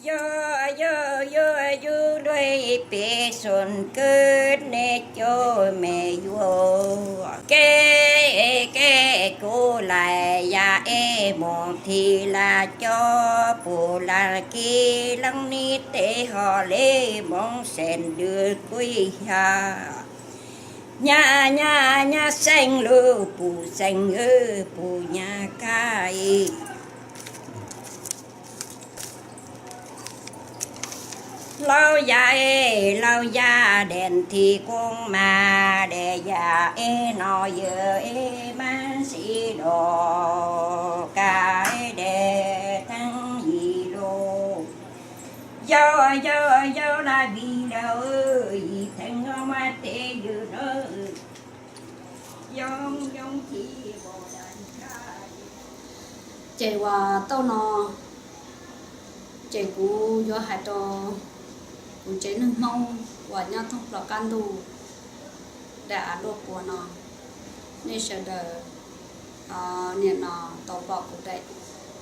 Yog, yog, yog, yus dua peb xyoo kawg nej cov me nyuam, kev kev kuv lais yam es moos thim laj cov puv laj kev leej niam tej hom le moos seem dwb kuj ib yam. Nyab, nyab, nyab xeeb lug puv xeeb, puv nyab kab ib. Laus yam es laus yam, dej thim koob mas dej yam es no yawg es mas sib dog kab dej theej yim lug. Yau, yau, yau laj vim lawm yim theej mas tej yawg lawm. Ces uas tau no, ces kuv yuav hais rau kuv tsev neeg Hmoob uas nyob thoob plaws qab ntuj daim av luaj puas no, nej sawv daws niam no tau pom kuv daim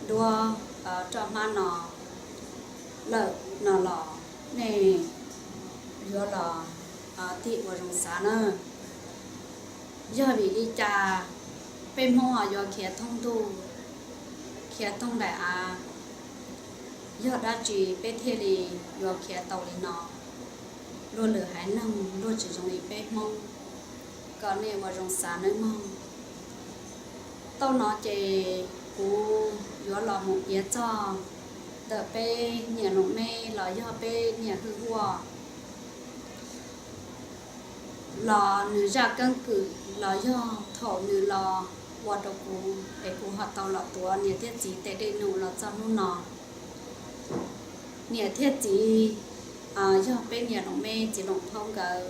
duab roj hmab no lawm no los nej yuav los tig ua zoo xav na. Yog vim li cas peb Hmoob ho yuav khiav thoob ntuj, khiav thoob daim av? Yog dab tsi peb thiaj li yuav khiav tau li no? Luag lwm haiv neeg luag tsis zoo li peb Hmoob, kom nej ua zoo xav nawb mog. Tau no ces kuv yuav los mus piav txog ntawm peb niam loos meb los yog peb niam hwj huaj los nws zaj keeb kwm los yog thaum nws los ua rau kuv es kuv ho tau los tuav niam thiab txiv tej dej num los txog hnub no. Niam thiab txiv yog peb niam loos meb txiv loos phaub nkawd.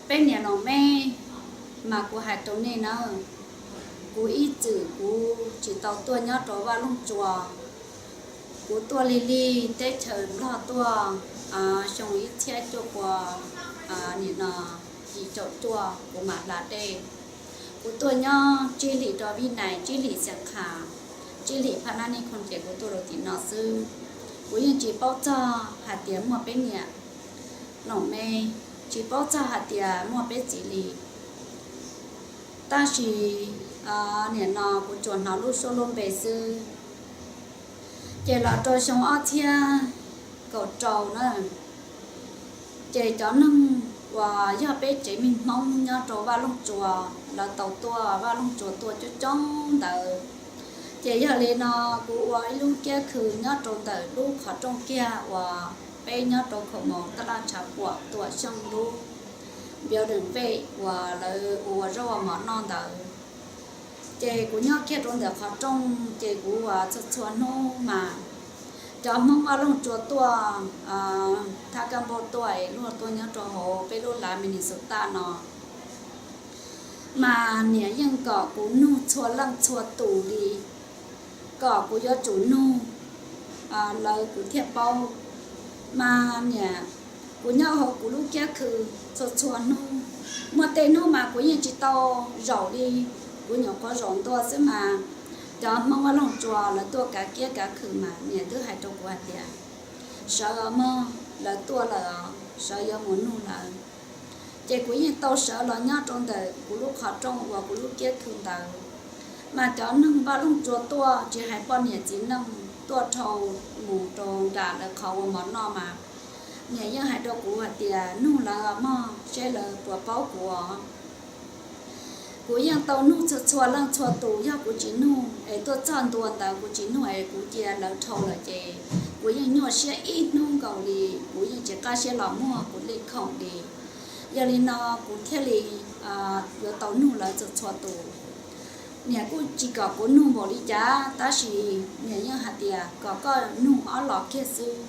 Peb niam loos meb mas kuv hais rau nej nawb, kuv ib txwm kuv tsis tau tuaj nyob rau Vaj Looj Tsua. Kuv tuaj lig lig teb chaws Nplog tuaj xyoo ib txhiab cuaj pua nim no yim caum cuaj kuv mam hla dej. Kuv tuaj nyob tsib hlis rau Vib Nais, tsib hlis Xeev Khas, tsib hlis Phab Nab Nij Khooj ces kuv tuaj rau tim no xwb. Kuv yeej tsis paub txog hais tias muaj peb niam loos meb, tsis paub txog hais tias muaj peb txiv li. Tab sis nim no kuv tsuas hnov lub suab lub npe xwb. Ces los rau xyoo ob txhiab kaum rau na, ces cov neeg uas yog peb tsev neeg Hmoob nyob rau Vaj Looj Tsua, lawv tau tuaj Vaj Looj Tsua tuaj coob coob ntawd. Ces yog li no kuv ua ib lub kiab khw nyob rau ntawm lub qhov rooj kiag uas peb nyob rau Khaum Moos Taj Laj Tshav Puam Tuam Xyooj lub building vej uas lawv ua zaub ua mov noj ntawd. Ces kuv nyob kiag rau ntawm qhov rooj ces kuv ua txhua txhua hnub mas cov Hmoob Vaj Looj Tsua tuaj, thab kaj npauj tuaj es luag tuaj nyob rau hauv peb lub lav Minnesota no, mas niam yeej kom kuv nug txhua leej txhua tus li, kom kuv yuav tsum nug lawv kuv thiaj paub. Mas niam, kuv nyob hauv kuv lub kiab khw txhua txhua hnub, muaj tej hnub mas kuv yeej tsis tau zaum li, kuv nyuam qhuav zaum ntua xwb mas cov Hmoob Vaj Looj Tsua lawv tuaj kav kiab kav khw mas niam twb hais rau kuv hais tias, sawv os mog, lawv tuaj lawm os, sawv yuav mus nug lawv. Ces kuv yeej tau sawv los nyob rau ntawm kuv lub qhov rooj uas kuv lub kiab khw ntawd. Mas cov neeg Vaj Looj Tsua tuaj tsis hais poj niam txiv neej, tuaj dhau mus rau nram lawv qhov ua mov noj mas niam yeej hais rau kuv hais tias, nug lawv os mog, seb lawv puas paub kuv os. Kuv yeej tau nug txhua txhua leej txhua tus, yog kuv tsis nug es tuaj txog ntua ntawd kuv tsis nug es kuv cia lawv dhau lawm ces kuv yeej nyuaj siab ib hnub nkaus li, kuv yeej tsis qab siab los muag kuv li khoom li. Yog li no kuv thiaj li yuav tau nug lawv txhua txhua tus. Niam kuj tsis kom kuv nug npaum li cas, tab sis niam yeej hais tias kom koj nug ob los kiag xwb.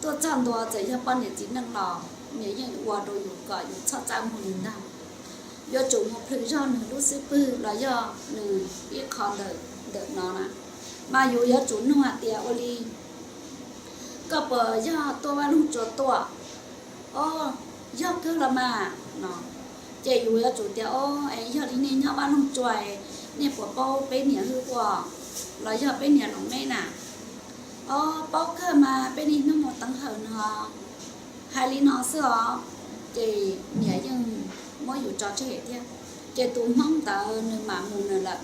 Tuaj txog ntua txawm yog poj niam txiv neej los niam yeej ua rau yus kom yus txhob txaj muag li ntag. Yuav tsum mus plhws zog nws lub xub pwg los yog nws ib qho ntawm ntawm no na, mas yus yuav tsum nug hais tias, ua li, koj puas yog tuaj Vaj Looj Tsua tuaj? O, yog kawg los mas no. Ces yus yuav tsum tias, o, es yog li nej nyob Vaj Looj Tsua, nej puas paub peb niam hwj huaj los yog peb niam loos meb na? Ob, paub kawg mas peb niaj hnub mus teev hawm no. Hais li no xwb os, ces niam yeej muab yus tso tseg thiab. Ces tus hmoob ntawd nws mam mus nws lawm.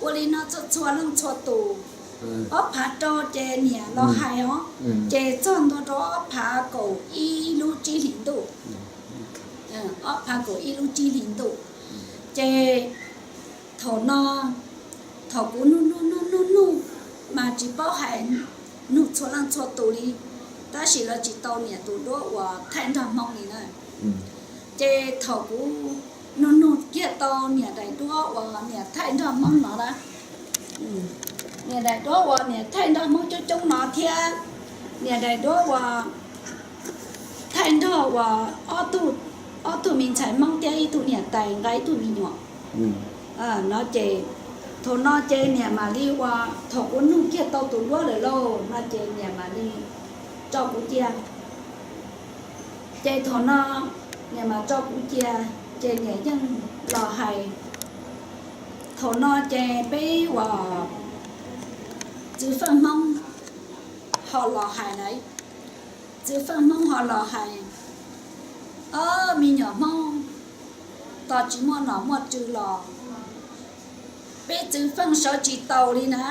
Ua li no txhua txhua leej txhua tus, ob phav rau ces niam los hais os, ces txog ntua rau ob phav kaum ib lub tsib hlis ntuj. Ob phav kaum ib lub tsib hlis ntuj. Ces thaum no, thaum kuv nug nug nug nug nug mas tsis paub hais nug txhua leej txhua tus li, tab sis lawv tsis tau niam tus duab uas thaij nrog hmoob li na. Ces thaum kuv nug nug kiag tau niam daim duab uas niam thaij nrog hmoob no na, niam daim duab uas niam thaij nrog hmoob coob coob no thiab niam daim duab uas thaij nrog uas ob tug me ntxhais hmoob thiab ib tug niam tais nqa ib tug me nyuam no ces, thaum no ces niam mam li ua, thaum kuv nug kiag tau tus duab lawm lauj no ces niam mam li tso kuv cia. Ces thaum no niam mam tso kuv cia, ces niam yeej los hais. Thaum no ces peb uas txwv feej hmoob ho los hais lawm. Txwv feej hmoob ho los hais, ob, me nyuam hmoob tos tsis muaj nom muaj tswv los peb txwv feej sawv tsis taus li na.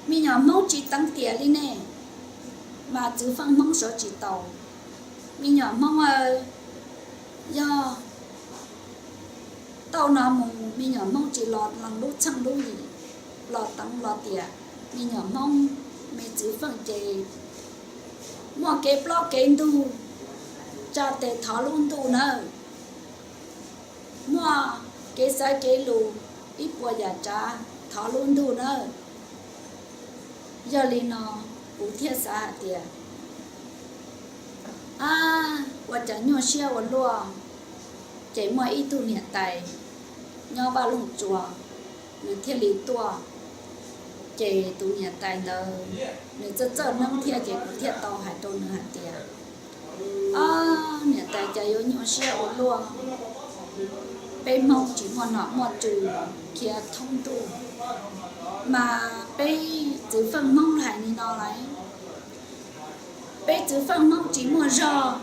Me nyuam hmoob tsis teev tiam li ne, mas txwv feej hmoob sawv tsis taus. Me nyuam hmoob aw, yog tau no mus me nyuam hmoob tsis los lees lub txheej lub yim, los teev los tiam, me nyuam hmoob me txwv feej ces muaj kev plaub kev ntug, tsa tes thov lub ntuj nawb. Muaj kev xaiv kev lus ib puas yam tsav thov lub ntuj nawb. Yog li no kuv thiaj xav hais tias, ab, ua cas nyuaj siab ua luaj. Ces muaj ib tug niam tais nyob Vaj Loog Tsua, nws thiaj li tuaj. Ces tus niam tais ntawd nws txawj txawj neeb thiab ces kuv thiaj tau hais rau nws hais tias, ob, niam tais, cas yuav nyuaj siab ua luaj. Peb hmoob tsis muaj nom muaj tswv khiav thoob ntuj, mas peb txwv feej hmoob hais li no lawm, peb txwv feej hmoob tsis muaj zog,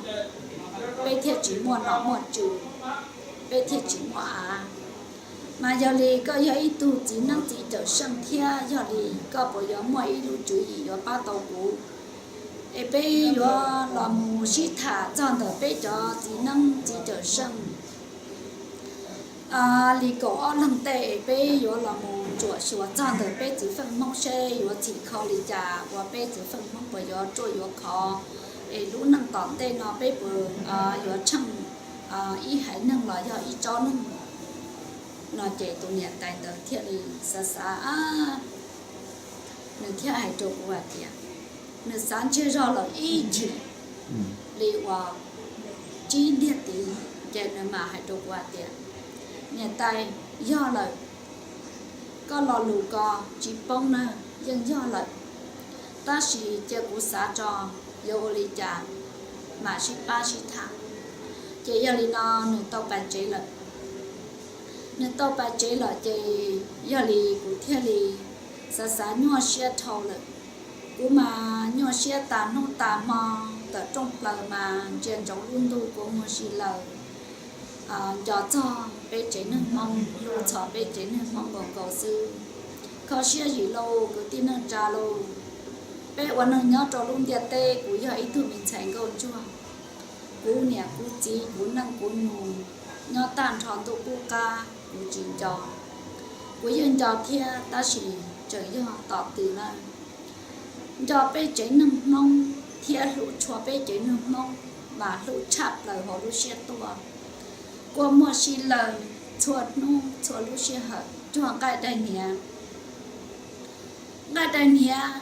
peb thiaj tsis muaj nom muaj tswv, peb thiaj tsis muaj av. Mas yog li koj yog ib tug txiv neeb txiv cawm seej thiab, yog li koj puas yuav muaj ib lub tswv yim yuav pab tau kuv, es peb yuav los mus sib tham txog ntawm peb cov txiv neeb txiv cawm seej li kaum ob leeg tej, peb yuav los mus tsuam xyuas txog ntawm peb txwv feej hmoob seb yuav txhim kho li cas, uas peb txwv feej hmoob puas yuav ruaj yuav khov, es lub neej tom ntej no peb puas yuav tsheej ib haiv neeg los yog ib tsob neeg. No ces tus niam tais ntawd thiaj li xav xav, nws thiaj hais rau kuv hais tias, nws xav ntsiag zog lawm ib chim li uas tsib ntiag tid, ces nws mam hais rau kuv hais tias, niam tais, yog lawm, koj lo lus ko tsis poob na, yeej yog lawm, tab sis cia kuv xav tso yuav ua li cas mam sib pab sib tham. Ces yog li no nws tau pas tsev lawm. Nws tau pas tsev lawm ces yog li kuv thiaj li xav xav nyuaj siab dhau lawm. Kuv mas nyuaj siab tas hnub tas hmo, tawm rooj plaws mas ntsia ntsoov lub ntuj kua muag si lawm, nco txog peb tsev neeg Hmoob, hlub txog peb tsev neeg Hmoob nkaus nkaus xwb. Kho siab zim lauj kwv tij neej tsa lauj, peb ua neeg nyob rau lub ntiaj teb, kuv yog ib tug me ntxhais nkauj ntsuag, kuv niam kuv txiv kuv neej kuv nus nyob tag nrho ntuj qub qab kuv tsis nco. Kuv yeej nco thiab tab sis tseem yog tom twg na. Nco peb tsev neeg Hmoob thiab hlub tshua peb tsev neeg Hmoob, mas hlub tshaj plaws hauv lub siab tuaj. Kua muag si lawm txhua hnub txhua lub sij hawm cuag nqaij daig hniav. Nqaij daig hniav,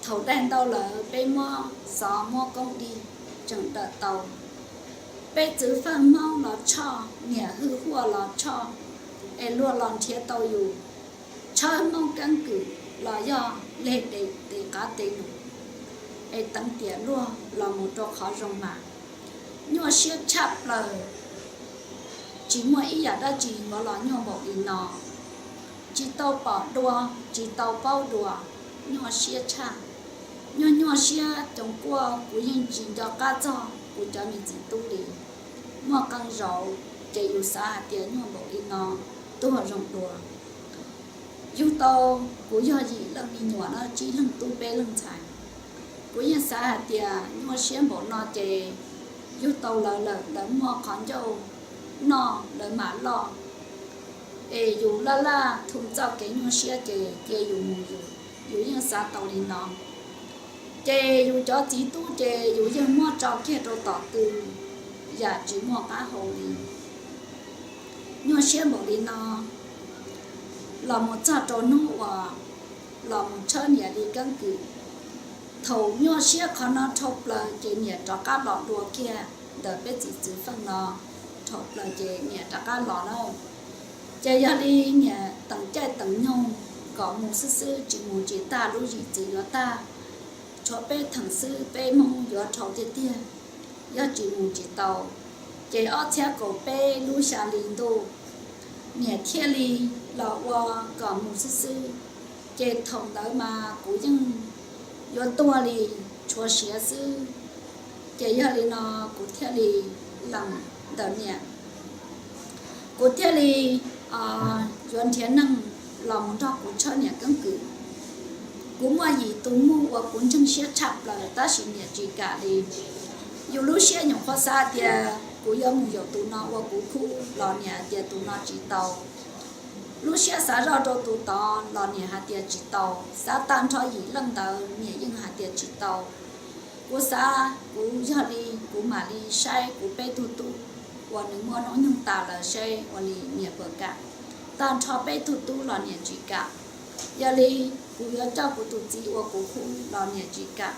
thaum daig ntau lawm peb muab xov muab koob dig tseem dawm tau. Peb txwv feej Hmoob los tshoj, niam hwj huaj los tshoj, es luag los nrhiav tau yus. Tshawb Hmoob keeb kwm los yog leg tes qav tes num, es teev tiam luag los mus rau qhov zoo mas. Nyuaj siab tshaj plaws, tsis muaj ib yam dab tsi yuav los nyuaj npaum li no. Tsis tau pom dua, tsis tau paub dua, nyuaj siab tshaj. Nyuaj nyuaj siab coos quaj, kuv yeej tsis nco qab txog kuv cov me txiv tub li. Muaj qee zaus ces yus xav hais tias nyuaj npaum li no tuag zoo dua. Yug tau, kuv yog yim leej me nyuam na, tsib leeg tub peb leeg ntxhais. Kuv yeej xav hais tias nyuaj siab npaum no ces yug tau lawv lawm, lawv muaj qhov ncauj noj lawv mam loj, es yus laj laj thu txoj kev nyuaj siab ces cia yus mus yus, yus yeej xav tau li no. Ces yus cov txiv tub ces yus yeej muab tso kiag rau tom tw, yam tsis muaj qab hau li. Nyuaj siab npaum li no los mus txog rau hnub uas los mus tshawb niam li keeb kwm. Thaum nyuaj siab qhov no dhau plaws ces niam rov qab los dua kiag ntawm peb txiv txwv feej no dhau plaws ces niam rov qab los lawm. Ces yog li niam teem caij teem nyoog kom mus xwb xwb, tsis mus tsis tag, lub zim txwv yuav tag, tshuav peb theem xwb peb Hmoob yuav dhau tiag tiag, yog tsis mus tsis tau. Ces ob txhiab kaum peb lub xya hli ntuj, niam thiaj li los ua kom mus xwb xwb. Ces thaum ntawd mas kuv yeej yuav tuag li, tshuav siav xwb. Ces yog li no kuv thiaj li lees ntawm niam, kuv thiaj li yuav nrhiav neeg los mus nrog kuv tshawb niam keeb kwm. Kuv muaj yim tus muj uas kuv ntseeg siab tshaj plaws tab sis niam tsis kam li. Yus lub siab nyuam qhuav xav tias kuv yuav mus yaum tus no ua kuv khub los niam tias tus no tsis tau. Lub siab xav zoj rau tus tod los niam hais tias tsis tau. Xav tag nrho yim leej ntawd niam yeej hais tias tsis tau. Kuv xav kuv yog li kuv mam li saib kuv peb tug tub uas nws muaj hnub nyoog tas lawm seb ua li niam puas kam. Tag nrho peb tug tub los niam tsis kam. Yog li kuv yuav coj kuv tus txiv ua kuv khub los niam tsis kam.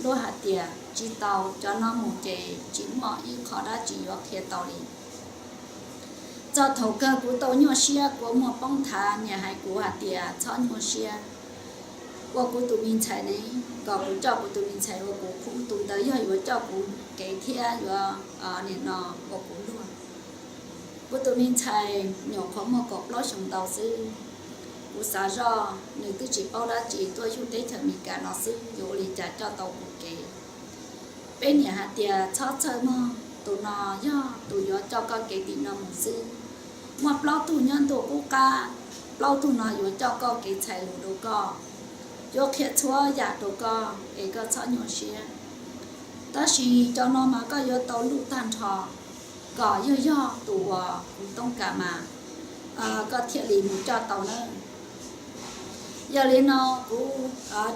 Luag hais tias tsis tau, cov no mus ces tsis muaj ib qho dab tsi yuav qhia tau li. Txog thaum kawg kuv tau nyuaj siab, kua muag poob nthav, niam hais kuv hais tias txhob nyuaj siab, ua kuv tus me ntxhais ne, kom kuv coj kuv tus me ntxhais ua kuv khub, tus ntawd yog yuav coj kuv kev thiab yuav nim no ua kuv luag. Kuv tus me ntxhais nyuam qhuav muaj kaum plaub xyoos ntau xwb. Kuv xav zoj nws twb tsis paub dab tsi, tuaj yug teb chaws Amelikas no xwb, yuav ua li cas coj tau kuv kev. Peb niam hais tias txhob txhawj mog, tus no yog tus yuav coj koj kev tim no mus xwb. Muaj plaub tug nyob ntuj qub qab, plaub tug no yuav coj koj kev txhais lus rau koj, yuav qhia txhua yam rau koj es koj txhob nyuaj siab. Tab sis cov no mas koj yuav tau luj tag nrho, kom yog yog tus uas kuv toob kas mas koj thiaj li mus coj tau na. Yog li no kuv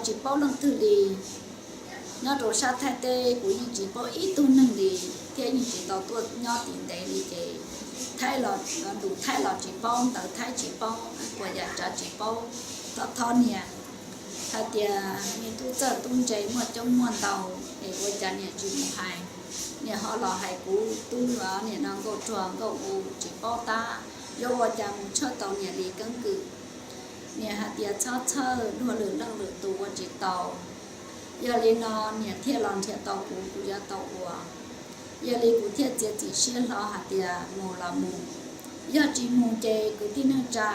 tsis paub leej twg li. Nyob rau sab Thaib teb kuv yeej tsis paub ib tug neeg li, thiab yeej tsis tau tuaj nyob tim ntev li ces Thaib los, lus Thaib los tsis paub, ntawv Thaib tsis paub, puas yam tsav tsis paub. Thov thov niam hais tias me tub txawj tub ntse muaj coob muaj ntau, es ua cas niam tsis mus hais, niam ho los hais kuv tub niam no nkauj ruag nkauj u tsis paub tab, yuav ua cas mus tshawb tau niam li keeb kwm. Niam hais tias txhob txhawj, luag lwm leej lwm tus ua tsis tau. Yog li no niam thiaj los nrhiav tau kuv, kuv yuav tau ua. Yog li kuv thiaj txiav txim siab hlo hais tias mus los mus, yog tsis mus ces kwv tij neej tsa,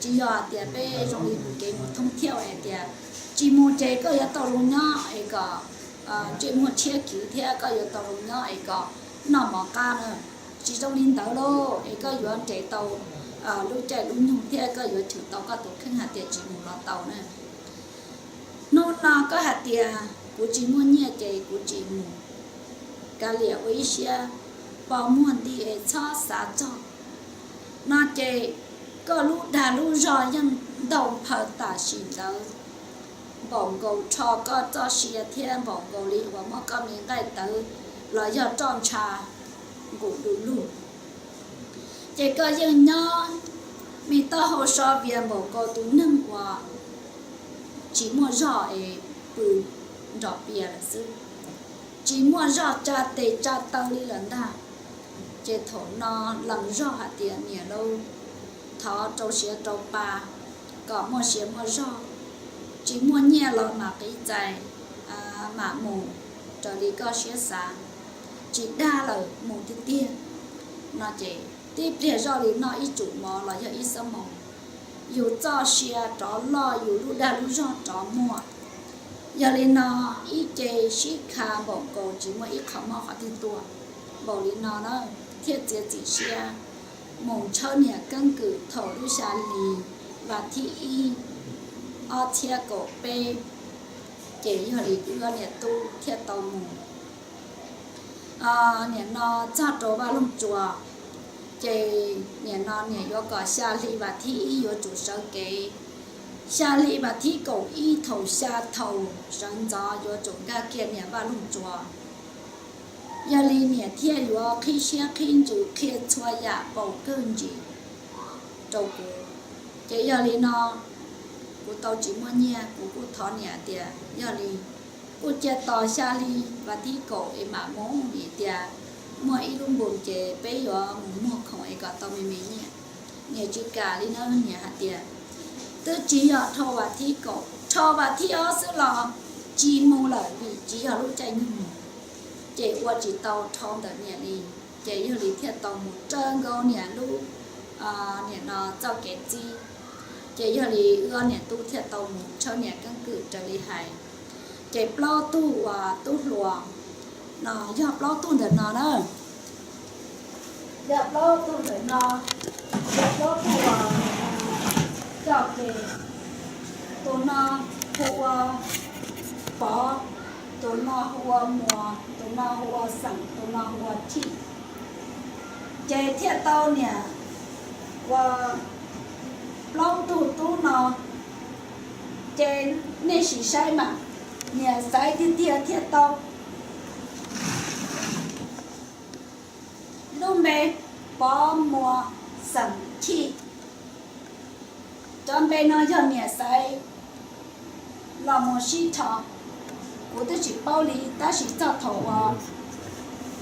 tsis yog hais tias peb zoo li mus kev mus thoob thiab hais tias tsis mus ces koj yuav tau zoo nyob es kom ntsej muag tshiab khiv thiab koj yuav tau zoo nyob es kom noj mov qab na. Tsis zoo li ntawd lauj, es koj yuav nres tau lub caij lub nyoog thiab koj yuav chwm tau koj tus kheej hais tias tsis mus los tau na. Hnub no koj hais tias kuv tsis muaj nyiaj ces kuv tsis mus, kav liam ua ib siab, pos muag nti es txhob xav txog no ces koj lub dag lub zog yeej ntaug nphaw tam sim ntawd, npaum nkaus rho koj txoj sia thiab npaum nkaus li uas muab koj me nqaij tawv los yog roj ntsha nqus du lug. Ces koj yeej nyob me taub hau so vias npaum nkaus tus neeg uas tsis muaj zog es pw nrov pias lawm xwb, tsis muaj zog tsa tes tsa taw li lawm ntag. Ces thaum no lees zog hais tias niam lauj, thov rau siav rau pa kom muaj siav muaj zog, tsis muaj nyiaj los mam qiv txais, mam mus raws li koj siab xav, tsis dag lawm mus tiag tiag no ces tib pliag zoj li noj ib tsum mov los yog ib xuab moos, yus txoj sia rov loj, yus lub dag lub zog rov muaj. Yog li no, ib ce sib kha npaum nkaus tsis muaj ib qho mob qhov twg tuaj npaum li no na, thiaj txiav txim siab mus tshawb niam keeb kwm thaum lub xya hli vas thib ib ob txhiab kaum peb. Ces yog li wb niam tub thiaj tau mus nim no txog rau Vaj Loog Tsuas. Ces nim no niam yuav kom xya hli vas thib ib yuav tsum sawv kev, xya hli vas thib kaum ib thaum xya thaum sawv ntxov yuav tsum nkag kiag niam Vaj Loog Tsuas. Yog li niam thiaj yuav qhib siab qhib ntsws qhia txhua yam paus kawg ntsis rau kuv. Ces yog li no, kuv tau tsis muaj nyiaj, kuv kuj thov niam tias yog li kuj cia tos xya hli vas thib kaum es mam mus, vim tias muaj ib lub npus ces peb yuav mus muag khoom es kom tau me me nyiaj. Niam tsis kam li na, niam hais tias twb tsis yog rho vas thib kaum, rho vas thib ob xwb los tsis mus lawm vim tsis yog lub caij nyoog mus. Ces ua tsis tau rho ntawm niam li, ces yog li thiaj tau mus raws nkaus niam lub, niam no txoj kev txib. Ces yog li wb niam tub thiaj tau mus tshawb niam keeb kwm raws li hais. Ces plaub tug uas tub hluas no yog plaub tug ntawm no na, yog plaub tug ntawm no, yog plaub tug uas coj ke. Tus no hu ua Pov, tus no hu ua Muas, tus no hu ua Xeem, tus no hu ua Thij. Ces thiaj tau niam ua plaub tug tub no, ces nej sim saib mas, niam xaiv tiag tiag thiaj tau lub npe Pov Muas Xeem Thij. Cov npe no yog niam xaiv los mus sib rho, kuv twb tsis paub li, tab sis txog thaum uas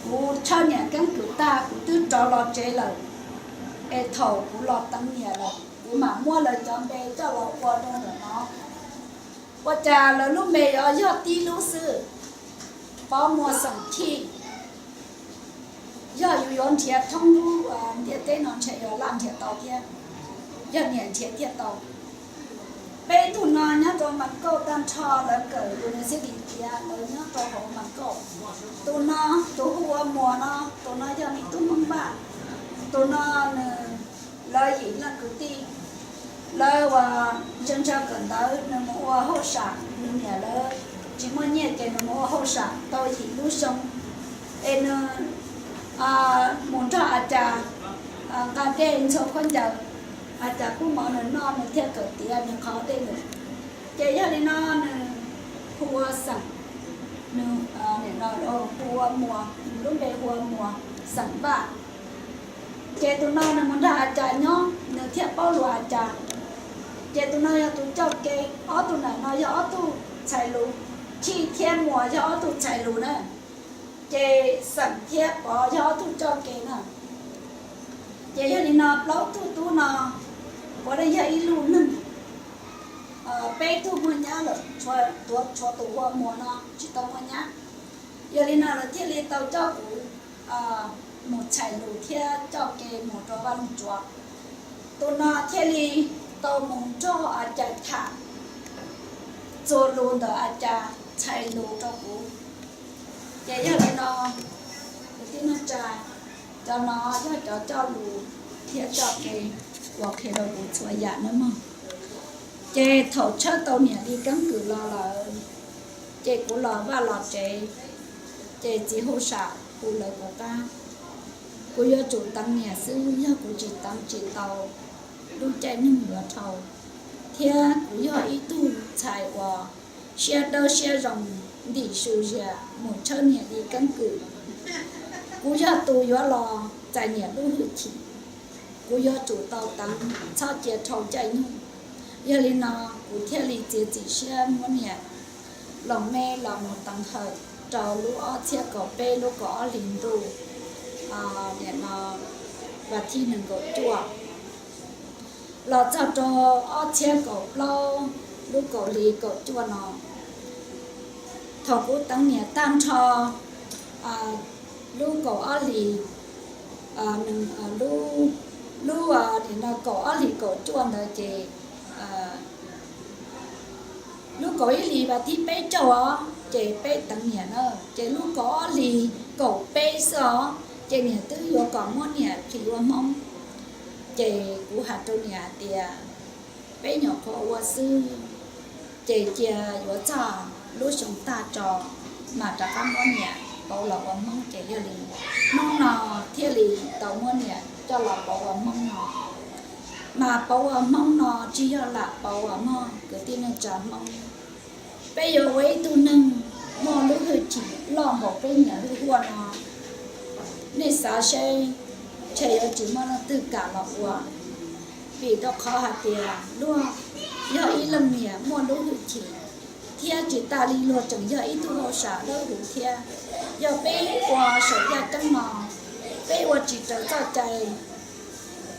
kuv tshawb niam keeb kwm tag kuv twb rov los tsev lawm, es thaum kuv los teev niam lawm kuv mam muab lawv cov npe coj los ua rau ntawm no. Ua cas lawv lub npe yuav yog tib lub xwb, Pov Muas Xeem Thij. Yog yus yuav nrhiav thoob lub ntiaj teb no ntshe yuav laj nrhiav tau thiab, yog niam nrhiav thiaj tau. Peb tug no nyob rau Mas Kauj tag nrho, lawv kawm university tiav, lawv nyob rau hauv Mas Kauj. Tus no, tus hu ua Muas no, tus no yog me tub Hmoob Vaj. Tus no nws, lawv yim leej kwv tij, lawv uas ntshaw ntshaw kawm ntawv, nws mus ua hauj sam, nws niam lawv tsis muaj nyiaj ces nws mus ua hauj sam tau yim lub xyoo, es nws mus nrog a cas nqa dej ntxhua khaub ncaws, a cas pub mov nws noj nws thiaj kawm tiav nws qhov dej nws. Ces yog li no nws hu ua Xeem, nws hu ua Muas, nws lub npe hu ua Muas Xeem Vaj. Ces tus no nws mus nrog a cas nyob nws thiaj paub lus a cas. Ces tus no yog tus coj kev, ob tug ntawm no yog ob tug txhais lus, Thij thiab Muas yog ob tug txhais lus na. Ces Xeem thiab Pov yog ob tug coj kev na. Ces yog li no plaub tug tub no puav leej yog ib lub neej. Peb tug muaj nyab lawm, tuav tshuav tus ua Muas no tsis tau muaj nyab. Yog li no lawv thiaj li tau coj kuv mus txhais lus thiab coj kev mus rau Vaj Loog Tsuas. Tus no thiaj li tau mus nrog a cas tham txuas lus ntawm a cas txhais lus rau kuv. Ces yog li no, kwv tij neej tsa, cov no yog cov coj lus thiab coj kev uas qhia rau kuv txhua yam nawb mog. Ces thaum tshawb tau niam li keeb kwm los lawm, ces kuv los vaj los tsev, ces txiv hauj sam hu lawv kuv qab. Kuv yuav tsum teev niam xwb, yog kuv tsis teev tsis tau, lub caij nyoog yuav dhau. Thiab kuv yog ib tug ntxhais uas siab dawb siab zoo, ntim su zias mus tshawb niam li keeb kwm. Kuv yog tus yuav los txais niam lub hwj chim, kuv yuav tsum tau teev, txhob cia dhau caij nyoog. Yog li no kuv thiaj li txiav txim siab muab niam loos me los mus teev hawm rau lub ob txhiab kaum peb lub kaum ob hlis ntuj, nim no vas thib nees nkaum cuaj los txog rau ob txhiab kaum plaub lub kaum hli kaum cuaj no. Thaum kuv teev niam tag nrho lub kaum ob hlis, lub, lub nim no kaum ob hlis kaum cuaj ntawd ces Lub kaum ib hlis vas thib peb caug os, ces peb teev niam na, ces lub kaum ob hlis kaum peb xwb os, ces niam twb yuav kom muab niam plhis ua Hmoob. Ces kuv hais rau niam hais tias, peb nyuam qhuav ua xwb, ces cia yuav txog lub xyoo tag tso mas rov qab muab niam pauv los ua Hmoob. Ces yog li hnub no thiaj li tau muab niam coj los pauv ua Hmoob no. Mas pauv ua Hmoob no tsis yog lam pauv ua mog kwv tij neej tsa Hmoob. Peb yuav ua ib tug neeg muaj lub hwj chim loj npaum peb niam Hwj Huaj no, nej xav seb, ntshe yuav tsis muaj leej twg kam los ua. Vim rau qhov hais tias luag yog ib leej niam muaj lub hwj chim, thiab tsis tas li luag tseem yog ib tug hauj sam dawb huv thiab. Yog peb ua saum yaj ceeb no, peb ua tsis raws txoj cai,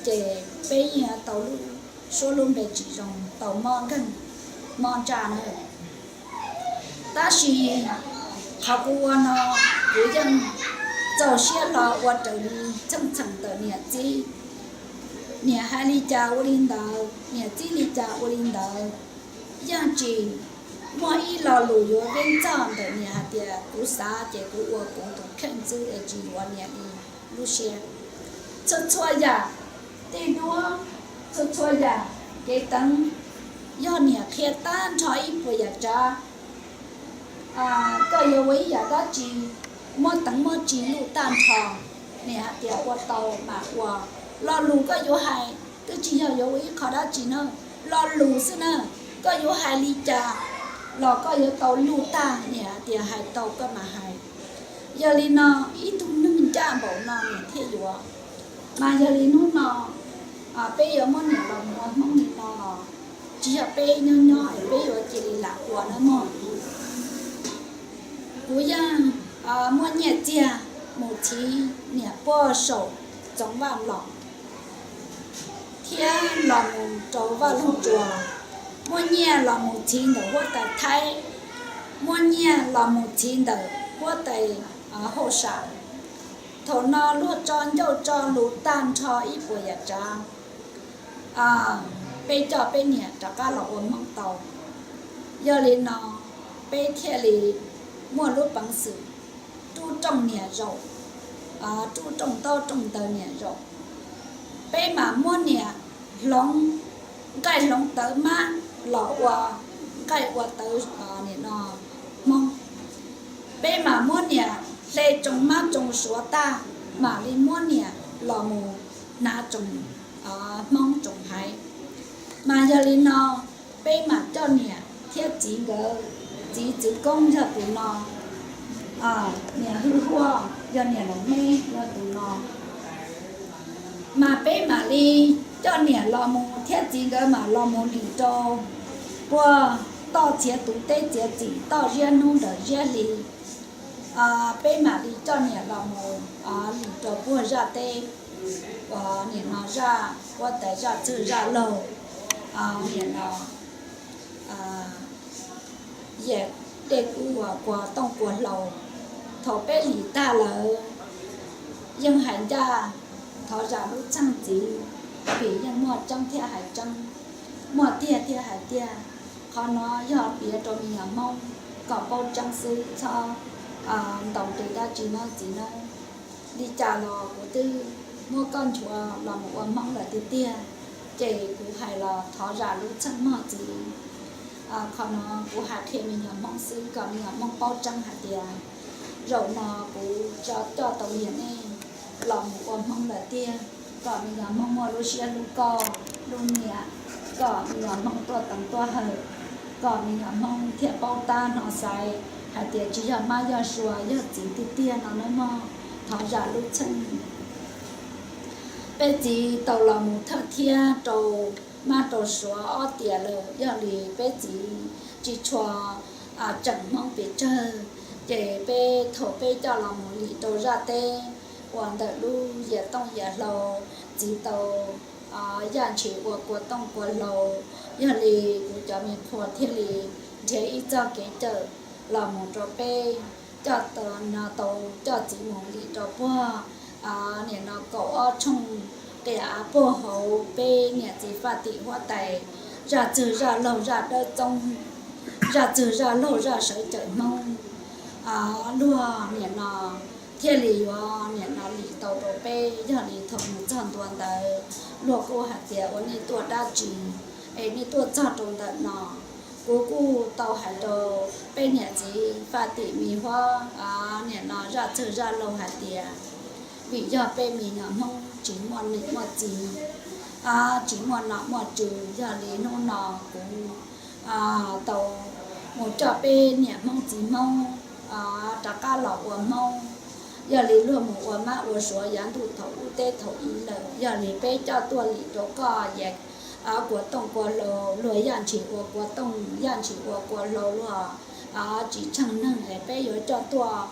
ces peb yeej tau lub suab lub npe tsis zoo, tau mob nkeeg mob ntsaj na. Tab sis qhov kuv ua no, kuv yeej txaus siab hlo ua raws li txheej txheem ntawm niam txib. Niam hais li cas ua li ntawd, niam txib li cas ua li ntawd. Yeej tsis muaj ib lo lus yuav veb txog ntawm niam hais tias kuv xav ces kuv ua kuv tus kheej xwb es tsis yuav niam li lub siab. Txhua txhua yam, tej duab, txhua txhua yam, kev teev, yog niam qhia tag nrho ib puas yam tsav, koj yuav ua ib yam dab tsi, muab teev muab tsis luj tag nrho, niam hais tias ua tau mas ua. Lo lus koj yuav hais twb tsis yog yuav ua ib qho dab tsi na, lo lus xwb na, koj yuav hais li cas los koj yuav tau luj tag, niam hais tias hais tau koj mas hais. Yog li no, ib tug neeg ncaj npaum no niam thiaj yuav. Mas yog li hnub no peb yuav muab niam los mus ua Hmoob li no los tsis yog peb nyob nyob es peb yuav cia li lam ua nawb mog. Kuv yeej muaj nyiaj txiag mus txhiv niam puag saum Txoov Vaj Los thiab los mus rau Vaj Loog Tsuas, muaj nyiaj los mus txhiv ntawm huab tais Thaib, muaj nyiaj los mus txhiv ntawm huab tais hauj sam. Thaum no luag tso ncauj tso lus tag nrho ib puas yam tsav, peb coj peb niam rov qab los ua Hmoob tau. Yog li no, peb thiaj li muaj lub peev xwm rub rooj niam zaum, rub rooj ntaub rooj ntawv niam zaum. Peb mam muab niam hloov nqaij hloov tawv mab los ua nqaij ua tawv, nim no Hmoob. Peb mam muab niam hle tsoos mab tsoos suav tag, mam li muab niam los mus hnav tsoos Hmoob tsoos haiv. Mas yog li no, peb mam coj niam thiab txiv nkawd, txiv txwv koob yog tus no, niam Hwj Huaj yog niam Loos Meb yog tus no. Mas peb mam li coj niam los mus thiab txiv nkawd mam los mus lim rau puag toj txiav tuv teb txiav txim toj ziab hnub nram ziab hli. Peb mam li coj niam los mus lim rau puag zaj teb, nim no zaj huab tais zaj txwg zaj laug, nim no yam dej kub uas kua tooj kua hlau. Thaum peb lim tag lawm, yeej hais ncaj, thov zam lub txheej txiv, vim yeej muaj tseeb thiab hais tseeb, muaj tiag thiab hais tiag. Qhov no yog piav rau me nyuam Hmoob kom paub tseeb xwb, txhob ntaus nqi dab tsi nawb txiv nawb. Li cas los kuv twb muab koj nchuav los mus ua Hmoob lawm tiag tiag, ces kuv hais los thov zam lub txheej mog txiv. Qhov no kuv hais qhia me nyuam Hmoob xwb kom me nyuam Hmoob paub tseeb hais tias zaum no kuv coj tau me nyuam nej los mus ua Hmoob lawm tiag, kom me nyuam Hmoob muaj lub siab hlub koj lub niam, kom me nyuam Hmoob tuaj teev tuaj hawm, kom me nyuam Hmoob thiaj paub tab hno xaiv hais tias tsis yog mab yog sua yog txiv tiag tiag no nawb mog. Thov zam lub txheej. Peb txiv tau los mus thawj thiab rau mab rau suav ob tiam lawm, yog li peb txiv tsis tshua tseem Hmoob pes tsawg, ces peb thaum peb coj los mus lim rau zaj teb uas ntawm lub yias tooj yias hlau, txiv tau yaj ntshis ua kua tooj kua hlau, yog li kuv cov me qhua thiaj li nrhiav ib txoj kev cawm los mus rau peb coj, no tau coj txiv mus lim rau puag, nim no kaum ob tshooj qias av puag hauv peb niam txiv faj tim huab tais zaj txwg zaj laug zaj dawb txoob zaj txwg zaj laug zaj sawv cawm Hmoob, luag niam no thiaj li yuav niam no lim tau rau peb. Yog li thaum mus txog ntua ntawd, luag kuj hais tias ua nej tuaj dab tsi es nej tuaj txog rau ntawm no. Kuv kuj tau hais rau peb niam txiv faj tim mis huab niam no zaj txwg zaj laug hais tias vim yog peb me nyuam Hmoob tsis muaj niam muaj txiv, tsis muaj nom muaj tswv, yog li hnub no kuv tau mus coj peb niam Hmoob txiv Hmoob rov qab los ua Hmoob. Yog li luag mus ua mab ua suav yav ntuj thaum ub teb thaum i lawm, yog li peb coj tuaj lim rau koj, yam kua tooj kua hlau, luag yaj ntshis ua kua tooj, yaj ntshis ua kua hlau, luag tsis tsheej neeg es peb yuav coj tuaj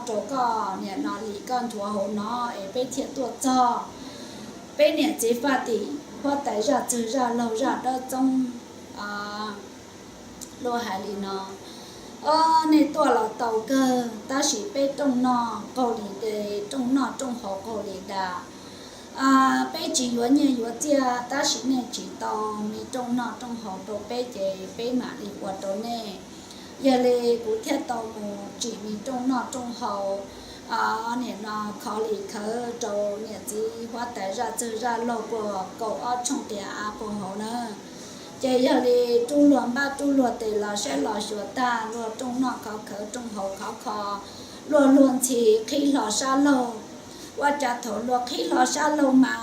rau koj niam no lim koj nchuav hauv no es peb thiaj tuaj txog. Peb niam txiv faj tim huab tais zaj txwg zaj laug zaj dawb txoob luag hais li no, nej tuaj los tau kawg, tab sis peb rooj noj qaug li de, rooj noj rooj haus qaug li da. Peb tsis yuav nyiaj yuav txiaj, tab sis nej tsim tau me rooj noj rooj haus rau peb ces peb mam li ua rau nej. Yog li kuv thiaj tau mus tsim me rooj noj rooj haus niam no khov li khawv rau niam txiv huab tais zaj txwg zaj laug puag kaum ob tshooj tias av puag hauv na. Ces yog li rub luag npab rub luag tes los saib los xyuas tag, luag rooj noj khov khawv rooj haus khov kho, luag luag ntxhi qhib hlo sab laug. Ua cas thaum luag qhib hlo sab laug mas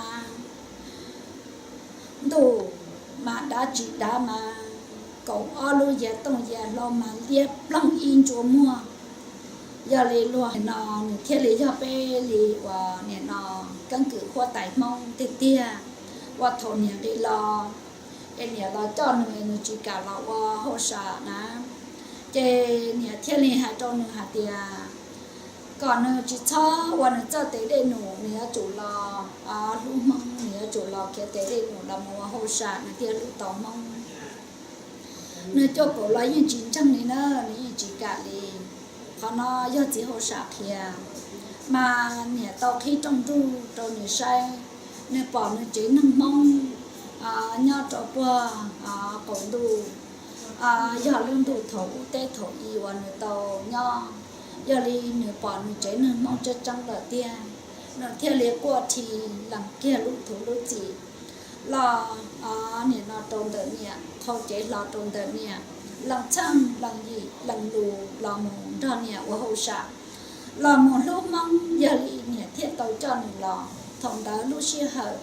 ntuj mas dav tsis dav mas kaum ob lub yias tooj yias hlau mas liab ploog ib ntsua muag. Yog li luag no nws thiaj li yog peb li uas niam no keeb kwm huab tais Hmoob tiag tiag. Ua thaum niam nqis los es niam los coj nws, nws tsis kam los ua hauj sam na, ces niam thiaj li hais rau nws hais tias kom nws tsis txhob ua nws txoj tes dej num, nws yuav tsum los hlub Hmoob, nws yuav tsum los khiav tes dej num los mus ua hauj sam nws thiaj hlub tau Hmoob. Nws cuaj kaum los yeej tsis ntseeg li na, nws yeej tsis kam li. Qhov no yog txiv hauj sam qhia, mas niam tau qhib rooj ntuj rau nws saib, nws pom nws tsev neeg Hmoob nyob rau puag qaum ntuj, yog lub ntuj thaum ub teb thaum i uas nws tau nyob. Yog li nws pom nws tsev neeg Hmoob tseeb tseeb lawm tiag, nws thiaj li quaj dhi lees kiag lub thuv lub txim los nim no rau ntawm niam, qhau cev hlo rau ntawm niam, lees txheej lees yim lees lus los mus nrog niam ua hauj sam, los mus hlub Hmoob. Yog li niam thiaj tau coj nws los. Thaum ntawd lub sij hawm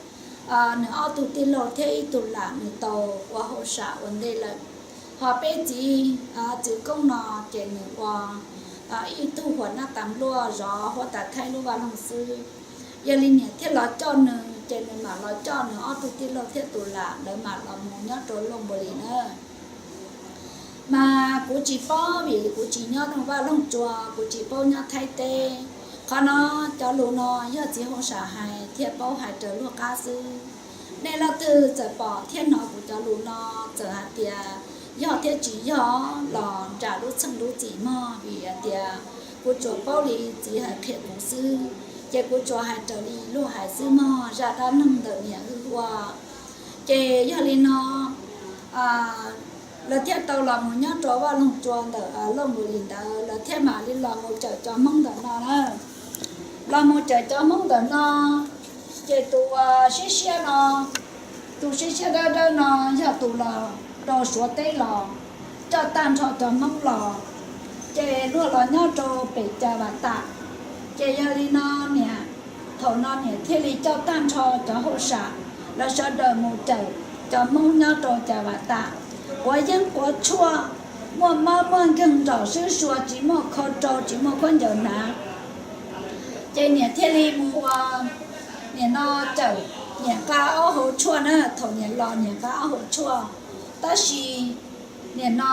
nws ob tug tij laug thiab ib tug lam nws tau ua hauj sam ua ntej lawm. Ho peb txiv txwv koob no ces nws ua ib tug huam nab tas luaj zov huab tais thaib lub vaj loog xwb. Yog li niam thiaj los coj nws ces nws mam los coj nws ob tug tij laug thiab tus lam lawv mam los mus nyob rau Looj Npus Lis na. Mas kuv tsis paub vim kuv tsis nyob rau vaj loog tsua, kuv tsis paub nyob Thaib teb. Qhov no, cov lus no yog txiv hauj sam hais thiaj paub hais raws luag qab xwb. Nej leej twg txawm pom thiab hnov kuv cov lus no, txawm hais tias yog thiab tsis yog los nram lub txheej lub txim mog, vim hais tias kuv tsuas paub li txiv hais qhia kuv xwb, ces kuv tsuas hais raws li luag hais xwb mog, zaj dab neeg ntawm niam hwj huam. Ces yog li no lawv thiaj tau los mus nyob rau vaj loog tsua ntawm Looj Npus Lis ntawd, lawv thiaj mam li los mus cawm cov Hmoob ntawm no na. Los mus cawm cov Hmoob ntawm no, ces tus uas siab siab no, tus siab siab dawb dawb no yog tus los rau Suav teb los, coj tag nrho cov Hmoob los, ces luag los nyob rau pem Cas Vas Tas. Ces yog li no niam, thaum no niam thiaj li coj tag nrho cov hauj sam, lawv sawv daws mus cawm cov Hmoob nyob rau Cas Vas Tas, quav yeeb quav tshuaj, muaj mob muaj nkeeg nraum swb sua, tsis muaj khau rau, tsis muaj khaub ncaws hnav. Ces niam thiaj li mus ua, niam no cawm, niam nqa ob hauv tshuaj na, thaum niam los niam nqa ob hauv tshuaj, tab sis niam no,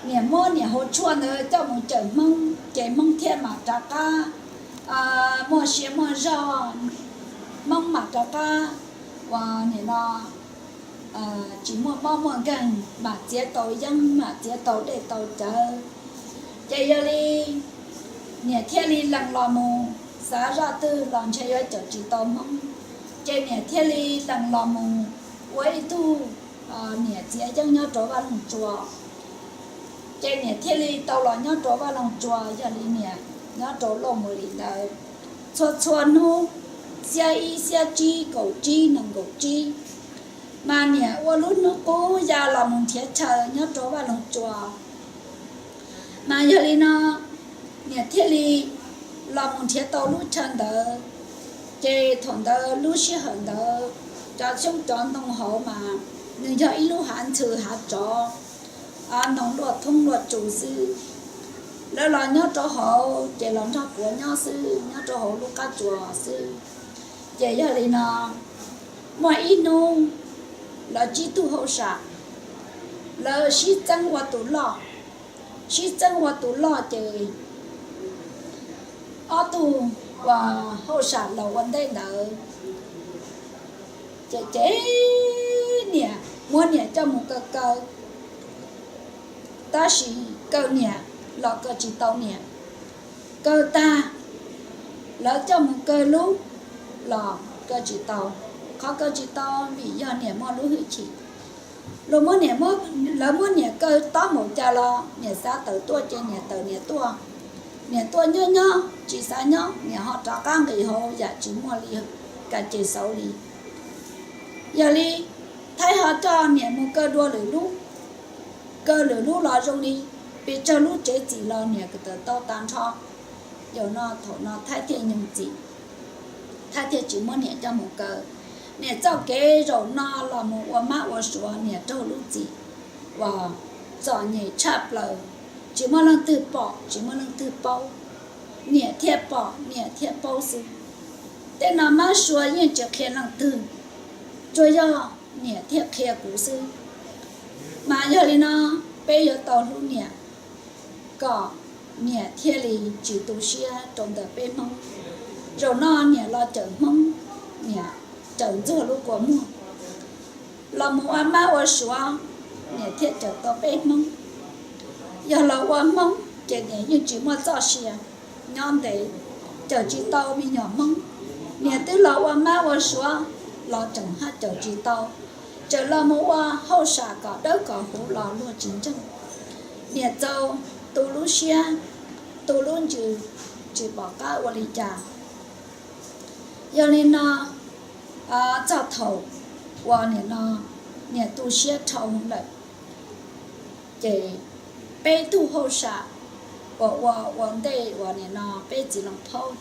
niam muab niam hauv tshuaj ntawd coj mus cawm Hmoob, ces Hmoob thiaj mam rov qab muaj sia muaj zog, Hmoob mam rov qab uas niam no tsis muaj mob muaj nkeeg, mam txiav tau yeeb, mam txiav tau dej tau cawv. Ces yog li niam thiaj li lees los mus, xav zaj twg los ntshe yuav cawm tsis tau Hmoob, ces niam thiaj li lees los mus ua ib tug niam txiav yeeb nyob rau vaj loog tsua. Ces niam thiaj li tau los nyob rau Vaj Loog Tsua. Yog li niam nyob rau Lauj Mus Lis ntawd txhua txhua hnub, xiab ib, xiab tsib, kaum tsib, nees nkaum tsib, mas niam ua lub hnub qub ya los mus nrhiav chaw nyob rau Vaj Loog Tsua. Mas yog li no, niam thiaj li los mus nrhiav tau lub chaw ntawd. Ces thaum ntawd lub sij hawm ntawd, cov xyoob cov ntoo hauv mas nws yog ib lub hav ntxhw hav tsov, ntoo luaj thoob luaj tsu xwb. Lawv los nyob rau hauv ces los nrog puav nyob xwb, nyob rau hauv lub qab tsuas xwb. Ces yog li no, muaj ib hnub lawv tsib tug hauj sam, lawv sib txeeb ua tus loj, sib txeeb ua tus loj ces ob tug uas hauj sam los ua ntej ntawd, ces ces niam muab niam coj mus kaw kaw, tab sis kaw niam los kaw tsis tau niam. Kaw tag, lawv coj mus kaw lub los kaw tsis tau. Qhov kaw tsis tau vim yog niam muaj lub hwj chim. Luag muab niam, lawv muab niam kaw tob npaum cas los niam xav tawm tuaj ces niam tawm niam tuaj. Niam tuaj nyob nyob tsis xav nyob, niam ho rov qab nqis hauv yam tsis muaj li, ka ces xauv li. Yog li, Thaib ho coj niam mus kaw dua lwm lub, kaw lwm lub los zoo li, pes tsawg lub tsev txim los niam tawm tau tag nrho. Yog no thaum no Thaib thiaj nyoog txim, Thaib thiaj tsis muab niam coj mus kaw. Niam txoj kev zaum no los mus ua mab ua suav niam raug lub txim uas txom nyem tshaj plaws, tsis muaj leej twg pom tsis muaj leej twg paub, niam thiaj pom niam thiaj paub xwb. Tej no mab suav yeej tsis qhia leej twg, tsuas yog niam thiaj qhia kuv xwb. Mas yog li no, peb yuav tau hlub niam kom niam thiaj li tsis tu siab rau ntawm peb Hmoob. Zaum no niam los cawm Hmoob, niam cawm Ntxuag lub kua muag, los mus ua mab ua suav, niam thiaj cawm tau peb Hmoob. Yog los ua Hmoob ces niam yeej tsis muaj txoj sia nyob ntev, cawm tsis tau me nyuam Hmoob. Niam twb los ua mab ua suav los tseem haj cawm tsis tau, tseem los mus ua hauj sam kom dawb kom huv los luag tsis ntseeg. Niam txaus tu lub siab, tu lub ntsws, tsis pom qab ua li cas. Yog li no, txog thaum uas nim no niam tu siab dhau lawm, ces peb tug hauj sam uas ua ua ntej uas nim no peb txiv Loos Phaub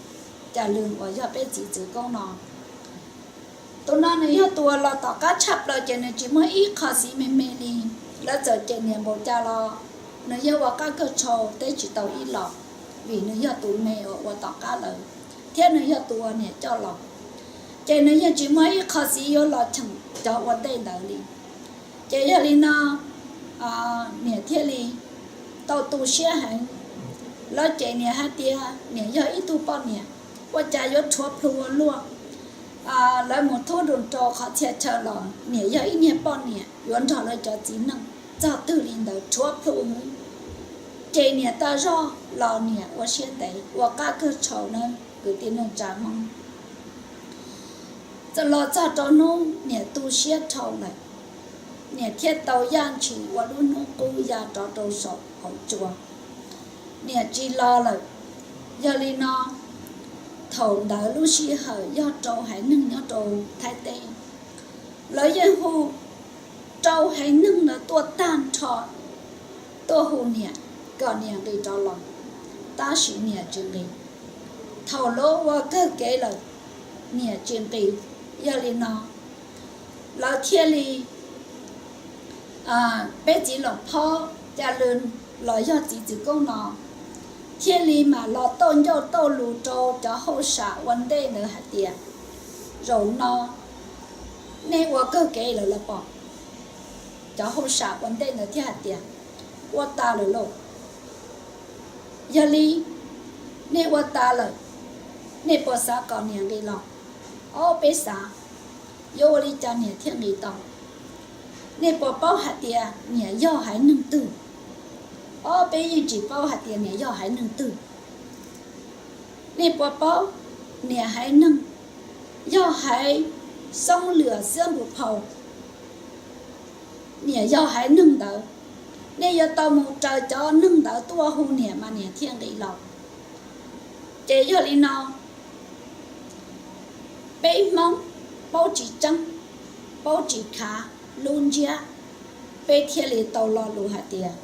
Cas Lwm uas yog peb txiv txwv koob no, tus no nws yog tus uas los tom qab tshaj plaws ces nws tsis muaj ib qho xiv me me li. Lawv txawm cem niam npaum cas los nws yeej ua qab kawg tshau teb tsis tau ib los, vim nws yog tus me uas ua tom qab lawm, thiab nws yog tus uas niam coj los, ces nws yeej tsis muaj ib qho xiv yuav los cheem cov ua ntej ntawd li. Ces yog li no, niam thiaj li tau tu siab heev. Lawv cem niam hais tias niam yog ib tug poj niam, ua cas yuav rhuav plhu ua luaj. Lawv mus thub nroo rau qhov txhia chaw los niam yog ib niag poj niam yuav nrog lawv cov txiv neej txog twg li ntawd rhuav plhu heev. Ces niam tag zog los niam ua siab ntev ua qab kawg tshau na kwv tij neej tsa Hmoob. Los txog rau hnub niam tu siab dhau lawm, niam thiaj tau yaj ntshis ua lub hnub qub ya rov rau saum hauv tsua, niam tsis los lawm. Yog li no, thaum ntawd lub sij hawm yog rau haiv neeg nyob rau Thaib teb, lawv yeej hu rau haiv neeg ntawd tuaj tag nrho, tuaj hu niam kom niam nqis rov los, tab sis niam tsis nqis. Thaum lawv ua kawg kev lawm, niam tsis nqis. Yog li no, lawv thiaj li, peb txiv Loos Phaub Cas Lwm los yog txiv txwv koob no thiaj li mam los tauj ncauj tauj lus rau cov hauj sam ua ntej ntawd hais tias, zaum no nej ua kawg kev lawm los pom? Cov hauj sam ua ntej ntawd thiaj hais tias, ua tas lawm lauj. Yog li nej ua tas lawm, nej puas xav kom niam nqis los? Ob peb xav. Yuav ua li cas niam thiaj nqis tau? Nej puas paub hais tias niam yog haiv neeg twg? Ob peb yeej tsis paub hais tias niam yog haiv neeg twg. Nej puas paub niam haiv neeg yog haiv Xoob Lwm Xiab Npus Phau, niam yog haiv neeg ntawd. Nej yuav tau mus raws cov neeg ntawd tuaj hu niam mas niam thiaj nqis los. Ces yog li no, peb Hmoob paub tsis tseeb, paub tsis khav lub ntsiab, peb thiaj li tau lo lus hais tias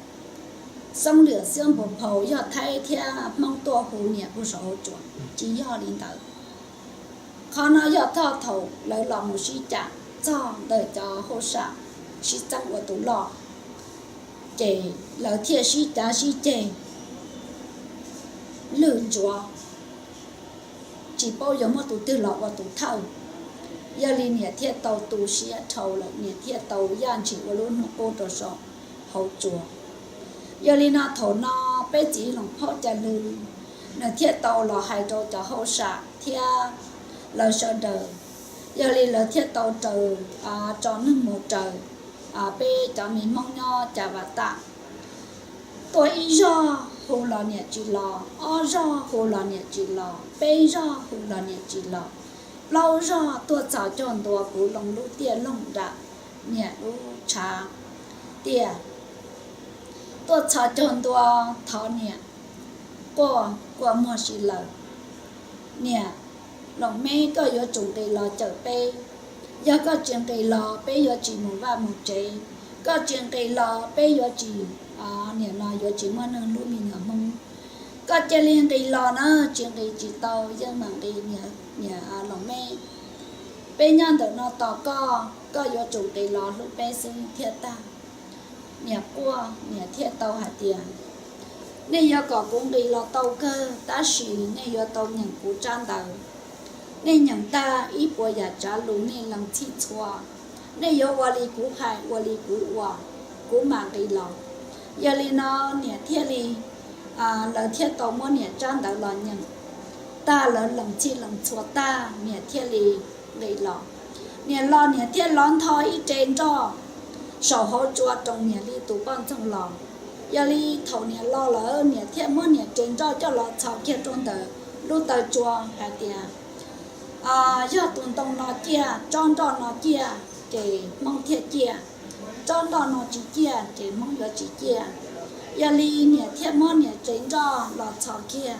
Xoob Lwm Xiab Npus Phau yog Thaib thiab Hmoob tuaj hu niam puag saum hauv tsuas. Tsis yog li ntawd. Qhov no yog txog thaum lawv los mus sib cam txog ntawm cov hauj sam sib txeeb ua tus loj, ces lawv thiaj sib cav sib ceg lwj ntsuav, tsis paub yuav muab tus twg los ua tus thawj. Yog li niam thiaj tau tu siab dhau lawm, niam thiaj tau yaj ntshis ua lub hnub qub rau saum hauv tsuas. Yog li no thaum no peb txiv Loos Phaub Cai Lwg nws thiaj tau los hais rau cov hauj sam thiab lawv sawv daws. Yog li lawv thiaj tau raws, tso neeg mus raws peb cov me Hmoob nyob Cas Vas Tam. Tuaj ib zog hu los niam tsis los, ob zog hu los niam tsis los, peb zog hu los niam tsis los, plaub zog tuaj txog caug ntua kuv Loos lub tiaj Loos nram niam lub tshav tiaj. Tuaj txog caug ntua thov niam quaj kua muag si lawm. Niam Loos Meb, koj yuav tsum nqis los cawm peb. Yog koj tsis nqis los peb yuav tsis mus vaj mus tsev. Koj tsis nqis los peb yuav tsis, niam no yuav tsis muaj neeg hlub me nyuam Hmoob. Koj cia li nqis los na, tsis nqis tsis tau, yeej mam nqis niam Loos Meb. Peb nyob ntawm no tos koj, koj yuav tsum nqis los hlub peb xwb thiaj tag. Niam quaj, niam thiaj tau hais tias, nej yuav kom kuv nqis los tau kawg, tab sis nej yuav tau nyeem kuv tsab ntawv. Nej nyeem tag ib puas yam tsav lus nej lees txhij txhua, nej yuav ua li kuv hais ua li kuv ua, kuv mam nqis los. Yog li no niam thiaj li, lawv thiaj tau muab niam tsab ntawv los nyeem tag, lawv lees txhij lees txhua tag niam thiaj li nqis los. Niam los niam thiaj los ntho ib re nroj saum hauv tsua roos niam li tus poj ntxoog los. Yog li thaum niam los lawm niam thiaj muab niam re nroj coj los txhos kiag rau ntawm lub taw tsua hais tias, yog tus ntoo no ciaj, tsob nroj no ciaj ces Hmoob thiaj ciaj, tsob nroj no tsis ciaj ces Hmoob yuav tsis ciaj. Yog li niam thiaj muab niam re nroj los txhos kiag,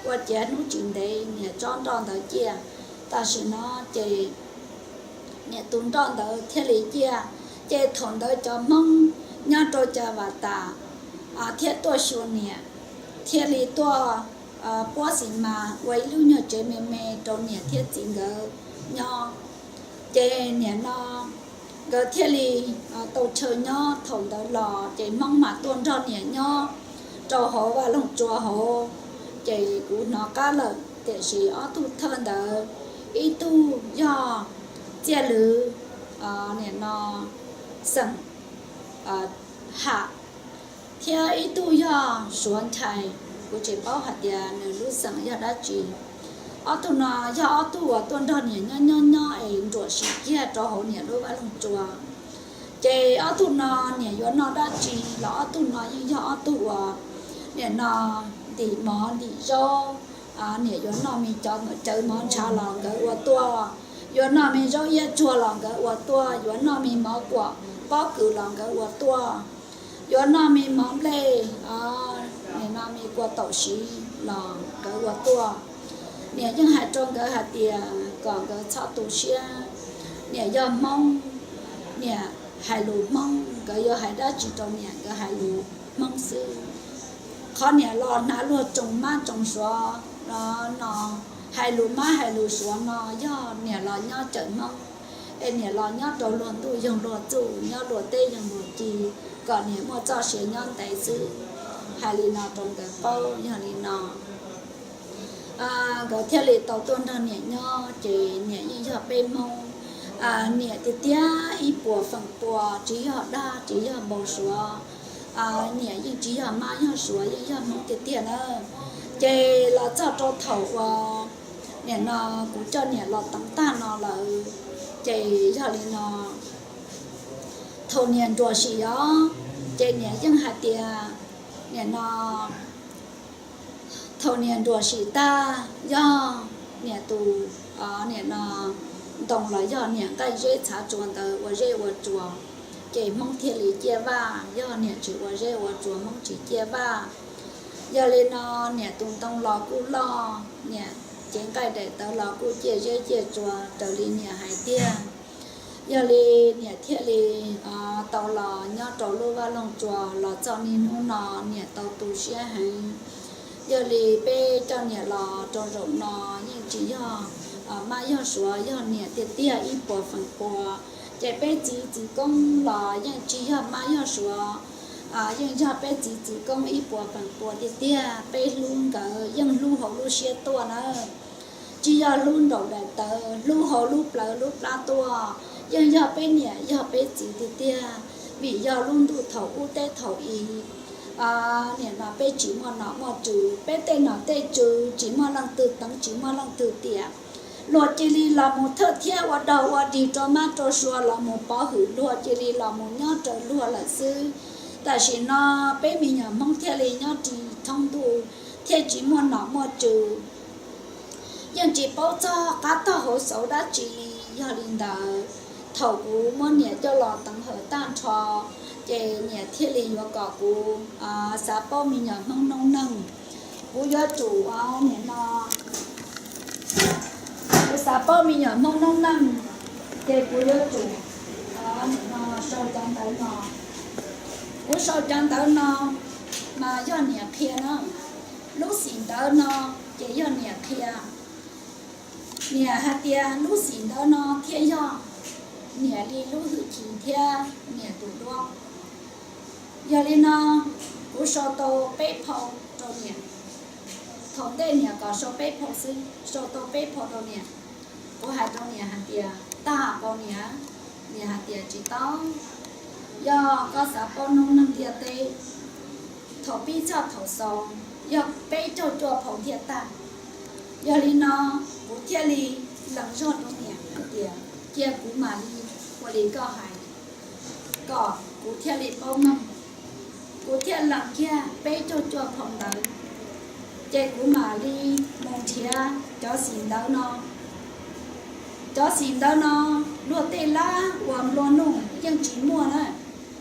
ua ciav hnub tsis ntev niam tsob nroj ntawd ciaj. Tam sim no ces niam tus nroj ntawd thiaj li ciaj. Ces thaum ntawd cov Hmoob nyob rau Cas Vas Tas thiaj tuaj xyuas niam, thiaj li tuaj puab xis mas ua ib lub nyuag tsev me me rau niam thiab txiv nkawd nyob. Ces niam no nkawd thiaj li tau chaw nyob. Thaum ntawd los ces Hmoob mam tuaj nrog niam nyob rau hauv vaj loog tsua hauv. Ces kuv hnov qab lawm, tiam sis ob tug thawj ntawd, ib tug yog Txiaj Lwv, niam no xeem Ham, thiab ib tug yog Suav Nchai. Kuv tsis paub hais tias nws lub xeem yog dab tsi. Ob tug no yog ob tug uas tuaj nrog niam nyob nyob nyob es nruam sim kiag rau hauv niam lub vaj loog tsua. Ces ob tug no niam yuav noj dab tsi los ob tug no yeej yog ob tug uas niam no ntim mov ntim zaub. Niam yuav noj me cov cawv mov ntshav los nkawd ua tuaj, yuav noj me zaub iab tsuag los nkawd ua tuaj, yuav noj me mov kuam pob kws los nkawd ua tuaj, yuav noj me mov nplej, niam no me kua taum siv los nkawd ua tuaj. Niam yeej hais rau nkawd hais tias kom nkawd txhob tu siab, niam yog Hmoob, niam hais lus Hmoob, nkawd yuav hais dab tsi rau niam nkawd hais lus Hmoob xwb. Qhov niam los hnav luag tsoos mab tsoos suav no, hais lus mab hais lus suav no yog niam los nyob cawm Hmoob, es niam los nyob rau luag ntuj yoog luag txuj, nyob luag teb yoog luag ci, kom niam muaj txoj sia nyob ntev xwb. Hais li no rau nkawd paub. Yog li no nkawd thiaj li tau tuaj nrog niam nyob. Ces niam yeej yog peb Hmoob, niam tiag tiag ib puas feem pua, tsis yog dag tsis yog npau suav. Niam yeej tsis yog mab yog suav, yeej yog Hmoob tiag tiag na. Ces los txog rau thaum uas niam no kuv coj niam los teev tag no lawm, ces yog li no thaum niam nruam sim os, ces niam yeej hais tias, niam no, thaum niam nruam sim tag yog niam tus, niam no, ntoo los yog niam nqaij zeb txhav tsua ntawd ua zeb ua tsua. ces Hmoob thiaj li ciaj vaj, yog niam tsis ua zeb ua tsua Hmoob tsis ciaj vaj. Yog li no niam tus ntoo los kuj loj, niam cev nqaij daim tawv los kuj ciaj zeb ciaj tsua raws li niam hais tiag. Yog li niam thiaj li tau los nyob rau lub vaj loog tsua los txog niaj hnub no niam tau tu siab heev. Yog li peb coj niam los rau zaum no yeej tsis yog mab yog suav, yog niam tiag tiag ib puas feem pua. Ces peb txiv txiv koob los yeej tsis yog mab yog suav, yeej yog peb txiv txiv koob ib puas feem pua tiag tiag. Peb hlub nkawd yeej hlub hauv lub siab tuaj nawb, tsis yog hlub nraum daim tawv, hlub hauv lub plawv lub plab tuaj. Yeej yog peb niam yog peb txiv tiag tiag, vim yog lub ntuj thaum ub teb thaum i, niam no peb tsis muaj nom muaj tswv, peb tej nom tej tswv tsis muaj leej twg teev tsis muaj leej twg tiam. Luag cia li los mus thawj thiab ua dog ua dig rau mab rau suav los mus pov hwm, luag cia li los mus nyob raws luag lawm xwb. Tam sim no peb me nyuam Hmoob thiaj li nyob ris thoob ntuj, thiaj tsis muaj nom muaj tswv, yeej tsis paub txog qab tog hauv xauv dab tsi li. Yog li ntawd, thaum kuv muab niam coj los teev hawm tag nrho, ces niam thiaj li yuav kom kuv xav paub me nyuam Hmoob noob neej. Kuv yuav tsum ua niam no, kuv xav paub me nyuam Hmoob noob neej, ces kuv yuav tsum ua niam no sau cov ntawv no. Kuv sau cov ntawv no mas yog niam qhia na. Lub xim ntawv no ces yog niam qhia. Niam hais tias lub xim ntawv no thiaj yog niam li lub hwj chim thiab niam tus duab. Yog li no, kuv sau tau peb phau rau niam. Thaum ntej niam kom sau peb phau xwb, sau tau peb phau rau niam. Kuv hais rau niam hais tias, tag pas niam? Niam hais tias tsis tau, yog koj xav paub noob neej ntiaj teb, thaum pib txog thaum xaus yog peb caug cuaj phau thiaj tag. Yog li no, kuv thiaj li lees zog rau niam hais tias cia kuv mam li ua li koj hais, kom kuv thiaj li paub meej. Kuv thiaj lees kiag peb caug cuaj phau ntawv, ces kuv mam li mus nrhiav cov xim ntawv no. Cov xim ntawv no luag tej lab uas nplua nuj yeej tsis muaj na,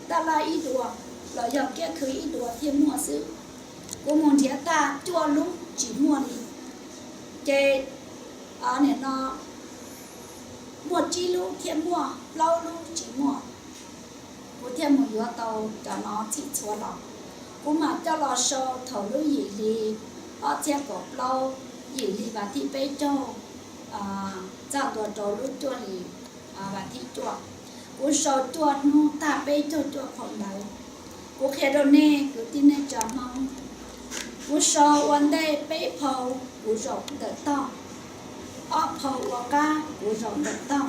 tab laj ib dua los yog kiab khw ib dua thiaj muaj xwb. Kuv mus nrhiav tag cuaj lub tsis muaj li, ces niam no muaj tsib lub thiaj muaj, plaub lub tsis muaj. Kuv thiaj mus yuav tau cov no txhij txhua los, kuv mam coj los sau thaum lub yim hli ob txhiab kaum plaub, yim hli vas thib peb caug txog ntua rau lub cuaj hli vas thib cuaj. Kuv sau cuaj hnub tag peb caug cuaj phau ntawv. Kuv qhia rau nej kwv tij neej tsa Hmoob, kuv sau ua ntej peb phau kuv zaum ntawm tog, ob phau ua qab kuv zaum ntawm tog.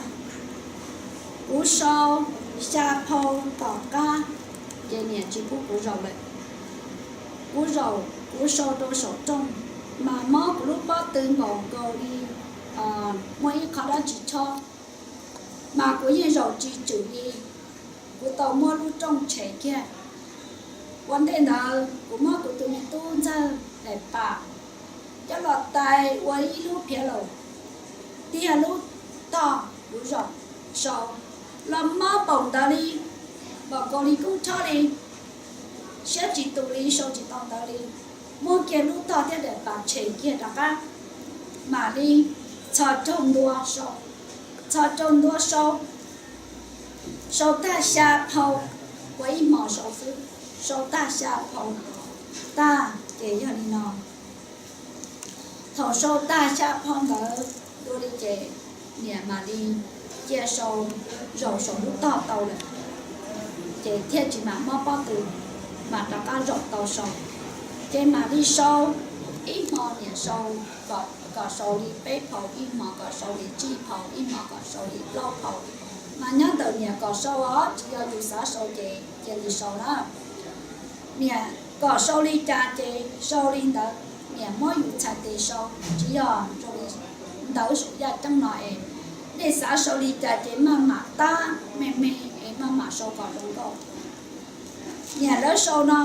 Kuv sau xya phau tom qab, ces niam tsis pub kuv zaum lawm. Kuv zaum, kuv sau rau saum rooj, mas mob kuv lub pob tw npaum nkaus li muaj ib qho dab tsi chob, mas kuv yeej zaum tsis tswm li. Kuv tau muab lub rooj tshem kiag. Ua ntej ntawd kuv muab kuv tus me tub ntxawg daim pam coj los tais ua ib lub phiav laus, tiag lub tog kuv zaum sau, los mob npaum ntawd li, npaum nkaus li koob chob li, siab tsis tus li, sau tsis tau ntawv li. Muab kiag lub tog thiab daim pam tshem kiag rov qab, mam li txhos caug ntua sau, txhos caug ntua sau, sau tag xya phau, ua ib hmos sau xwb, sau tag xya phau tag ces yog li no. Thaum sau tag xya phau ntawd dua li ces niam mam li cia sau, zaum saum lub tog tau lawm, ces thiaj tsis mam mob pob tw, mam rov qab zaum tau sau. Ces mam li sau, ib hmo niam sau kom sau li peb phau, ib hmo kom sau li tsib phau, ib hmo kom sau li plaub phau. Mas nyob ntawm niam kom sau os, tsis yog yus xav sau ces cia li sau na. Niam kom sau li cas ces sau li ntawd, niam muab yus txhais tes sau, tsis yog zoo li ntawv saum yaj ceeb no es nej xav sau li cas ces maj mam tab me me es maj mam sau kom zoo nkauj. Niam lawv sau no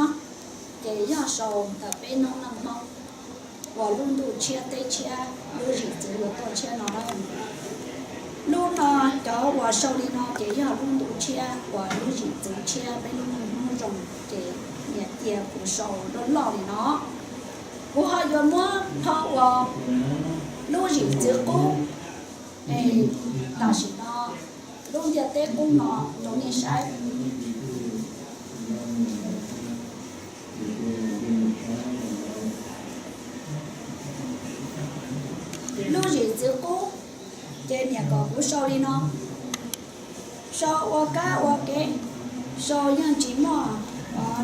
ces yog sau ntawm peb noob neej Hmoob uas lub ntuj tshiab teb tshiab, lub zim txwv yuav tuaj tshiab no na. Lub no, cov uas sau li no ces yog lub ntu tshiab uas lub zim txwv tshiab peb lub neej hnub zoo, ces niam cia kuv sau loj loj li no. Kuv ho yuav muab phau uas lub zim txwv qub, es tam sim no lub ntiaj teb qub no rau nej saib. Lub zim txwv qub, ces niam kom kuv sau li no: sau ua kab ua kev, sau yeej tsis muaj,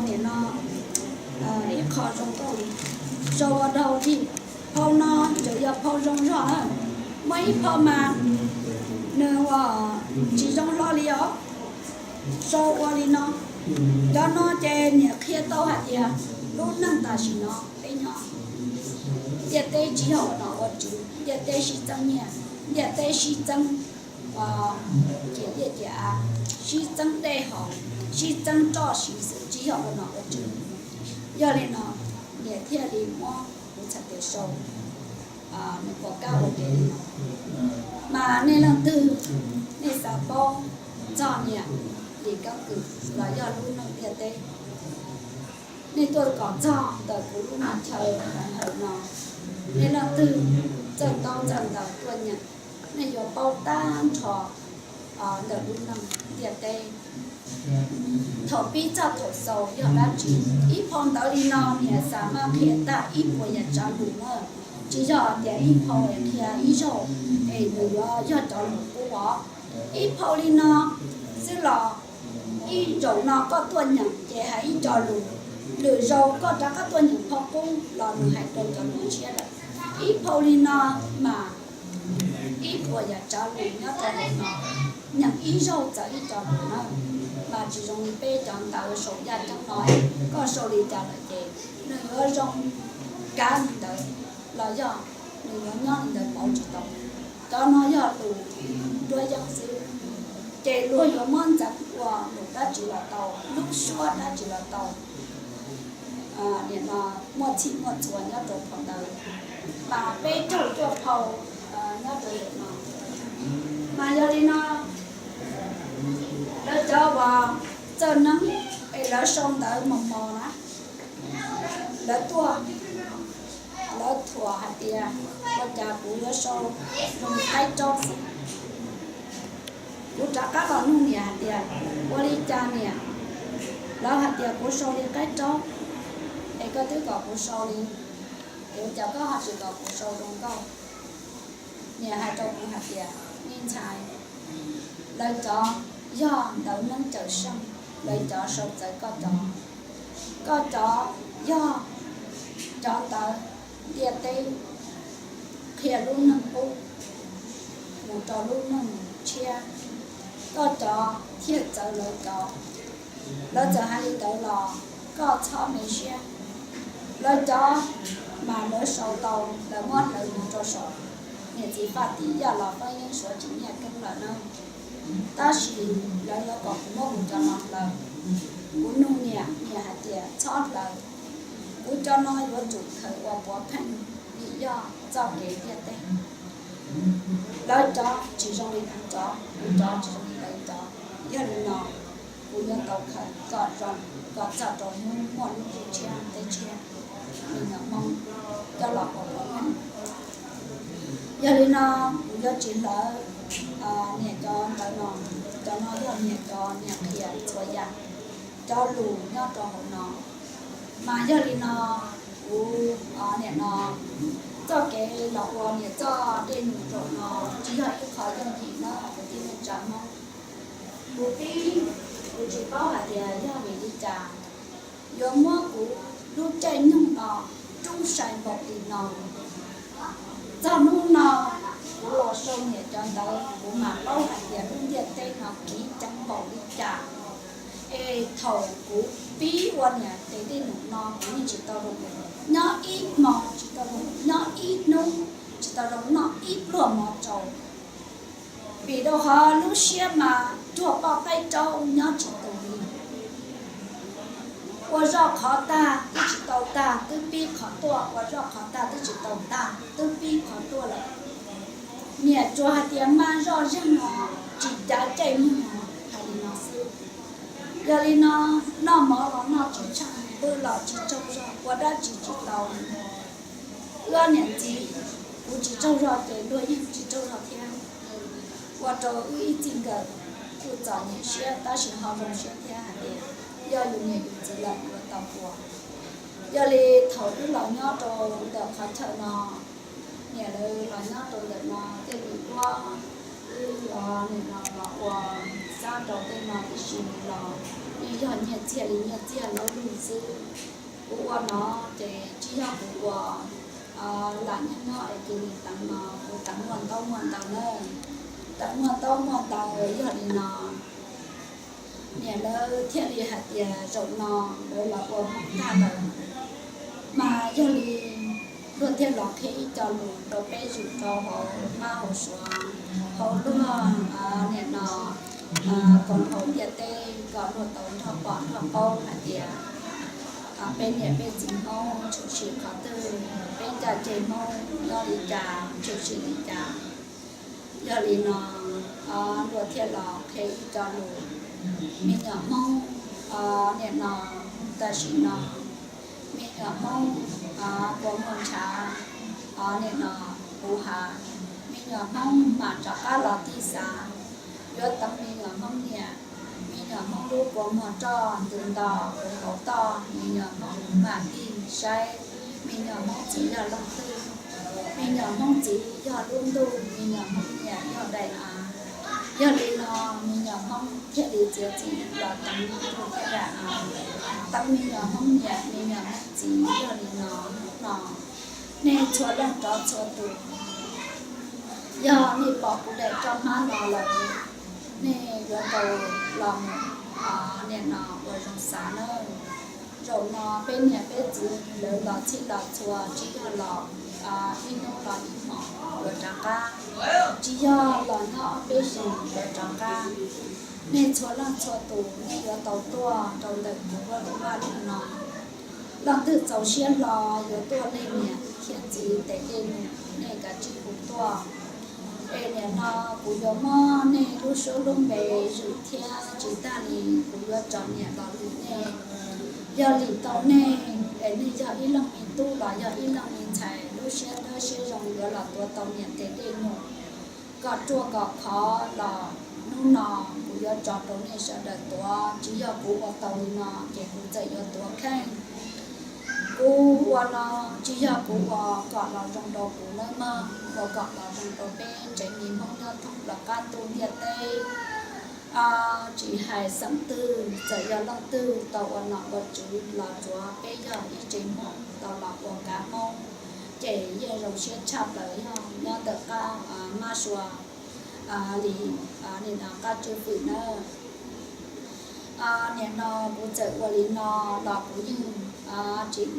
nim no, ib qho zoo nkauj li, sau ua dog dig. Phau no tseem yog phau zoo zog na, muaj ib phau mas nws ua tsis zoo hlo li os. Sau ua li no, cov no ces niam qhia tau hais tias lub neej tam sim no peb nyob, ntiaj teb tsis yog ua nom ua tswv, ntiaj teb sib txeeb nyiaj, ntiaj teb sib txeeb ua ciam liaj ciam av, sib txeeb dej haus, sib txeeb roj siv xwb, tsis yog ua nom ua tswv. Yog li no, niam thiaj li muab kuv txhais tes sau nws pom kab ua kev li no. Mas nej leej twg nej xav paub txog niam Lis Keeb Kwm los yog lub neej ntiaj teb, nej tuaj kom txog ntawm kuv lub mas chaw hauv no, nej leej twg txawj ntaub txawj ntawv tuaj nyeem, nej yuav paub tag nrho ntawm lub neej ntiaj teb. Thaum pib txog thaum xaus yog dab tsi? Ib phau ntawv li no niam xav maj qhia tag ib puas yam tsav lus na, tsis yog tias ib phau es qhia ib zaug es nws yuav yog cov lus qub os. Ib phau li no xwb los ib zaug no koj tuaj nyeem ces hais ib co lus, lwm zaug koj rov qab tuaj nyeem phau qub los nws hais rau cov lus tshiab lawm. Ib phau li no mas ib puas yam tsav lus nyob rau hauv no, nyeem ib zaug txawv ib co lus na. Mas tsis zoo li peb cov ntawv saum yaj ceeb no, koj sau li cas lawm ces nws yuav zoo kav li ntawd los yog nws yuav nyob li ntawd pauv tsis tau. Cov no yog lus nruab yeeb xwb, ces luag yuav muab ntxeev ua lus dab tsi los tau, lub suab dab tsi los tau. Nim no muaj txhij muaj txhua nyob rau phau ntawv, mas peb caug cuaj phau nyob rau lwm no. Mas yog li no, lawv cov uas txawj neeb es lawv sau ntawv mos mos na, lawv tuaj, lawv thuam hais tias ua cas kuv yuav sau zoo qaib tsaub xwb. Kuv rov qab los nug niam hais tias ua li cas niam, lawv hais tias kuv sau li qaib tsaub, es koj twb kom kuv sau li, es ua cas koj ho tsis kom kuv sau zoo nkauj? Niam hais rau kuv hais tias me ntxhais, lawv cov yog ntawv neeb cawm seej, lawv cov sau txawv koj cov, koj cov yog cov ntawv ntiaj teb qhia lub neej qub mus rau lub neej tshiab, koj cov thiaj txawv lawv cov. Lawv txawm hais li ntawd los koj txhob me siab. Lawv cov mas lawv sau tau, lawv muab hlawv mus rau saum niam txiv Faj Tim Yaj los Fab Yeeb Suav tsis nyiaj keeb lawm na. Tab sis lawv yuav kom kuv muab kuv cov no hlawv. Kuv nug niam, niam hais tias txhob hlawv, kuv cov no yuav tsum khaws ua puav pheej vim yog txoj kev ntiaj teb. Lawv cov tsis zoo li kuv cov, kuv cov tsis zoo li lawv cov. Yog li no kuv yuav tau khaws kom zoo, kom txog rau hnub muaj lub ntuj tshiab teb tshiab, me nyuam Hmoob coj los ua puav pheej. Yog li no kuv yuav tsis hlawv niam cov ntawv no, cov no yog niam cov, niam qhia txhua yam cov lus nyob rau hauv no. Mas yog li no kuv, nim no txoj kev los ua niam txoj dej num zaum no tsis yog ib qho yooj yim na kwv tij neej tsa Hmoob. Kuv pib, kuv tsis paub hais tias yog vim li cas yuav muab kuv lub caij nyoog no rub sai npaum li no. Txog hnub no kuv los sau niam cov ntawv kuv mam paub hais tias lub ntiaj teb no kiv ceev npaum li cas. Es thaum kuv pib ua niam tes dej num no kuv yeej tsis tau zoo, nyob ib hmo tsis tau zoo, nyob ib hnub tsis tau zoo, noj ib pluag mov tsau. Vim rau qhov lub siab mas cuag poj qaib tsaub nyob tsis tus li. Ua zoj qhov tag twb tsis tau tag, twb pib qhov tuaj, ua zoj qhov tag twb tsis tau tag, twb pib qhov tuaj lawm. Niam tsuas hais tias maj zoj zeeg no, tsis cav caij mog, hais li no xwb. Yog li no, noj mov los noj tsis tsheej, pw los tsis tsaug zog, ua dab tsi tsis tau. Wb niam txiv, kuv tsis tsaug zog ces luag yeej tsis tsaug zog thiab. Ua rau wb ib txij nkawm kuj txom nyem siab tab sis ho zoo siab thiab hais tias yog yus niam yus txiv lawm yuav tau ua. Yog li thaum wb los nyob rau ntawm qhov chaw no, niam lawv los nyob rau ntawm no tej li ua, wb los nim no los ua xab rau tej no tib si los yeej yog nyiaj txiag li nyiaj txiag lub lug xwb. Kuv ua no ces tsis yog kuv ua lam nyob nyob es cia li teev no, kuv teev muaj ntaub muaj ntawv na, teev muaj ntaub muaj ntawv. Yog li no niam lawv thiaj li hais tias zaum no lawv los ua Hmoob tag lawm, mas yog li luag thiaj los qhia ib co lus rau peb zwm rau hauv mab hauv suav, hauv luag nim no koom haum ntiaj teb kom luag tau nrog pom nrog paub hais tias peb niam peb txiv Hmoob tshwm sim qhov twg, peb caj ces Hmoob nyob li cas tshwm sim li cas. Yog li no luag thiaj los qhia ib co lus, me nyuam Hmoob nim no, tam sim no me nyuam Hmoob kua muag ntshav, nim no huv hav, me nyuam Hmoob mam rov qab los tig xav, yuav teev me nyuam Hmoob niam, me nyuam Hmoob lub kua muag roj ntws nto huv hauv toj, me nyuam Hmoob mam tig saib me nyuam Hmoob txiv yog leej twg. Me nyuam Hmoob txiv yog lub ntuj, me nyuam Hmoob niam yog daim av. Yog li no me nyuam Hmoob thiaj li txiav txim los teev ntuj thiab daim av, teev me nyuam Hmoob niam me nyuam Hmoob txiv. Yog li no hnub no nej txhua leej rov txhua tus, yog nej pom kuv daim roj hmab no lawm, nej yuav tau los mus nim no ua zoo xav nawb. Zaum no peb niam peb txiv lawv los txhij los txhua tsis yog los ib hnub los ib hmos yuav rov qab, tsis yog los nyob ob peb xyoos yuav rov qab. Nej txhua leej txhua tus nej yuav tau tuaj rau ntawm kuv vaj lug no. Leej twg txaus siab hlo yuav tuaj leej niam thiab txiv tes dej num, nej kav tsij hu tuaj. Es nim no kuv yuav muab nej lub suab lub npe zwm thiab tsis tag li kuv yuav tso niam los lwm nej. Yog lim tau nej es nej yog ib leej me tub los yog ib leej me ntxhais lub siab dawb siab zoo yuav los tuav tau niam tes dej num kom ruaj kom khov los hnub no kuv yuav tso rau nej sawv daws tuav. Tsis yog kuv ua tau li no ces kuv txawm yuav tuav kheej. Kuv ua no tsis yog kuv ua kom los zoo rau kuv nawb mog, ua kom los zoo rau peb tsev me Hmoob nyob thoob plaws qab ntuj ntiaj teb. Tsis hais xeem twg, txawm yog leej twg tau ua nom ua tswv los tsuav peb yog ib tsev Hmoob tau los ua kav Hmoob, ces yeej zoo siab tshaj plaws yog nyob ntawm qab mab sua li nim no qab tswv fwm nawb. Nim no kuv txawm ua li no los kuv yeej tsis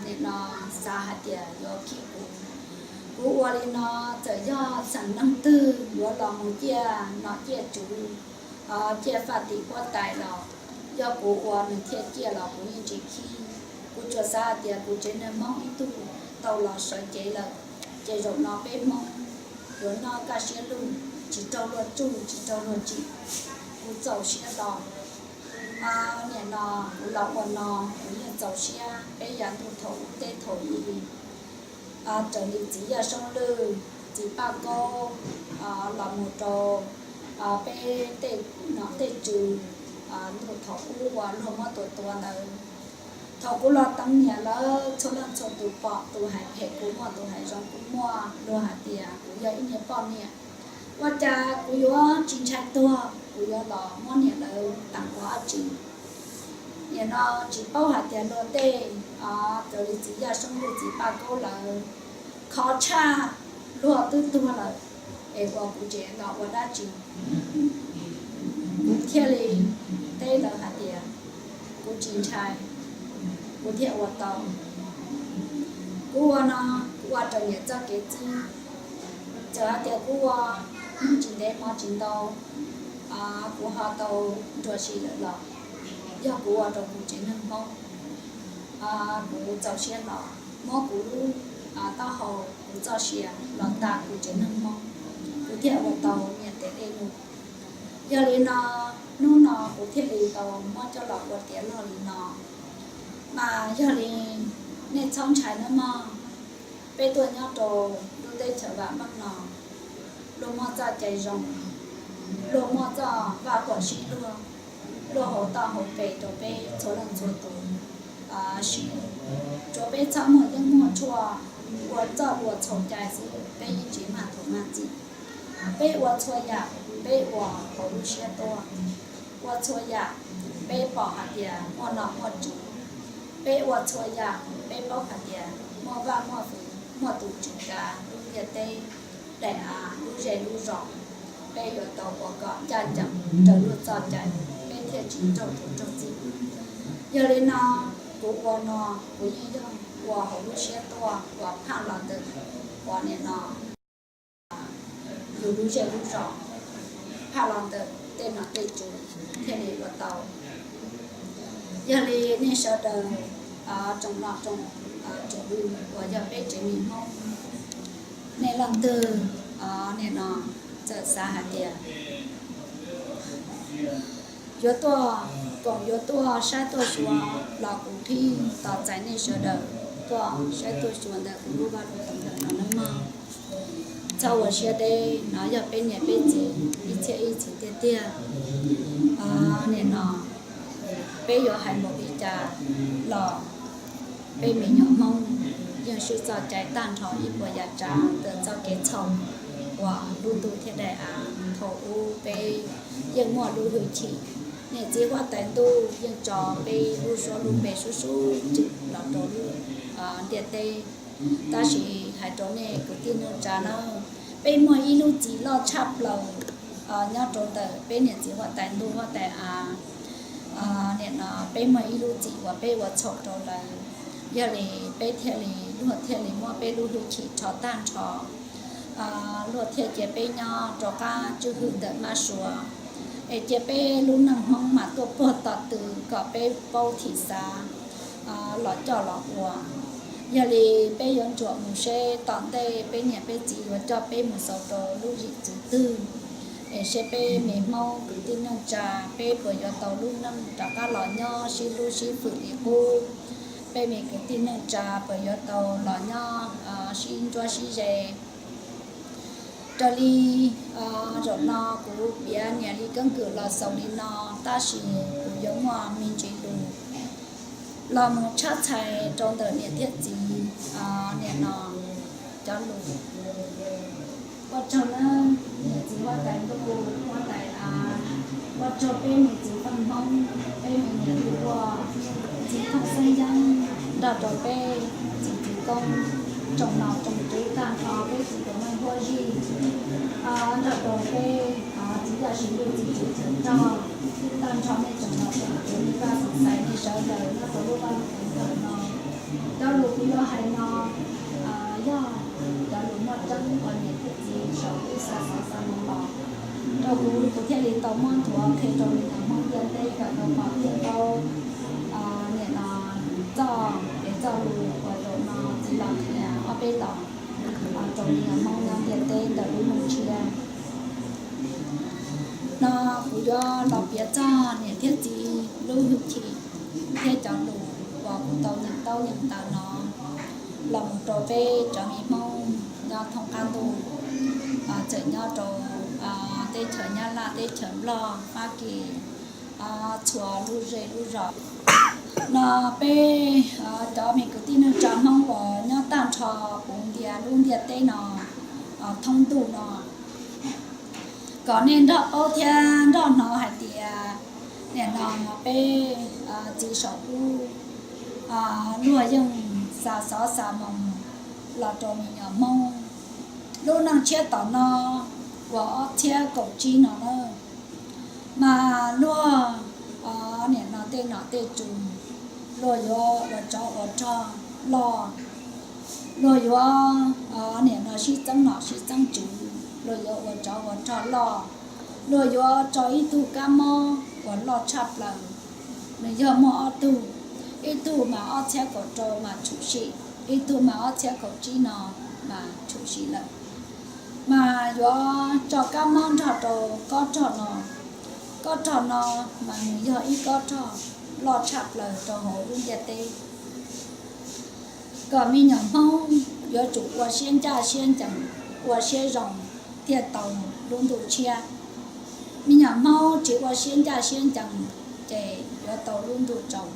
nim no xav hais tias yuav khib kuv. Kuv ua li no txawm yog xeem neeg twg yuav los mus ciaj nom ciaj tswv, ciaj faj tim huab tais los yog kuv ua nws thiaj ciaj los kuv yeej tsis khib. Kuv tsuas xav hais tias kuv tsev neeg Hmoob ib tug tau los sawv cev lawm, ces zaum no peb Hmoob yuav noj kaj siab lug, tsis raug luag tsuj tsis raug luag tsim. Kuv txaus siab hlo. Nim no kuv los ua no kuv yeej txaus siab. Peb yav ntuj thaum ub teb thaum i, raws li txiv Yaj Soob Lwj, txiv Paj Kaub, los mus rau peb tej nom tej tswv ntuj thaum ub uas luag muab tua tua ntawd. Thaum kuv los teev niam lawv txhua leej txhua tus pom, tus hais phem kuv muaj, tus hais zoo kuv muaj, luag hais tias kuv yog ib niag poj niam. Ua cas kuv yuav tsis ntshai tuag, kuv yuav los muab niam lawv teem ua dab tsi? Nim no tsis paub hais tias luag tej, raws li txiv Yaj Soob Lwj, txiv Paj Kaub lawv, khov tshaj luag twb tuag lawm, es ua kuv tsev los ua dab tsi? Kuv thiaj li teb lawv hais tias kuv tsis ntshai, kuv thiaj ua tau. Kuv ua no, kuv ua raws niam txoj kev txib. Txawm hais tias kuv ua hnub tsis ntev hmo tsis ntau, kuv ho tau nruas sim lawm los yog kuv ua rau kuv tsev neeg Hmoob. Kuv txaus siab los muab kuv lub taub hau, kuv txoj sia los tas kuv tsev neeg Hmoob. thiaj ua tau nyias tes dej num. Yog li no, hnub no kuv thiaj li tau muab coj los ua tiav noj li no. Mas yog li nej txhob ntshai nawb mog, peb tuaj nyob rau lub teb chaws vam meej no, luag muaj txoj cai zoo, luag muaj txoj vaj huam sib luag, luag hauv toj hauv pes rau peb txhua leej txhua tus siv. Tsuav peb txhob muaj yeeb muaj tshuaj, ua txoj ua txhaum cai xwb peb yeej tsis maj thuam maj txim. Peb ua txhua yam peb ua hauv lub siab tuaj, ua txhua yam peb pom hais tias muaj nom muaj tswv, peb ua txhua yam peb paub hais tias muaj vaj muaj vim, muaj tus tswv kav lub ntiaj teb, daim av, lub zej lub zos. Peb yuav tau ua kom ncaj ncees raws luag txoj cai, peb thiaj tsis raug thuv raug txim. Yog li no, kuv ua no kuv yeej yog ua hauv lub siab tuaj, ua phaj los ntawm, ua nim no yus lub zej lub zos, phaj los ntawm tej nom tej tswv thiaj li ua tau. Yog li nej sawv daws, tsoom nom tsoom tswv uas yog peb tsev neeg Hmoob, nej leej twg nim no txawm xav hais tias yuav tuaj, koom yuav tuaj saib tuaj xyuas los kuv qhib tos txais nej sawv daws tuaj saib tuaj xyuas ntawm kuv lub vaj lub tsev ntawm no nawb mog. Txhob ua siab deb, no yog peb niam peb txiv ib txhiab ib txhis tiag tiag. Nim no peb yuav hais npaum li cas los peb me nyuam Hmoob yeej swb txoj cai tag nrho ib puas yam tsav ntawm txoj kev txhaum uas lub ntuj thiab daim av. Thaum ub peb yeej muaj lub hwj chim, niam txiv huab tais ntuj yeej tso peb lub suab lub npe sub sub tswm los rau lub ntiaj teb. Tab sis hais rau nej kwv tij neej tsa na, peb muaj ib lub txim loj tshaj plaws nyob rau ntawm peb niam txiv huab tais ntuj huab tais av. Nim no peb muaj ib lub txim uas peb ua txhaum rau lawv, yog li peb thiaj li, luag thiaj li muab peb lub hwj chim rho tag nrho. Luag thiaj cia peb nyob rov qab tswj hwm ntawm mab sua, es cia peb lub neej Hmoob mas tuaj puag tom tw kom peb paub thim xav los coj los ua. Yog li peb yuav ntsuam mus seb tom ntej peb niam peb txiv yuav coj peb mus xaus rau lub zim txwv twg, es seb peb me Hmoob kwv tij neej tsa peb puas yuav tau lub neej rov qab los nyob sib hlub sib fwm li qub. Peb me kwv tij neej tsa puas yuav tau los nyob sib ntsuab sib ze. Raws li zaum no kuv piav niam li keeb kwm los xaus li no, tab sis kuv yuav muaj me ntsis lus los mus tshab txhais rau ntawm niam thiab txiv, nim no cov lus. Ua tsaug nawb niam txiv huab tais ntuj huab tais av, ua tsaug peb me txiv paj Hmoob, peb me niam tub ua txiv phooj xeeb yeeb, nrog rau peb txiv txiv koob, tsoom nom tsoom tswv tag nrho peb txiv txiv neej huab zij, nrog rau peb txiv yaj siv ntuj txiv txiv txiv rog, tag nrho nej tsoom nom tsoom tswv nej pab xav xais nej sawv daws nyob rau lub vaj lub tsev ntawm no. Cov lus kuv yuav hais no yog cov lus muaj tseeb uas niam thiab txiv saum ib xav xav xav mus los rau kuv, kuv thiaj li tau muab nthuav qhia rau me nyuam Hmoob ntiaj teb kom tau pom thiab paub. Nim no txoj kev txoj lus uas zaum no txiv los qhia ob peb los rau me nyuam Hmoob nyob ntiaj teb ntawm lub ntuj tshiab no, kuv yuav los piav txog niam thiab txiv lub hwj chim thiab cov lus uas kuv tau nyeem taub nyeem ntawv no los mus rau peb cov me Hmoob nyob thoob qab ntuj, txawm nyob rau teb chaws Nyab Laj, teb chaws Nplog, Fab Kis, txhua lub zej lub zos no. Peb cov me kwv tij neej tsa Hmoob uas nyob tag nrho puv ntias lub ntiaj teb no thoob ntuj no, kom nej nrog paub thiab nrog hnov hais tias nim no peb txiv saum ub luag yeej xa xov xa moo los rau me nyuam Hmoob lub neej tshiab tom no uas ob txhiab kaum tsib no na, mas luag nim no tej nom tej tswv luag yuav ua tsov ua rog loj, luag yuav nim no sib txeeb nom sib txeeb tswv, luag yuav ua tsov ua rog loj, luag yuav tso ib tug kab mob uas loj tshaj plaws, nws yog muaj ob tug, ib tug mas ob txhiab kaum rau mas tshwm sim, ib tug mas ob txhiab kaum tsib no mas tshwm sim lawm. Mas yuav tso kab mob nrog rau kob rog no. Kob rog no mas nws yog ib kob rog loj tshaj plaws rau hauv lub ntiaj teb, kom me nyuam Hmoob yuav tsum ua siab ncaj siab ncees, ua siab zoo thiaj tau lub ntuj tshiab. Me nyuam Hmoob tsis ua siab ncaj siab ncees ces yuav tau lub ntuj tsaus.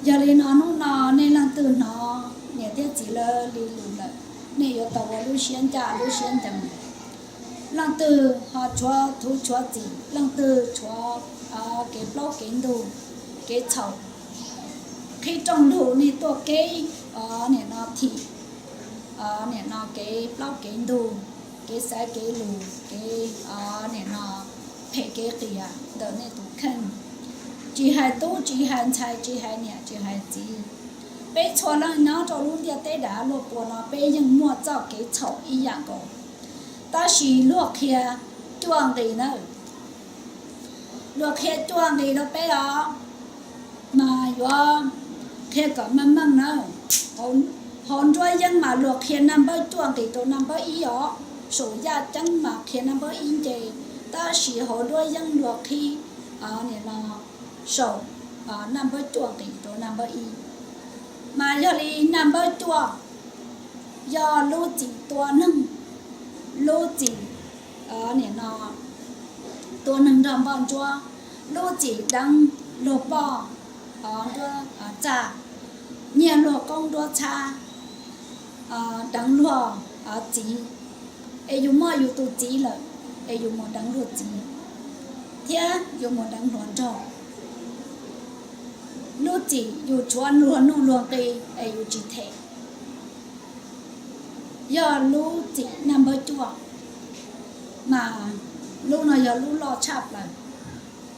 Yog li no hnub no nej leej twg hnov niam thiab txiv lawv li lus lawm, nej yuav tau ua lub siab ncaj lub siab ncees. Leej twg ho tshuav thuv tshuav txim, leej twg tshuav kev plaub kev ntug, kev txhaum, qhib rooj lug nej tuaj keb, nim no thim, nim no kev plaub kev ntug, kev xaiv kev lus, kev, nim no phem kev qias ntawm nej tus kheej. Tsis hais tub tsis hais ntxhais tsis hais niam tsis hais txiv, peb txhua leej nyob rau lub ntiaj teb dav luaj puas no peb yeej muaj txoj kev txhaum ib yam nkaus. Tab sis luag qhia cuaj nqis na, luag qhia cuaj nqis rau peb os, mas yuav qhia kom meej meej na. Hauv nruab yeeb mas luag qhia naj npawb cuaj nqis rau naj npawb ib os, saum yaj ceeb mas qhia naj npawb ib nce, tab sis hauv nruab yeeb luag qhib, nim no saum naj npawb cuaj nqis rau naj npawb ib. Mas yog li naj npawb cuaj yog lub txim tua neeg, lub txim, nim no tua neeg nrog npoj ntsuab, lub txim deev luag poj nruab txaj, nyiag luag qoob nruab txhab, deev luag txiv, es yus muaj yus tus txiv lawm, es yus mus deev luag txiv, thiab yus mus deev hluas nraug. Lub txim yus tshuav luag nuj luag nqi es yus tsis them, yog lub txim naj npawb cuaj, mas lub no yog lub loj tshaj plaws.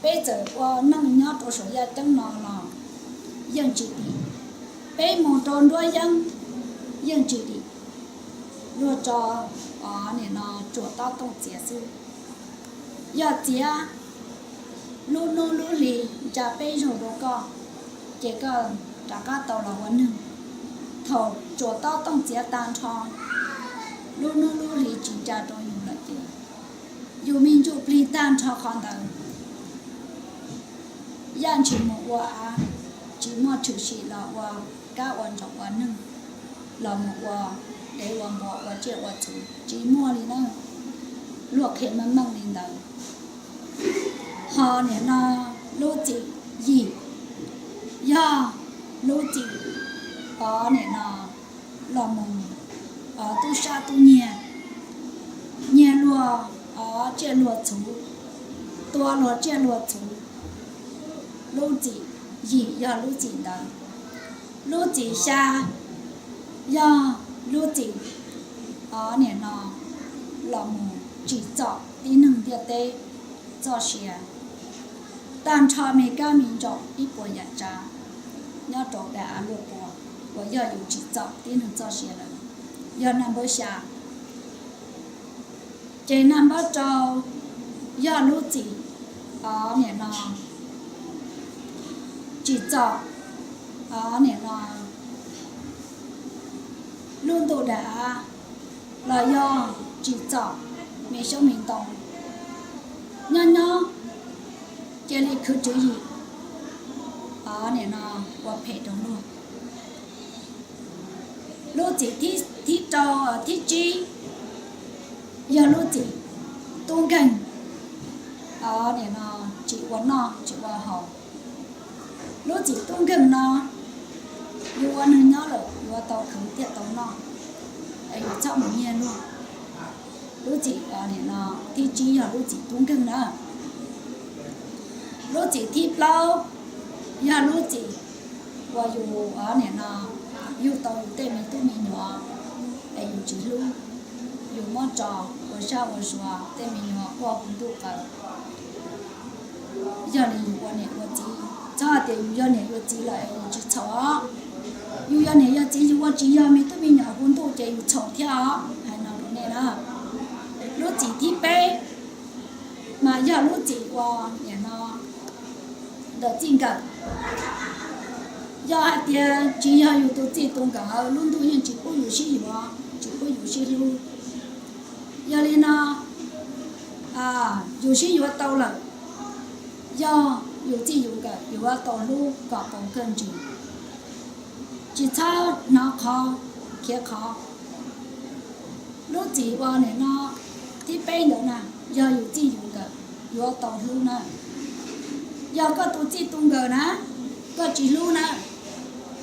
Peb txawm ua neej nyob rau saum yaj ceeb no los yeej tsis dim, peb mus rau nruab yeeb yeej tsis dim, luag tso, nim no tsuam tob tooj txiav xwb. Yog txiav lub hnub lub hli ntsa peb zaug rau koj, ces koj rov qab tau los ua neeg. Thaum tsuam tob tooj txiav tag nrho, lub hnub lub hli tsis ntsa rau yus lawm ces yus me ntsuj plig tag nrho qhov ntawd. Yaj ntshis mus ua av, tsis muaj tshwm sim los ua kab ua ntsoov ua neeg, los mus ua dev ua npua ua tsiaj ua txhu tsis muaj li na. Luag qhia meej meej li ntawd. Ho nim no lub txim yim yog lub txim, nim no los mus tub sab tub nyiag, nyiag luag tsiaj luag txhu, tua luag tsiaj luag txhu. Lub txim yim yog lub txim ntawd. Lub txim xya yog lub txim, nim no los mus tsim txom tib neeg ntiaj teb txoj sia. Tag nrho me kab me ntsaum ib puas yam tsav nyob rau daim av luaj puas uas yog yus tsim txom tib neeg txoj sia lawm, yog naj npawb xya. Ces naj npawb rau yog lub txim, nim no tsim txom, nim no lub ntuj daim av, los yog tsim txom me xyoob me ntoo. Nyob nyob cia li khwv tswv yim, nim no ua phem rau luag. Lub txim thib rau, thib tsib yog lub txim tub nkeeg, nim no tsis ua noj tsis ua haus. Lub txim tub nkeeg no yus ua neeg nyob lawm yuav tau khwv thiaj tau noj, es yus txhob mus nyiag luag. Lub txim, nim no thib tsib yog lub txim tub nkeeg na. Lub txim thib plaub yog lub txim uas yus, nim no yug tau yus tej me tub me nyuam es yus tsis hlub, yus muab tso ua sab ua sua, tej me nyuam quaj hu ntuj qaws. Yog li yus ua niam ua txiv, txhob hais tias yus yog niam yog txiv lawm es yus tsis txhaum os. Yus yog niam yog txiv yus ua tsis yog me tub me nyuam hu ntuj ces yus txhaum thiab os, hais no rau nej na. Lub txim thib peb mas yog lub txim uas nim no ntawm txij nkawm. Yog hais tias tsis yog yus tus txij tus nkawm, lub ntuj yeej tsis pub yus sib yuav, tsis pub yus sib hlub. No, yus sib yuav tau lawm, yog yus txij yus nkawm yuav tau hlub kom paus kawg ntsis, tsis txhob hnov qhov khiav qhov. Lub txim uas nim no thib peb ntawd na, yog yus txij yus nkawm yuav tau hlub na. Yog koj tus txij tus nkawm na, koj tsis hlub na,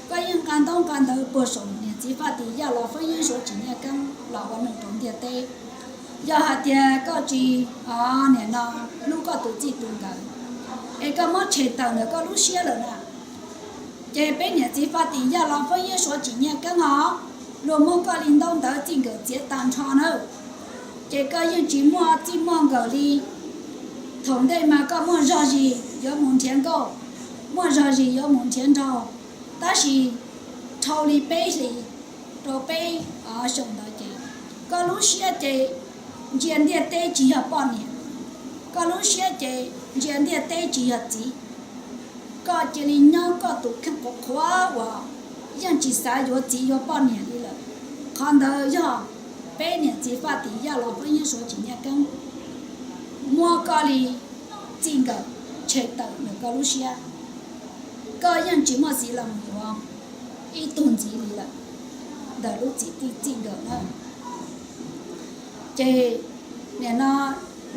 koj yeej nqa ntaub nqa ntawv puag saum niam txiv faj tim yaj los fab yeeb suav tsim nyaj keeb los ua neeg rau ntiaj teb. Yog hais tias koj tsis, nim no, hlub koj tus txij tus nkawm, es koj muab tshem tawm ntawm koj lub siab lawm na, ces peb niam txiv faj tim yaj los fab yeeb suav tsim nyaj keeb os, luag muab koj li ntaub ntawv txij nkawm txiav tag nrho nawb. Ces koj yeej tsis muaj txij muaj nkawm li. Thaum ntej mas koj muaj zog zis yuav mus nrhiav nkauj, muaj zog zis yuav mus nrhiav nraug, tab sis dhau li peb hlis rau peb xyoo ntawd ces koj lub siab ces ntsia ntiaj teb tsis yog poj niam, koj lub siab ces ntsia ntiaj teb tsis yog txiv. Koj cia li nyob koj tus kheej qhuav qhuav uas yeej tsis xav yuav txiv yuav poj niam li lawm. Qhov ntawd yog peb niam txiv faj tim yaj los fab yeeb suav tsim nyaj keeb muab koj li txij nkawm tshem tawm ntawm koj lub siab. Koj yeej tsis muaj siv los mus yuav ib tug ntxiv li lawm ntawm lub txim txij nkawm na. Ces nim no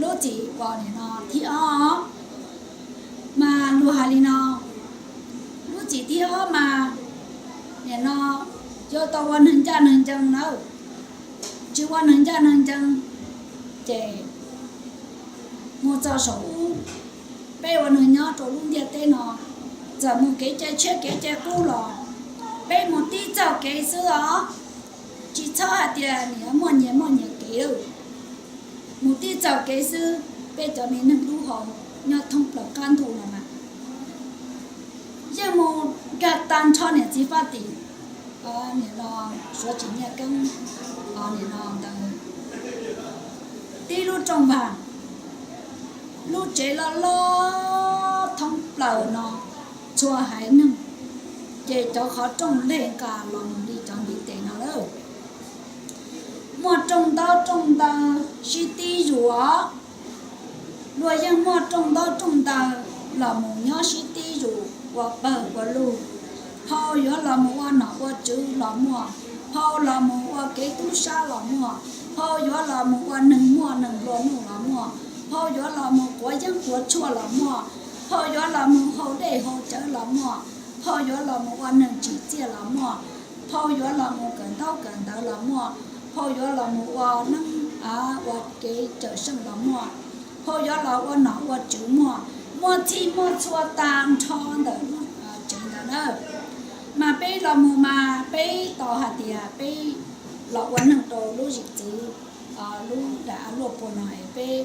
lub txim uas nim no thib ob mas luag hais li no, lub txim thib ob mas nim no yuav tau ua neeg ncaj neeg ncees nawb. Tsis ua neeg ncaj neeg ncees ces mus txog saum ub, peb ua neeg nyob rau lub ntiaj teb no, txawm mus kev cai tshiab kev cai qub los peb mus tib txoj kev xwb os. Tsis txhob hais tias nws muaj nyias muaj nyias kev lawm, mus tib txoj kev xwb. Peb cov me neeg lub hau nyob thoob plaws qab ntuj no mas yeej mus nkag tag nrho niam txiv faj tim nim no suav tsim nyaj keeb nim no ntawd tib lub rooj vag, lub tsev loj loj thoob plaws no txhua haiv neeg, ces cov qhov rooj leg nqa los mus li cov ntiv tes no lawm. Muaj rooj ntaub rooj ntawv sib tib zus os. Luag yeej muaj rooj ntaub rooj ntawv los mus nyob sib tib zus ua pawg ua lug. Phau yuav los mus ua nom ua tswv los muaj, phau los mus ua kev tub sab los muaj, phau yuav los mus ua neeg muaj neeg nplua nuj los muaj, phau yuav los mus quav yeeb quav tshuaj los muaj, phau yuav los mus hau dej hau cawv los muaj, phau yuav los mus ua neeg tsim txiaj los muaj, phau yuav los mus kawm ntaub kawm ntawv los muaj, phau yuav los mus ua neeb ua kev cawm seej los muaj, phau yuav los ua nom ua tswv muaj, muaj txhij muaj txhua tag nrho ntawm lub tsev ntawd na. Mas peb los mus mas peb tau hais tias peb los ua neeg rau lub zim txwv lub dam luaj puag no es peb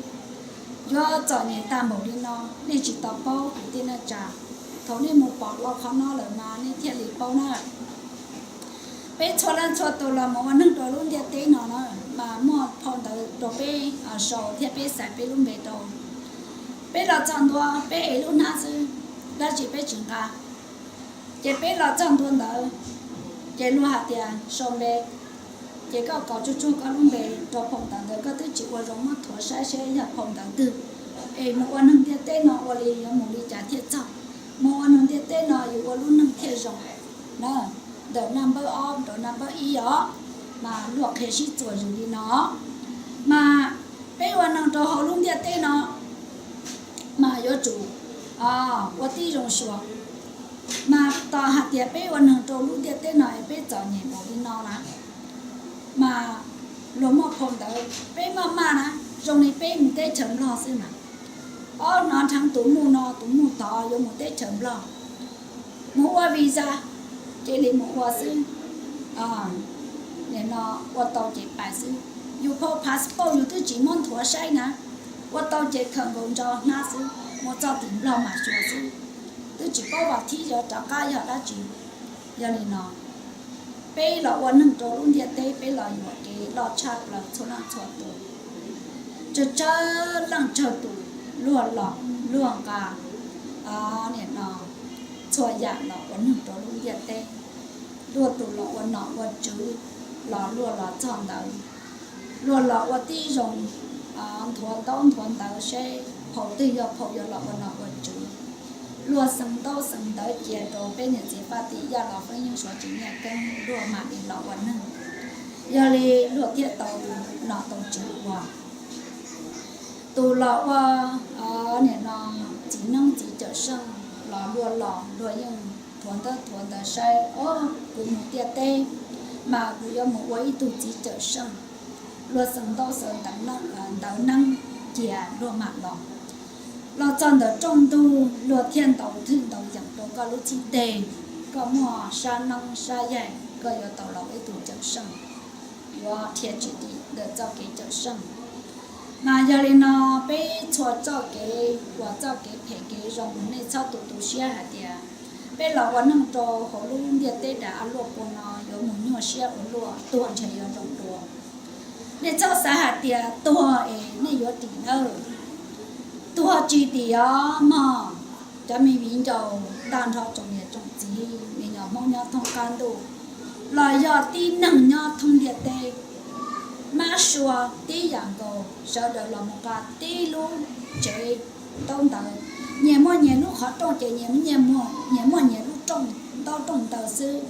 yuav txom nyem tag npaum li no. Nej tsis tau paub kwv tij neej tsa, thaum nej mus pom los qhov no lawm mas nej thiaj li paub na. Peb txhua leej txhua tus los mus ua neeg rau lub ntiaj teb no na, mas muaj phau ntawv rau peb sau thiab peb xaiv peb lub npe rau. Peb los txog ntua peb ev lub hnab xwb, dab tsi peb tsis nqa. Ces peb los txog ntua ntawd, ces luag hais tias sau npe, ces koj kos tsuag tsuag koj lub npe rau phau ntawv ntawd, koj twb tsis ua zoo muab thuav saib seb yog phau ntawv twg, es mus ua neeg ntiaj teb no ua li yuav mus li cas thiaj txog, mus ua neeg ntiaj teb no yus ua lub neej thiaj zoo na. Ntawm naj npawb ob rau naj npawb ib os, mas luag qhia sib txuas yus li no. Mas peb ua neeg rau hauv lub ntiaj teb no mas yuav tsum ua tib zoo xyuas. Mas tos hais tias peb ua neeg rau lub ntiaj teb no es peb txom nyem npaum li no na, mas luag muaj phau ntawv peb maj maj na, zoo li peb mus teb chaws Nplog xwb mas, ob hnov nrheev tus muj no tus muj tod yuav mus teb chaws Nplog, mus ua visa, cia li mus ua xwb. Nim no ua tau ces pais xwb, yus phau passport yus twb tsis muab nthuav saib na, ua tau ces khawm nkaus ntso hnab xwb, mus txog tim Nplog mam xyuas xwb, twb tsis paub vas thib yuav rov qab yog dab tsi. Yog li no peb los ua neeg rau lub ntiaj teb peb los yuam kev loj tshaj plaws txhua leej txhua tus. Tsawg tsawg leej tsawg tus luag los luag nqa nim no txhua yam los ua neeg rau lub ntiaj teb. Luag tus los ua nom ua tswv los luag los txog ntawd, Luag los ua tib zoo nthuav ntaub nthuav ntawv seb phau twg yog phau yuav los ua nom ua tswv. Luag xeev ntaub xeev ntawv cia rau peb niam txiv Faj Tim Yaj los Feeb Yeeb Suav tsis nyiaj keeb, luag mam li los ua neeg. Yog li luag thiaj tau nom tau tswv ua tus los ua, nim no txiv neeb txiv cawm seej los luag los luag yeej nthuav ntaub nthuav ntawv saib, o, kuv mus ntiaj teb mas kuv yuav mus ua ib tug txiv cawm seej. Luag xeev ntaub xeev ntawv neeb cia luag mam los. Los txog ntawm rooj ntug luag thiaj ntaus thwj ntaus yeem rau koj lub txhib teg, koj muaj sab neeb sab yaig koj yuav tau los ua ib tug cawm seej, yuav dhia tsis dim ntawm txoj kev cawm seej. Mas yog li no, peb txhua txoj kev uas txoj kev phem kev zoo, nej txhob tu tu siab hais tias peb los ua neeg rau hauv lub ntiaj teb dav luaj pua no yuav mus nyuaj siab ua luaj, tuag ntshe yuav zoo dua. Nej txhob xav hais tias tuag es nej yuav dim nawb. Tuag tsis dim os mog. Cov me viv ncaus tag nrho tsoom niam tsoom txiv me nyuam Hmoob nyob thoob qab ntuj los yog tib neeg nyob thoob ntiaj teb, mab sua tib yam nkaus, sawv daws los mus nqa tib lub tsev ntaub ntawv. Nyias muaj nyias lub qhov rooj ces nyias muaj nyias lub rooj ntaub rooj ntawv xwb.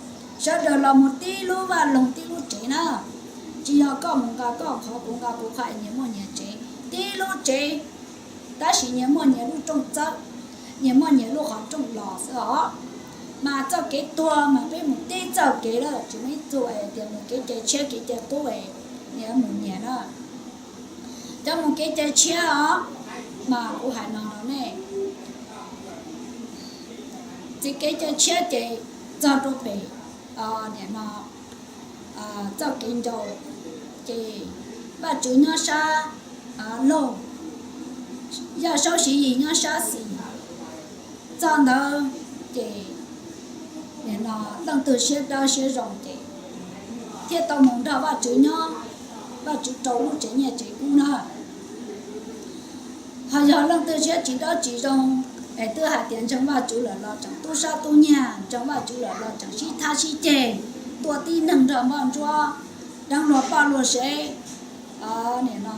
Sawv daws los mus tib lub vaj loog tib lub tsev na. Tsis yog koj mus nqa koj qhov kuv nqa kuv qhov, nyias muaj nyias tsev, tib lub tsev, tab sis nyias muaj nyias lub rooj txawb, nyias muaj nyias lub qhov rooj los xwb os. Mas txoj kev tuag mas peb mus tib txoj kev lawm, tsis muaj ib txoj es tias mus kev cai tshiab kev cai qub es nyias mus nyias na. Cov mus kev cai tshiab os, mas kuv hais no rau nej, txiv kev cai tshiab ces txog rau pem, nim no txoj kev ncau, ces Vajtswv nyob sab laug, Yaj Saub Siv Yis nyob sab xis. Txog ntawd ces nim no leej twg siab dawb siab zoo ces thiaj tau mus nrog Vajtswv nyob, Vajtswv rau lub tsev nyiaj tsev kub na. Ho yog leej twg siab tsis dawb tsis zoo, es twb hais tias ntseeg Vajtswv lawm los tseem tub sab tub nyiag, ntseeg Vajtswv lawm los tseem sib thab sib ceg, tua tib neeg nrog npoj ntsuab, deev luag poj luag sev, nim no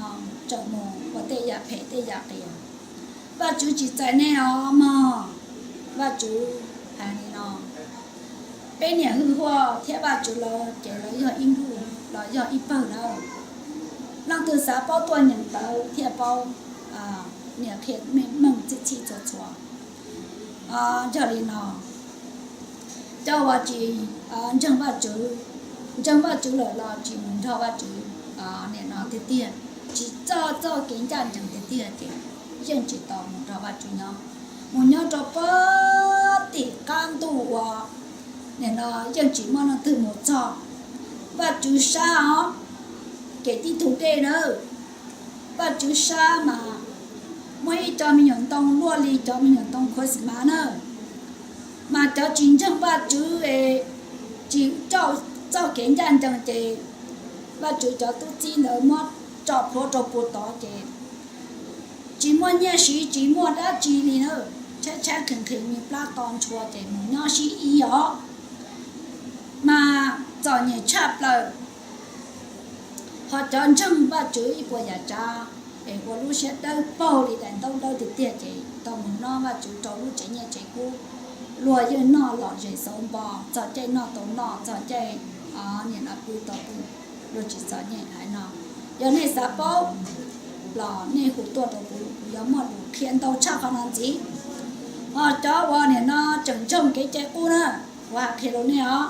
tseem mus ua tej yam phem tej yam qias. Vajtswv tsis txais nej os mog. Vajtswv hais li no, peb niam hwj huaj thiab Vajtswv lawv ces lawv yog ib npuj los yog ib pawg lawm. Leej twg xav paub tuaj nyeem ntawv thiaj paub, niam qhia meej txhij txhij txhua txhua. Yog li no, cov uas tsis ntseeg Vajtswv, ntseeg Vajtswv lawm los tsis mus nrog Vajtswv nim no tiag tiag, tsis txoj txoj kev ncaj ncees tiag tiag ces yeej tsis tau mus nrog Vajtswv nyob. Mus nyob rau puag tim qab ntuj uas nim no yeej tsis muaj leej twg mus txog. Vajtswv sab os, ces tib tug dej na, Vajtswv sab mas muaj ib co me nyuam ntoo luaj li cov me nyuam ntoo Christmas na. Mas cov tsis ntseeg Vajtswv es tsis coj txoj kev ncaj ncees ces Vajtswv cov tub txib ntawd muab tso plhuav rau puag tod ces tsis muaj nyiaj siv tsis muaj dab tsi li na. Tshaib tshaib nqhis nqhis me plab to ntshua ces mus nyob sib ib os. Mas txom nyem tshaj plaws. Ho cov ntseeg Vajtswv ib puas yam tsav es ua lub siab dawb paug li daim ntaub dawb tiag tiag ces tau mus nyob Vajtswv rau lub tsev nyiaj tsev kub. Luag yeej noj lom zem xauv npo, txog caij noj tau noj, txog caij nim no pw tau pw, luag tsis txom nyem hais no. Yog nej xav paub los nej hu tuaj rau kuv, kuv yuav muaj lus qhia ntau tshaj qhov no ntxiv. Ho cov uas nim no tseem ntseeg kev cai qub na, kuv hais qhia rau nej os.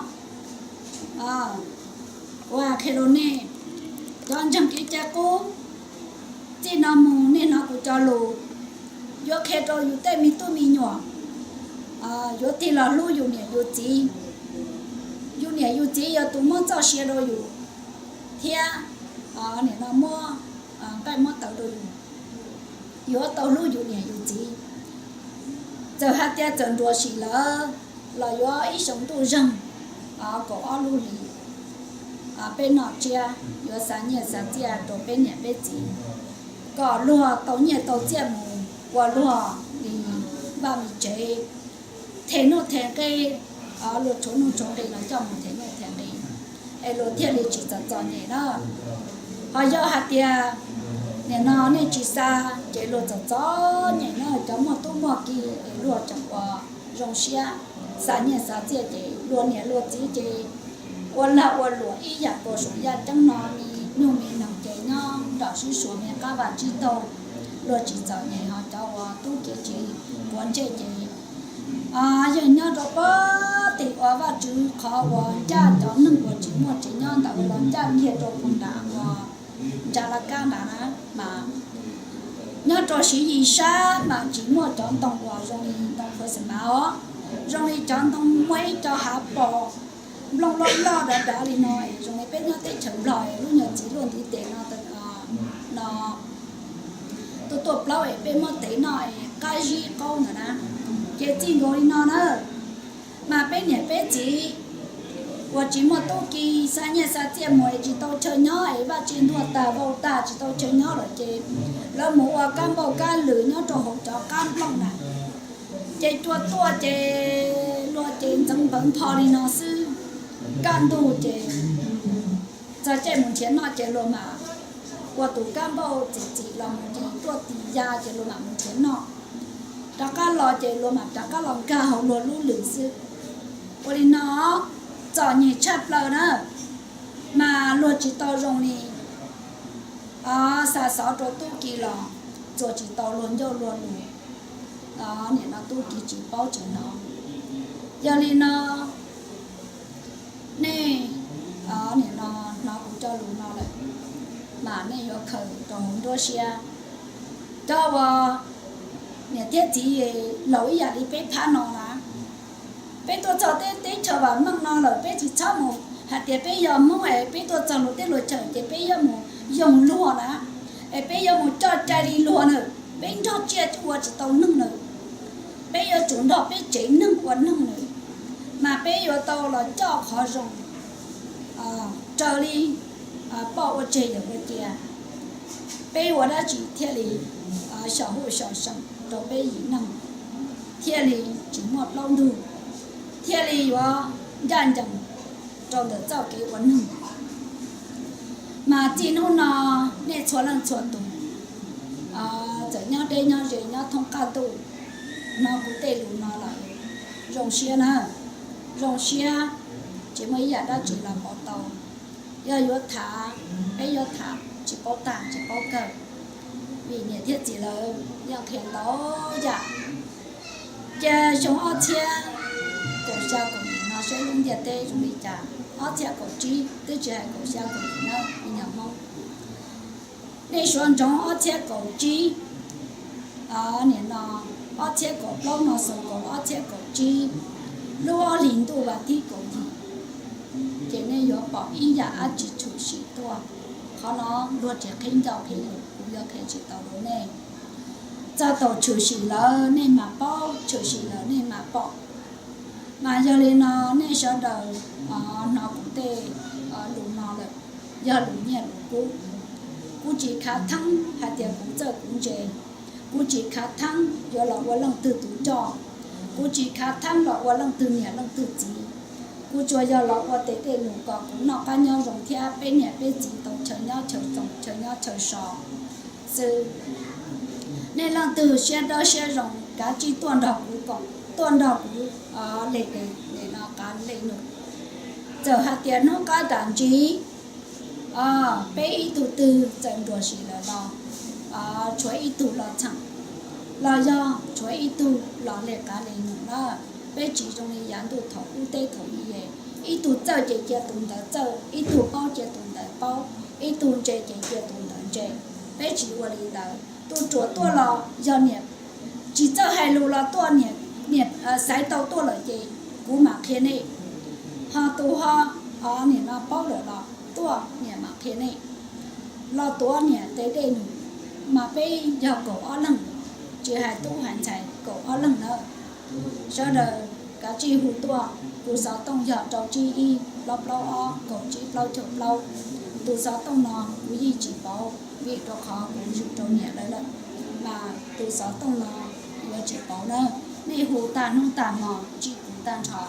Kuv hais qhia rau nej, cov ntseeg kev cai qub, txij no mus nej hnov kuv cov lus, yuav qhia rau yus tej me tub me nyuam, yuav tig los hlub yus niam yus txiv. Yus niam yus txiv yog tus muab txoj sia rau yus thiab nim no muab nqaij muab tawv rau yus. Yuav tau hlub yus niam yus txiv. Txawm hais tias txawm nruam sim lawm los yuav ib xyoo ntuj zeeg kaum ob lub hlis, peb noj tsiab yuav xa nyiaj xa txiaj rau peb niam peb txiv, kom luag tau nyiaj tau txiaj mus ua luag li vaj li tsev, them nuj them nqi, luag tshuav nuj tshuav nqi los coj mus them nuj them nqi, es luag thiaj li tsis txom txom nyem na. Ho yog hais tias nim no nej tsis xa, ces luag txom txom nyem na, cov muaj tub muaj ki es luag tseem ua zoo siab xa nyiaj xa txiaj, ces luag niam luag txiv ces ua lag ua luam ib yam puas saum yaj ceeb no, me nyuj me nees ces nyob nram sib suav me qab vaj tsib taug, luag tsis txom nyem. Ho cov uas tub ki tsis quav ntsej ces yeej nyob rau pem tim uas Vajtswv qhov uas ncaj cov neeg uas tsis muaj tsev nyob ntawd los ncaj kiag rau puag nram uas ntsa laj kab nrad na, mas nyob rau Siv Yis sab mas tsis muaj cov ntoo uas zoo li ntoo Christmas os, zoo li cov ntoo muaj ib co hav pos nplooj loj loj dav dav li no es zoo li peb nyob teb chaws Nplog es lub nyuag txiv luaj ntiv tes no, no tuaj tuaj plaub es peb muab tev noj es qab zib qaub ntawd na. Ces txij nkaus li no na, mas peb niam peb txiv uas tsis muaj tub ki, xa nyiaj xa txiaj mus es tsis tau chaw nyob es vaj tse ntuag tag vau tag tsis tau chaw nyob lawm ces lawv mus ua kab npauj kab lwm nyob rau hauv cov qab nplooj na. Ces cua tuaj ces luag ces ntxeev npawv npho li no xwb. Kaj ntug ces txog caij mus nrhiav noj ces luag mam ua tus kab npauj txim txim los mus ces tuaj tis ya ces luag mam mus nrhiav noj. Rov qab los ces luag mam rov qab los nkag hauv luag lub lwm xwb. Ua li no txom nyem tshaj plaws na, mas luag tsis tau zoo li xa xov rau tub ki los txuas tsis tau luag ncauj luag lus. Nim no tub ki tsis paub tsis hnov. Yog li no nej nim no hnov kuv cov lus no lawm, mas nej yuav khaws rau hauv nruab siab. Cov uas niam thiab txiv laus ib yam li peb phab no na, peb tuaj txog teb chaws vam meej no lawm, peb tsis txhob mus hais tias peb yog Hmoob es peb tuaj txog luag teb luag chaw ces peb yuav mus yoog luag na, es peb yuav mus coj cai li luag na, peb nrog tsiaj ua tsis tau neeg na. Peb yuav tsum nrog peb tsev neeg ua neeg na, mas peb yuav tau los coj qhov zoo raws li poj ua tseg yawm ua cia. Peb ua dab tsi thiaj li xyom huj xyom seem rau peb yim neeg, thiaj li tsis muaj plaub ntug, thiaj li yuav ncaj ncees rau ntawm txoj kev ua neeg. Mas txij hnub no nej txhua leej txhua tus txawm nyob deb nyob ze nyob thoob qab ntuj, hnov kuv tej lus no lawm, zoo siab na, zoo siab, tsis muaj ib yam dab tsi los pauv tau. Yog yuav tham, peb yuav tham tsis paub tag tsis paub kawg, vim niam thiab txiv lawv yeej qhia ntau yam. Ces xyoo ob txhiab kaum xya kaum yim no saib lub ntiaj teb zoo li cas, ob txhiab kaum tsib twb tsis hais kaum xya kaum yim na me nyuam Hmoob. Nej suav ntsoov ob txhiab kaum tsib, nim no ob txhiab kaum plaub no xaus kaum ob txhiab kaum tsib, lub ob hlis ntuj vas thib kaum yim, ces nej yuav pom ib yam dab tsi tshwm sim tuaj. Qhov no luag tsis qhib ncauj qhib lus, kuv yuav qhia tsis tau rau nej. Txog thaum tshwm sim lawm nej mam paub, tshwm sim lawm nej mam pom. Mas yog li no nej sawv daws hnov kuv tej lus no lawm, yog lus nyiaj lus kub. Kuv tsis khav theeb hais tias kuv txawj kuv ntse, kuv tsis khav theeb yuav los ua leej twg tus coj, kuv tsis khav theeb los ua leej twg niam leej twg txiv. Kuv tsuas yog los ua tes dej num kom kuv noj qab nyob zoo thiab peb niam peb txiv tau chaw nyob chaw txoos chaw nyob chaw so xwb. Nej leej twg siab dawb siab zoo kav tsij tuaj nrog kuv koom, tuaj nrog kuv le tes no qav le num. Txawm hais tias hnub qab dam ntsis peb ib tug twg txawm nruam sim lawm los tshuav ib tug los txheem, los yog tshuav ib tug los le qav le num na. Peb tsis zoo li yav ntuj thaum ub teb thaum i, ib tug txawj ces cia tus ntawd txawj, ib tug paub cia tus ntawd paub, ib tug ntse ces cia tus ntawd ntse. Peb tsis ua li ntawd. Tus ruam tuaj los yog niam, tsis txawj hais lus los tuaj, niam xaiv tau tuaj lawm ces kuv mam qhia nej. Ho tus ho nim no paub lawm los tuaj niam mam qhia nej. Los tuav niam tes dej num, mas peb yog kaum ob leeg, tsis hais tub hais ntxhais kaum ob leeg nawb. Sawv daws kav tsij hu tuaj, tus xov tooj yog rau tsib ib plaub plaub ob kaum tsib plaub caug plaub. Tus xov tooj no kuv yeej tsis pauv vim rau qhov kuv zwm rau niam lawv lawm, mas tus xov tooj no yuav tsis pauv na. Nej hu tag hnub tag hmo ntsib kuv tag nrho,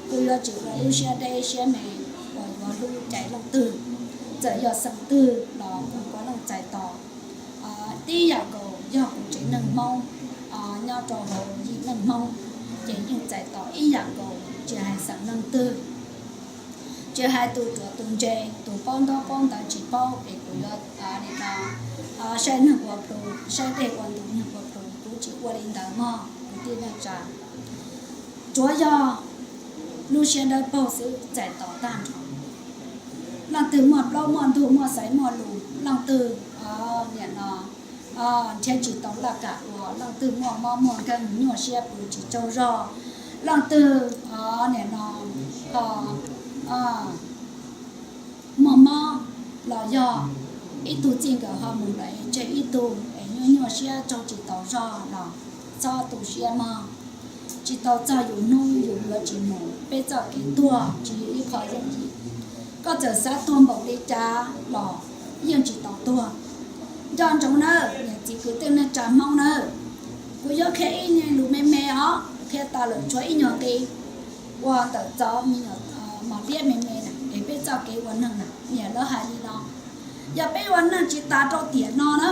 kuv yuav tsis ua lub siab deb siab me uas yuav hlub cais leej twg. Txawm yog xeem twg los kuv puav leej txais tos. Tib yam nkaus yog kuv tsev neeg Hmoob nyob rau hauv yim neeg Hmoob, ces yeej txais tos ib yam nkaus, tsis hais xeem neeg twg, tsis hais tus ruam tus ntse, tus paub ntaub paub ntawv tsis paub, es kuv yuav li no saib neeg ua plhus, saib dej ua ntu neeg ua plhus, kuv tsis ua li ntawd mog kwv tij neej tsa. Tsuav yog lub siab dawb paug xwb txais tos tag nrho. Leej twg muaj plaub muaj ntug muaj xaiv muaj lus, leej twg nim no nrhiav tsis tau laj kam ua, leej twg muaj mob muaj nkeeg nyuaj siab pw tsis tsaug zog, leej twg nim no ho muaj mob los yog ib tug txij nkawm ho mus lawm es tseg ib tug es nyuaj nyuaj siab tsaug tsis taus zog los txhob tu siab mog. Tsis tau txog yus hnub yus yuav tsis mus, peb txoj kev tuag tsis yog ib qho yooj yim. Koj txawm xav tuag npaum li cas los yeej tsis tau tuag. Nco ntsoov nawb niam txiv kwv tij neej tsa Hmoob nawb, kuv yuav qhia ib lus me me os, qhia tas lawm tshuav ib nyuag nqi ua ntawm txov me nyuam mos liab me me na, es peb txoj kev ua neeg na, niam lawv hais li no. Yog peb ua neeg tsis tas rau tiam no na,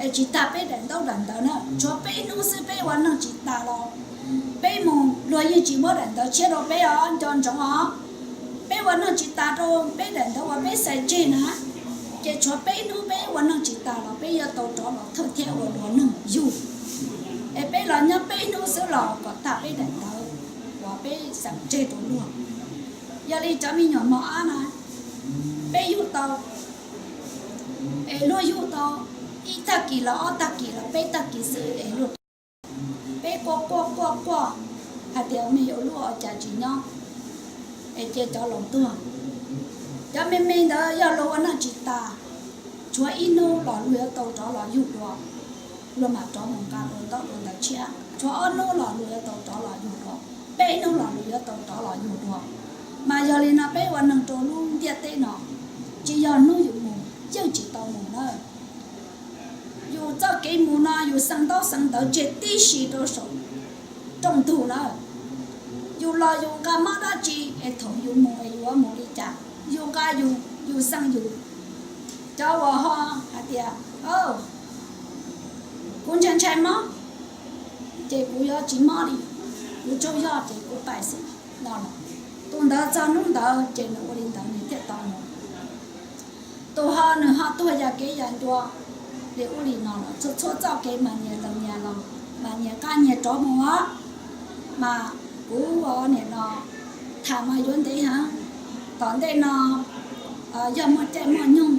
es tsis tag peb daim ntaub daim ntawv na, tshuav peb hnub xwb peb ua neeg tsis tas los peb mus luag yeej tsis muab daim ntawv tshiab rau peb os, nco ntsoov os. Peb ua neeg tsis tas rau peb daim ntawv uas peb xaiv tseg na, ces tshuav peb hnub peb ua neeg tsis tas los peb yuav tau rov los thawj thiab ua luag neeg yug. Es peb los nyob peb hnub xwb los kom tag peb daim ntawv uas peb xaiv tseg rau luag. Yog li cov me nyuam mos ab na, peb yug tau, es luag yug tau ib tag kis los ob tag kis los peb tag kis xwb es luag rov. Peb quaj quaj quaj quaj hais tias me nyuam lub ua cas tsis nyob, es cia cov laus tuag. Cov me me ntawd yog luag ua neej tsis tas, tshuav ib hnub los luag yuav tau rov los yug dua, luag mam rov mus nqa dua ntaub dua ntawv tshiab. Tshuav ob hnub los luag yuav tau rov los yug dua, peb hnub los luag yuav tau rov los yug dua. Mas yog li no peb ua neeg rau lub ntiaj teb no, tsis yog hnub yus mus yeej tsis tau mus na. Yus txoj kev mus no yus xaa ntaub xaa ntawv tseg tib si rau saum rooj ntug na. Yus los yus nqa mob dab tsi es thaum yus mus es yus yuav mus li cas? Yus nqa yus, yus xaa yus. Cov uas ho hais tias, kuv ntshai ntshai mob, ces kuv yuav tsis mob li, kuv tsaug zog ces kuv pais xwb no los, tus ntawd txog hnub ntawd ces nws ua li ntawd nws thiaj tau mus. Tus ho nws ho tuag ya kev ya ncua li ub li no los txhua txhua txoj kev mas nyias los nyias los, mas nyias nqa nyias rov mus os. Mas kuv ua nim no tham mas yuav ntev heev, tom ntej no yog muaj caij muaj nyoog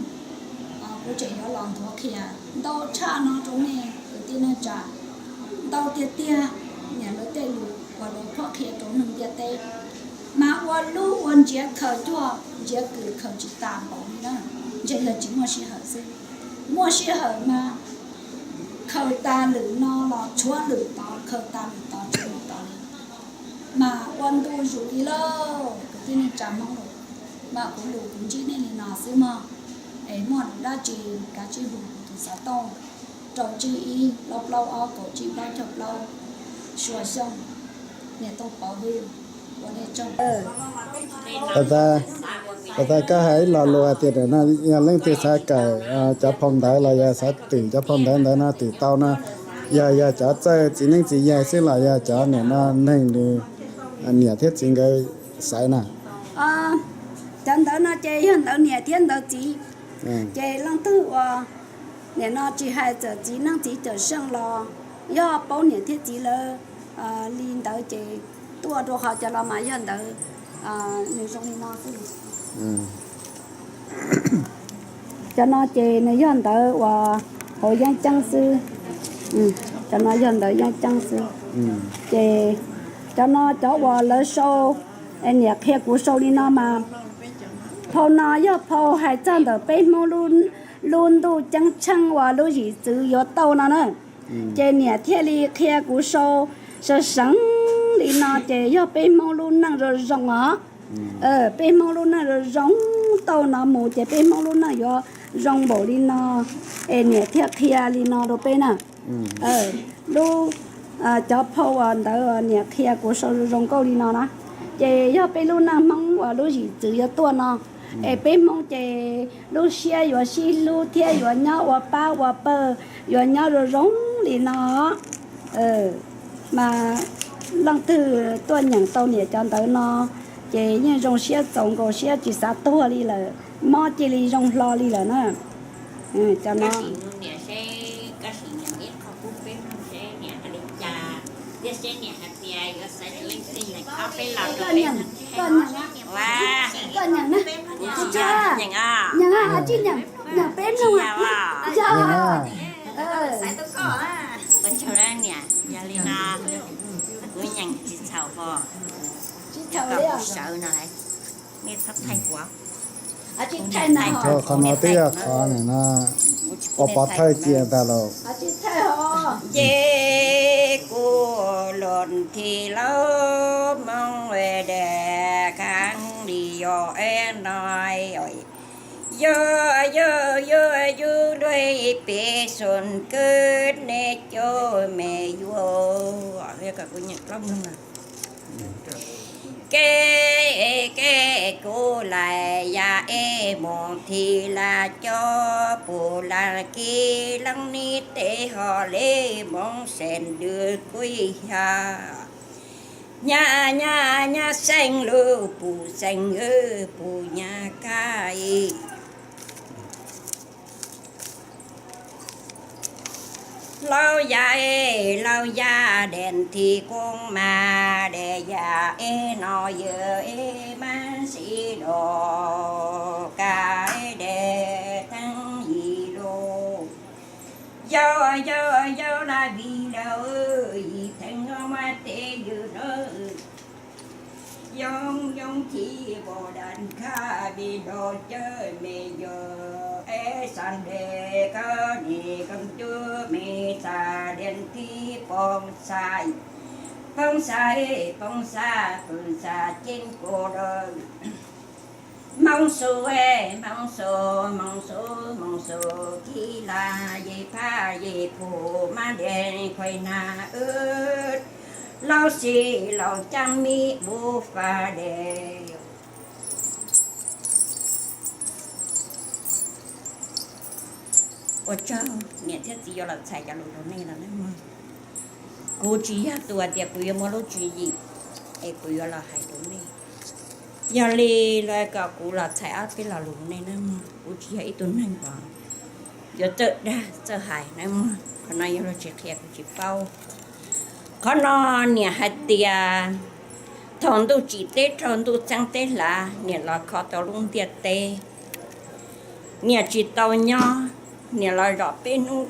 kuv tseem yuav los nthuav qhia ntau tshaj no rau nej kwv tij neej tsa, ntau tiag tiag, niam lawv tej lus uas lawv qhuab qhia rau neeg ntiaj teb. Mas ua lub ua ntsiav khaws cuag ntsiav kws khaws tsis tas npaum li na, ntshe yog tsis muaj sij hawm xwb. Muaj sij hawm mas khaws tas lwm no los tshuav lwm tod, khaws tas lwm tod tshuav lwm tod li. Mas ua ntu zus li lauj kwv tij neej tsa Hmoob lauj. Mas kuv lus kuv ntsib nej li no xwb mog. Es muaj lus dab tsi kav tsij hu kuv tus xov tooj rau tsib ib plaub plaub ob kaum tsib plaub caug plaub, Suav Xyooj, niam Tooj Pov Vwj, ua nej tsaug. Pas tas koj hais ib lo lus hais tias nim no yog leej twg xav kawm cov phau ntawv los yog xav twm cov phau ntawv ntawd no twm tau no, yog yog cov txawj txiv neeb txiv yaig xwb los yog cov nim no neeg nws niam thiab txiv nkawd xaiv na? Cov ntawv no ces yog ntawv niam thiab ntawv txiv. Ces leej twg uas nim no tsis hais txawm txiv neeb txiv cawm seej los yog paub niam thiab txiv lawv li ntawd ces tuaj rau qhov cov los mas yog ntawv nws zoo li no xwb. Cov no ces nws yog ntawv uas hauv yeeb ceeb xwb. Cov no yog ntawv yeeb ceeb xwb. Ces cov no cov uas lawv sau, niam qhia kuv sau li no mas, phau no yog phau hais txog ntawm peb Hmoob lub ntuj ceeb tsheej uas lub zim txwv yuav tau no na. Ces niam thiaj li qhia kuv sau seev seev li no ces yog peb Hmoob lub neej zoo zoo os. Peb Hmoob lub neej zoo zoo tau no mus ces peb Hmoob lub neej yuav zoo npaum li no, es niam thiaj qhia li no rau peb na. Lub, cov phau uas ntawd niam qhia kuv sau zoo zoo nkauj li no na, ces yog peb lub neej Hmoob uas lub zim txwv yuav tuaj no, Es peb Hmoob ces lub siab yuav sib hlub thiab yuav nyob ua pab ua pawg, yuav nyob zoo zoo li no. Mas leej twg tuaj nyeem tau niam cov ntawv no ces yeej zoo siab txaus nkaus siab tsis xav tuag li lawm, mob cia li zoo hlo li lawm na. Cov no nyeem, nyeem peb mloog. Ua tsaug niam, yog li no kuv nyeem tsis txhaum os. Tsis txhaum li os. Nej txhob thaij kuv. Qhov no twb yog qhov no, pov pov thawj cia ntag lauj. Ces kuv luag thib laug Hmoob es de khav li yog es no, yog yog yog yus dua peb xyoo kawg nej cov me yuav, kev kev kuv lais yam es mus thib laj cov pum laj kiv leej niam tes ho le Hmoob xeem dwb kuj yog nyab nyab nyab xeem lub pum xeem wb pum nyab kaj. Laus yaj es laus yaj, dej thib koob mas dej yaj es no yawg es mas sib dov kaj es dej theej yim lub. Yog yog yog laj vim lawm yim theej no mas tej yawg na. Yoov yoov thib pom daj khaj vim dov cawv me yawg es xav dej koj nim koom cub me xav dej thib poob xav, poob xav, poob xav poob xav ceeb kua lawm. Hmoob su, Hmoob su, Hmoob su, Hmoob su, khib laj yej phaj yej phu mas dej khuaib nag wb, laus xib laus caab mib bub faj dej. Ua tsaug niam thiab txiv yuav los txhais cov lus rau nej no na mog. Kuv tsis yog tus hais tias kuv yuav muaj lub tswv yim es kuv yuav los hais rau nej. Yog li lawv kom kuv los txhais ob peb lo lus nej na mog, kuv tsis yog ib tug neeg uas yuav txawj dag txawj hais na mog, qhov no yog luag tsis qhia kuv tsis paub. Qhov no niam hais tias thaum ntuj tsim teb raug ntuj txeeb teb hlav, niam los kho tau lub ntiaj teb, niam tsis tau nyob, niam los zom peb hnub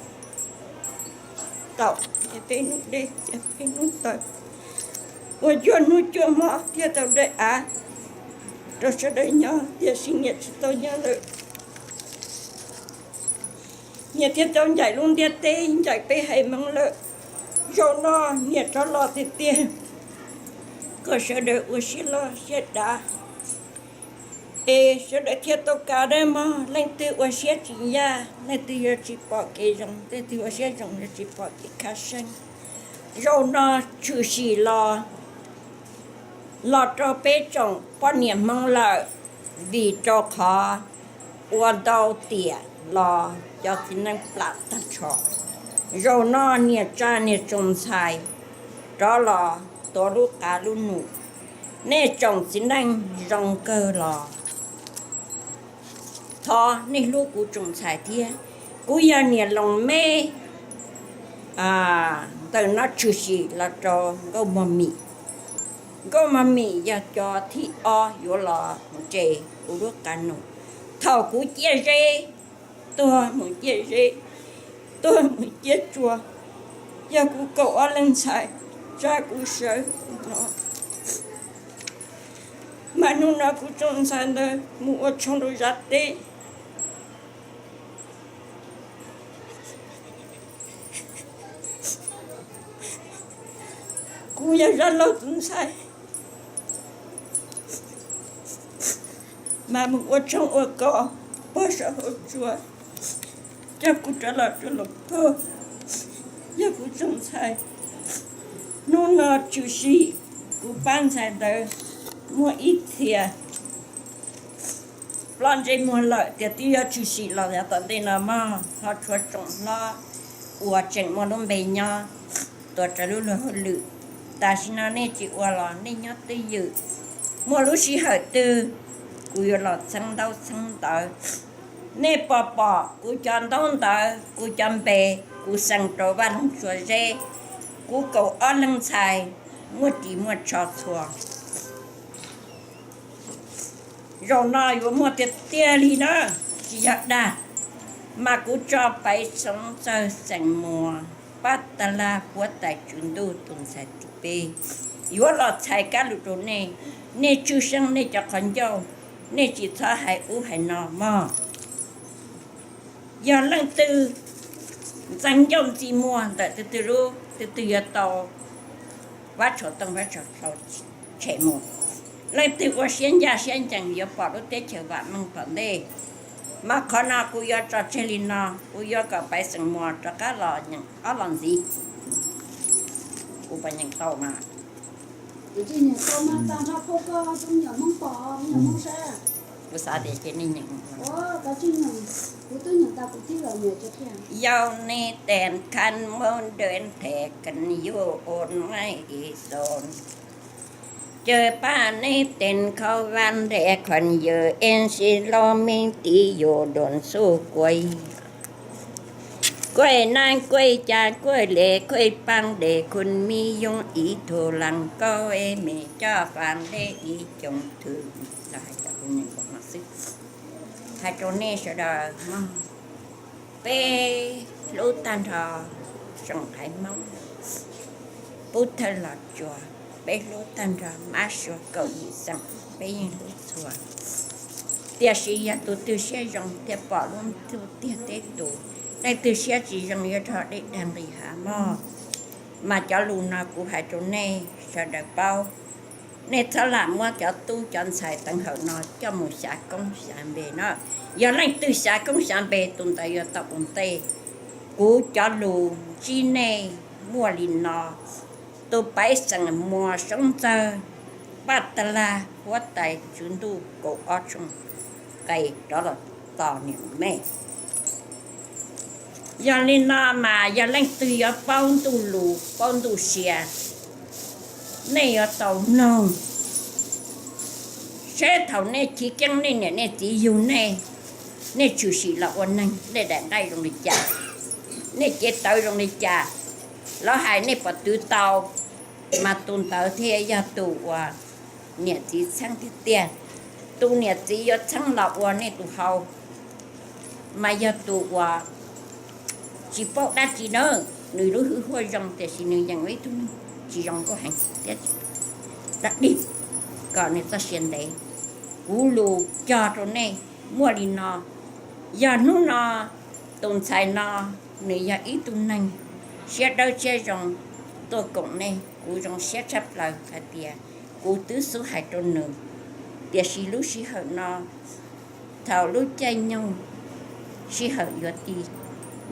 taum, peb hnub deb, peb hnub taw, ua cuaj hnub cuaj hmo thiaj tau dawb av rau sawv daws nyob, tiam sis niam tsis tau nyob lawm. Niam thiaj tau ncaim lub ntiaj teb, ncaim peb haiv Hmoob lawm. Zaum no niam rov los tiag tiag, kom sawv daws ua siab loj siab dav, es sawv daws thiaj tau kav dab mog. Leej twg ua siab tsis yaj, leej twg yuav tsis pom kev zoo, leej twg ua siab zoo yuav tsis pom kev khab seeb. Zaum no tshwm sim los, los rau peb tsoom poj niam Hmoob lawm, vim rau qhov ua ntau tiam los cov txiv neej plam tag nrho. Zaum no niam tsa niam tsoom ntxhais rov los tuav lub qav lub num, nej tsoom txiv neej zoo kawg los thov nej hlub kuv tsoom ntxhais thiab. Kuv yog niam Loos Meb, ntawm no tshwm sim los rau Nkauj Mog Mim. Nkauj Mog Mim yog cov thib ob yuav los mus tsev kuv lub qav num. Thaum kuv ciaj zeb, tuag mus ciaj zeb, tuag mus ciaj tsua, yog kuv kaum ob leeg ntxhais tsa kuv sawv no. Mas hnub no kuv tsoom ntxhais ntawd mus ua tshoob rau Zab teb. Kuv yog Zab laug tus ntxhais, mas mus ua tshoob ua kos pog saum hauv tsua, coj kuv rov los rau Loos Pag, yog kuv tsoom ntxhais. Hnub no tshwm sim kuv pab ntxhais ntawd muaj ib txhia ploj ntsej muag lawm tias twb yuav tshwm sim los yav tom ntej no mog, ho tshuav tsoom hlob uas tseem muaj lub npe nyob tuav rawv lub luag hauj lwm. Tam sim no nej tsis ua los nej nyob twj ywm, muaj lub sij hawm twg kuv yuav los txheeb ntaub txheeb ntawv. Nej pom pom kuv cov ntaub ntawv, kuv cov npe, kuv xeem rau vaj loog tsuas zeb, kuv kaum ob leeg ntxhais muaj ris muaj tsho txhua. Zaum no yuav muaj tiag tiag li na, tsis yog dag, mas kuv tso Paiv Xeev Ntxawg xeem Muas, Paj Tas Laj, huab tais tswv ntuj tus ntxhais tus peb, yuav los txhais kab lus rau nej. Nej tshwj xeeb nej cov qhov ncauj, nej tsis txhob hais ub hais no mog. Yog leej twg ntxeev ncauj ntxi muag ntawm tus twg lub, tus twg yuav tau vab tsho tooj vab tsho hlau tshem mus. Leej twg ua siab ncaj siab ncees yuav pom lub teb chaws vam meej tom ntej. Mas qhov no kuv yuav tso tseg li no, kuv yuav kom Paiv Xeev Muas rov qab los nyeem ob los ntxiv. Kuv puas nyeem tau mas? Kuv xav tias ces nej nyeem. Yau nej tees khab muab dawb thev khees yuj ua neej ib xyoos. Ces pab nej tees khau vaj nres khees yws ib si loj me tiv yus doos xuj kuaib. Kuaib nab kuaib ca kuaib le kuaib paab de khun mi yooj ib tug laag kauj me coj faam dej ib coom thwm. Los hais tau kuv nyeem nkaus no xwb. Hais rau nej sawv daws mog, peb hlub tag nrho tsoom qaiv Hmoob pub thawj Los Tsuas, peb hlub tag nrho mab suav kaum yim xeem, peb yeej hlub txhua. Tiam sis yog tus twg siab zoo thiaj pom lub ntuj tiag teb tus, leej twg siab tsis zoo yuav rho dej dag nqis hav mog. Mas cov lus no kuv hais rau nej sawv daws paub. Nej txhob lam muab cov tub cov ntxhais teev hawm no coj mus xyav koob xyav npe no. Yog leej twg xyav koob xyav npe tus ntawd yuav tau ua ntej. Kuv cov lus ntsib nej muaj li no. Tus Paiv Xeem Muas Xeev Ntxawg, Paj Tas Laj, huab tais tswv ntuj kaum ob tshooj qe rov los tos niam me. Yog li no mas yog leej twg yuav paub ntuj lus paub ntuj sia, nej yuav tau noog seb thaum nej chiv keeb nej niam nej txiv yug nej, nej tshwm sim los ua neeg, nej daim nqaij zoo li cas, nej cev tawv zoo li cas, lawv hais nej puas twv tau, mas tus ntawd thiaj yog tus uas niam txiv txheeb tiag tiag. Tus niam txiv yuav txheeb los ua nej tus hau, mas yog tus uas tsis paub dab tsi na, nws lub hwj huaj zoo tiam sis nws yeem ib tug neeg tsis zoo nkauj heev thiab tsis dab dig, kom nws txoj sia ntev. Kuv lus cog rau nej muaj li no. Yog hnub no tus ntxhais no nws yog ib tug neeg siab dawb siab zoo tuaj koom nej, kuv zoo siab tshaj plaws hais tias kuv twb xub hais rau nws, tiam sis lub sij hawm no thaum lub caij nyoog sij hawm yuav ti,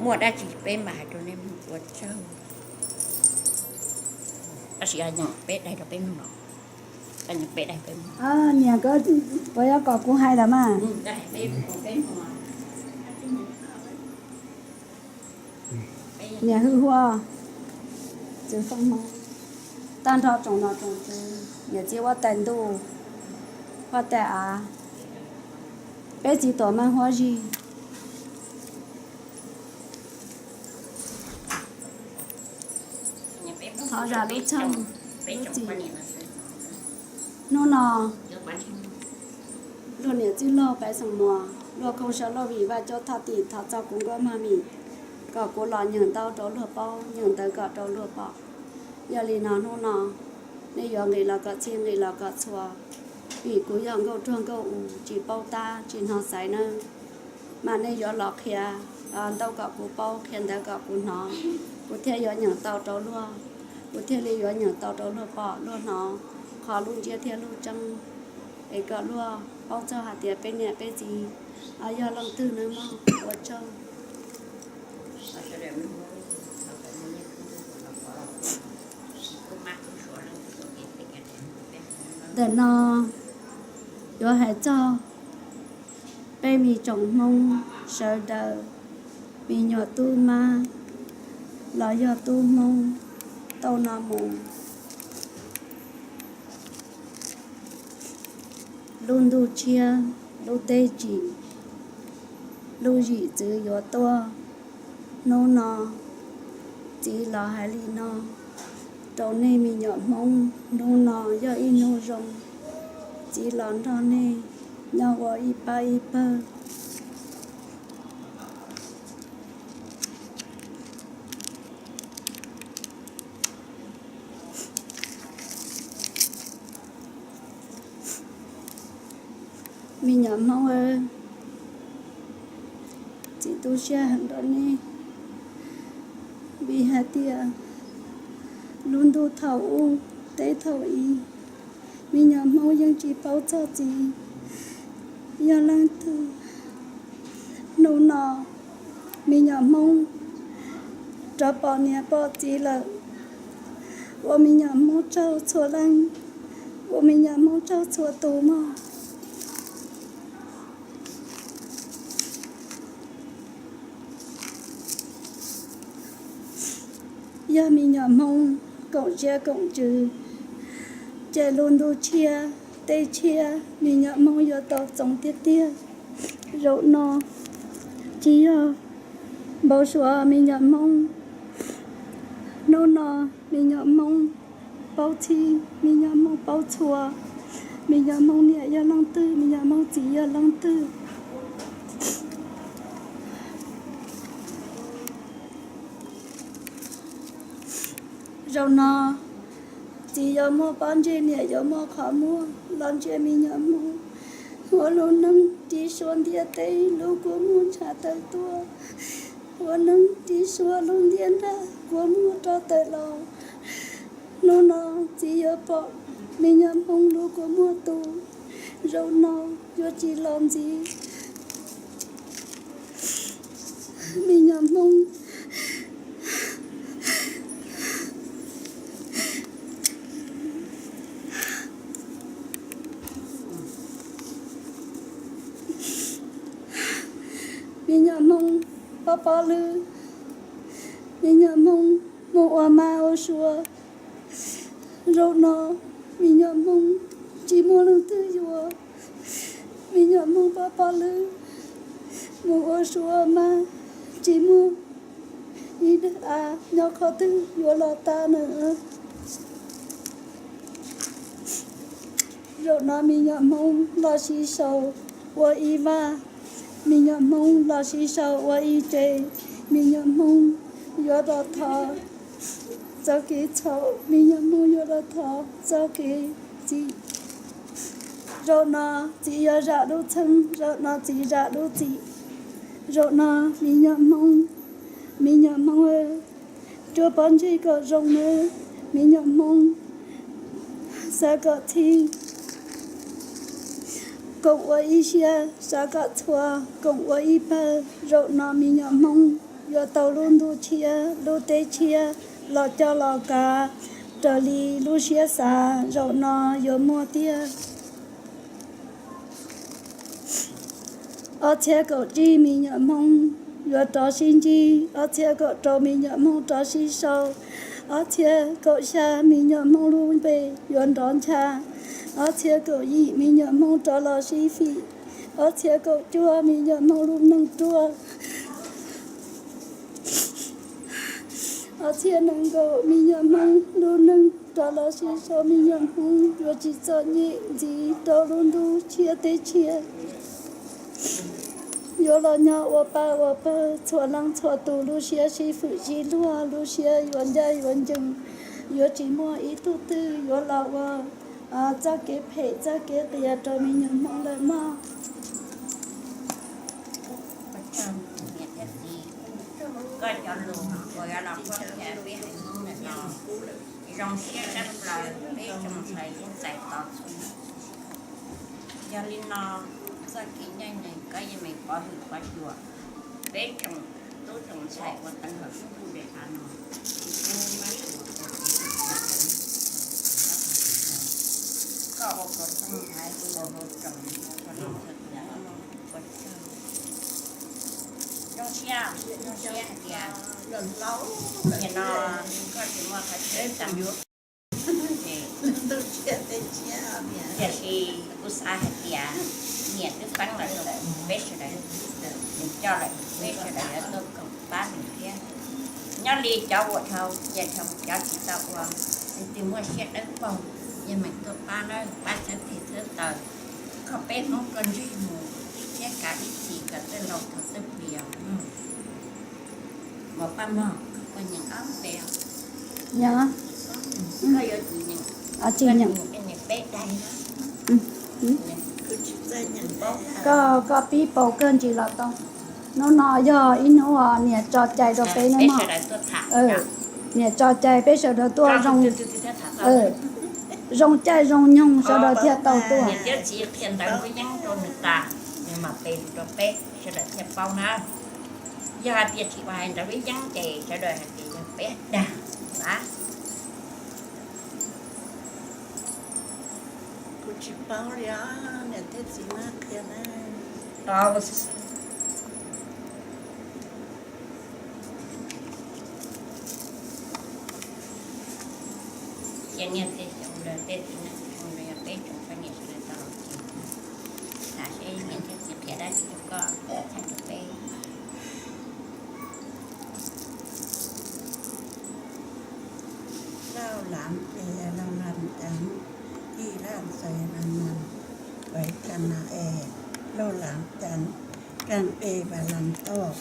muaj dab tsi peb mam hais rau nej mloog, ua tsaug. Tab sis peb daig rau peb mloog, peb daig peb mloog. Niam, puas yuav kom kuv hais lawm mas? Niam hwj huaj, txwv feej hmoob, tag nrho tsoom nom tsoom tswv, niam txiv huab tais ntuj, huab tais av, peb txiv tuam meej huab zig, thov zam lub txheej lub txim. Hnub no luag niam txwj laug Paiv Xeem Muas, luag koob sau lauj vim Vaj Cob Thoj Tim thov txog kuv nkuaj mog mim, kom kuv los nyeem ntau rau luag paub, nyeem ntawv kom rau luag pom. Yog li no hnub no nej yuav nqis los kom txhij nqis los kom txhua, vim kuv yog nkauj ruag nkauj u tsis paub tab tsis hnov xaiv nawb, mas nej yuav los qhia ntau kom kuv paub, qhia ntawv kom kuv hnov, kuv thiaj yuav nyeem tau rau luag, kuv thiaj li yuav nyeem tau rau luag pom luag hnov qhov lub ntsiab thiab lub tseeb, es kom luag paub txog hais tias peb niam peb txiv yog leej twg nawb mog. Ua tsaug. Ntawm no yuav hais txog Peb me tsoom Hmoob sawv daws, me nyuam tub mab los yog tub Hmoob, tau no mus lub ntuj tshiab, lub teb tsim, lub zim txwv yuav tuaj. Hnub no txiv los hais li no rau nej me nyuam Hmoob, hnub no yog ib hnub zoo, txiv los nrog nej nyob ua ib pab ib pawg. Me nyuam Hmoob, txiv tu siab heev rau nej, vim hais tias lub ntuj thaum ub, teb thaum i, me nyuam Hmoob yeej tsis paub txog txiv yog leej twg. Hnub no me nyuam Hmoob rov pom niam pom txiv lawm, ua me nyuam Hmoob tsaug txhua leej, ua me nyuam Hmoob tsaug txhua tus mog. Yog me nyuam Hmoob koom siab koom ntsws, ces lub ntuj tshiab teb tshiab me nyuam Hmoob yuav tau txoos tiag tiag. Zaum no tsis yog npau suav me nyuam Hmoob. Hnub no me nyuam Hmoob paub txhij, me nyuam Hmoob paub txhua, me nyuam Hmoob niam yog leej twg, me nyuam Hmoob txiv yog leej twg. Zaum no txiv yuav muaj pob ntseg, niam yuav muaj qhov muag los ntsia me nyuam Hmoob ua lub neej ris suav ntiaj teb lub kua muag ntshav tawm tuaj, ua neej ris suav lub ntiaj nrag kua muag rov tawm los. Hnub no txiv yuav pom me nyuam Hmoob lub kua muag tu, zaum no yuav tsis los ntxiv. Me nyuam Hmoob, me nyuam Hmoob pob pob lwb, me nyuam Hmoob mus ua mab ua suav. Zaum no me nyuam Hmoob tsis muaj leej twg yuav, me nyuam Hmoob pob pob lwb mus ua suav ua mab, tsis muaj ib daim av nyob qhov twg yuav los tag na. Zaum no me nyuam Hmoob los sib sau ua ib vaj, me nyuam Hmoob los sib sau ua ib tsev, me nyuam Hmoob yuav rov thov txoj kev txhaum, me nyuam Hmoob yuav rov thov txoj kev txim. Zaum no txiv yuav zam lub txheej, zaum no txiv zam lub txim. Zaum no me nyuam Hmoob, me nyuam Hmoob, cuab pob ntseg kom zoo nawb, me nyuam Hmoob, xav kom txhij koom ua ib siab, xav kom txhua koom ua ib pawg. Zaum no me nyuam Hmoob yuav tau lub ntuj tshiab lub teb tshiab los coj los kav raws li lub siab xav, zaum no yuav muaj tiag. Ob txhiab kaum tsib me nyuam Hmoob yuav rov sib ntsib, ob txhiab kaum rau me nyuam Hmoob rov sib sau, ob txhiab kaum xya me nyuam Hmoob lub npe yuav nrov ncha, ob txhiab kaum yim me nyuam Hmoob rov los sib fim, ob txhiab kaum cuaj me nyuam Hmoob lub neej ruaj, ob txhiab nees nkaum me nyuam Hmoob lub neej rov los sib sau, me nyuam Hmoob yuav tsis txom nyem ntxiv rau lub ntuj tshiab teb tshiab. Yuav los nyob ua pab ua pawg txhua leej txhua tus, lub siab sib fwm sib luag, lub siab yuav ncaj yuav ncees, yuav tsis muaj ib tug twg yuav los ua txoj kev phem txoj kev qias rau me nyuam Hmoob lawm mog. Koj cov lus uas yuav los qhia peb haiv Hmoob ntawm no zoo siab tshaj plaws, peb tsoom ntxhais yeej txais tos txhua. Yog li no, txoj kev ncaj ncees koj yeej meem pov hwm pov cuag peb tsoom tub tsoom ntxhais uas teev hawm kuj de av no, koj ua kov txooj haiv ua tsoom txhua leej txhua tus, ua tsaug Zoo siab, zoo siab hais tias nim no koj tsis muaj qhov tseem ceeb. Tiam sis kuv xav hais tias niam twb feeb lawm rau peb sawv daws, nws coj lawm, peb sawv daws yuav tuaj koom pab nws thiab. Nyob li cov uas dhau ces dhau, cov tsis tau ua, leej twg muaj siab dawb paug, yeej meem tuaj pab nawb, pab txhawb tes txhawb taw, kho peb Hmoob tuaj ntseg mus thiab kav ib txhis kom txawj laus thaum txawj plis. Mus pab mog, koj nyeem ob peb os. Nyeem. Koj yuav tsum nyeem, koj nyeem peb daim na. Koj, koj pib pauv kawg ntsis los tau. Hnub no yog ib hnub niam tso cai rau peb nawb mog. Niam tso cai peb sawv daws tuaj zoo, zoo caij zoo nyoog sawv daws thiaj tau tuaj. Niam thiab txiv qhia ntawv Hmoob Yeeb rau nws tas, nws mam pe lus rau peb sawv daws thiaj paub na. Yog hais tias tsis hais ntawv Hmoob Yeeb ces sawv daws hais tias yog peb dag lawm. Kuv tsis paub li os, niam thiab txiv mas qhia na. Cia niam tej xyoo ntawd tej txiv neej xyoo ntawd yog peb tsoom poj niam sawv daws tau los tsev, tham seb niam thiab txiv qhia dab tsi rau koj, tham rau peb. Lauj lam es lauj lam cas, ij laj xais lam nas, kuav tham nas es lauj lam cas, kaj es vas lam toj,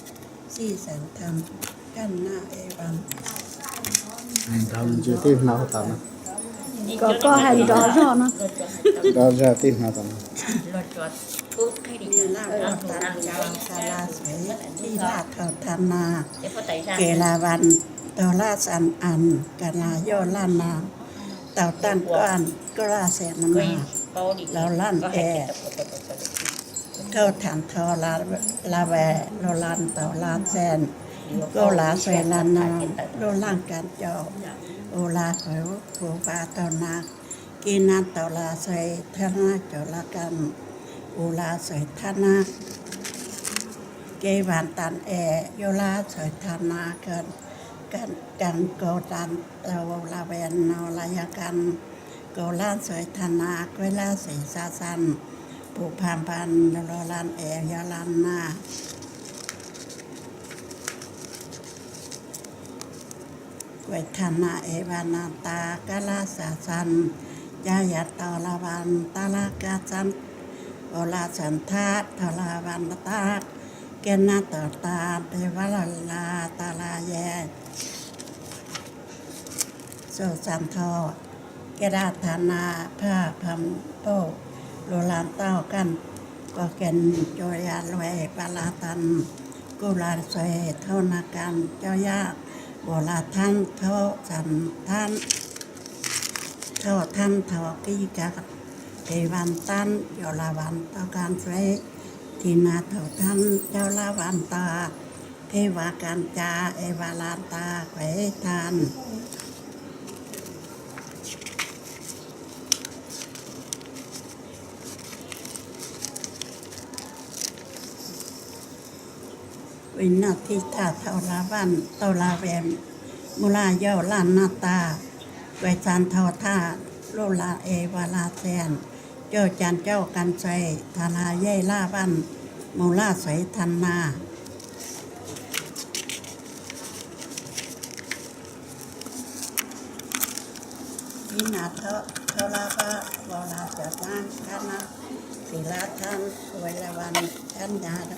xij xas tham kaj nas es vas. Hais nrov ntsis tib hnov tau na. Kom koj hais nrov zog no. Nrov zog tib hnov tau na. Lam toj tas cov xa la xaiv, ij laj thau tham nas, kev la vas tau laj xas as, kas las yoj laj nas, tau taj koj, koj laj xas nas, lauj lam es, koj tham thau la vas, lauj lam tau laj xas, koj laj xas laj nas, lauj lam kas coj, u la xas kuv vas tau nas, kev nas tau laj xas thaj nas, coj laj kas, u la xas thaj nas, kev vas tas es yoj laj xas thaj nas, kas, kas kaus tas, tau la vas no laj yaj kas, kaus laj xas thaj nas, kuav laj xas xas xas, pum phaj npas, lauj lam es yoj laj nas. Kuav tham nas es vas nas tas, kab laj xas xas, cab yaj tau laj vas tas laj kab xas, u la xas thab tau laj vas tas, kev nas tau tas, tes vas laj las tas laj yaj, xas xas thau, kev laj tham nas, phaj phaj npauj, lauj lam tau kas, koj kev coj yaj luaj, vas laj tas, kuv laj xas thau nas kas coj yaj, u la thab thau xas thab, thau thab thau kib kas, tes vas tas, yoj laj vas tau kas xas, tes nas thau thab coj laj vas tas, tes vas kas cas es vas laj tas kuav tham. Vim noj thib thaj thau laj vas tau laj vas, mus laj yoj laj nas tas, kuav xas thau thab, lauj lam es vas laj xas, coj cas coj kas xas, thaj laj yaj laj vas, mus laj xas thaj nas. Ib nas thau laj vas, vau laj cov thab, kab nas, tes laj thab, kuav laj vas, kab nas,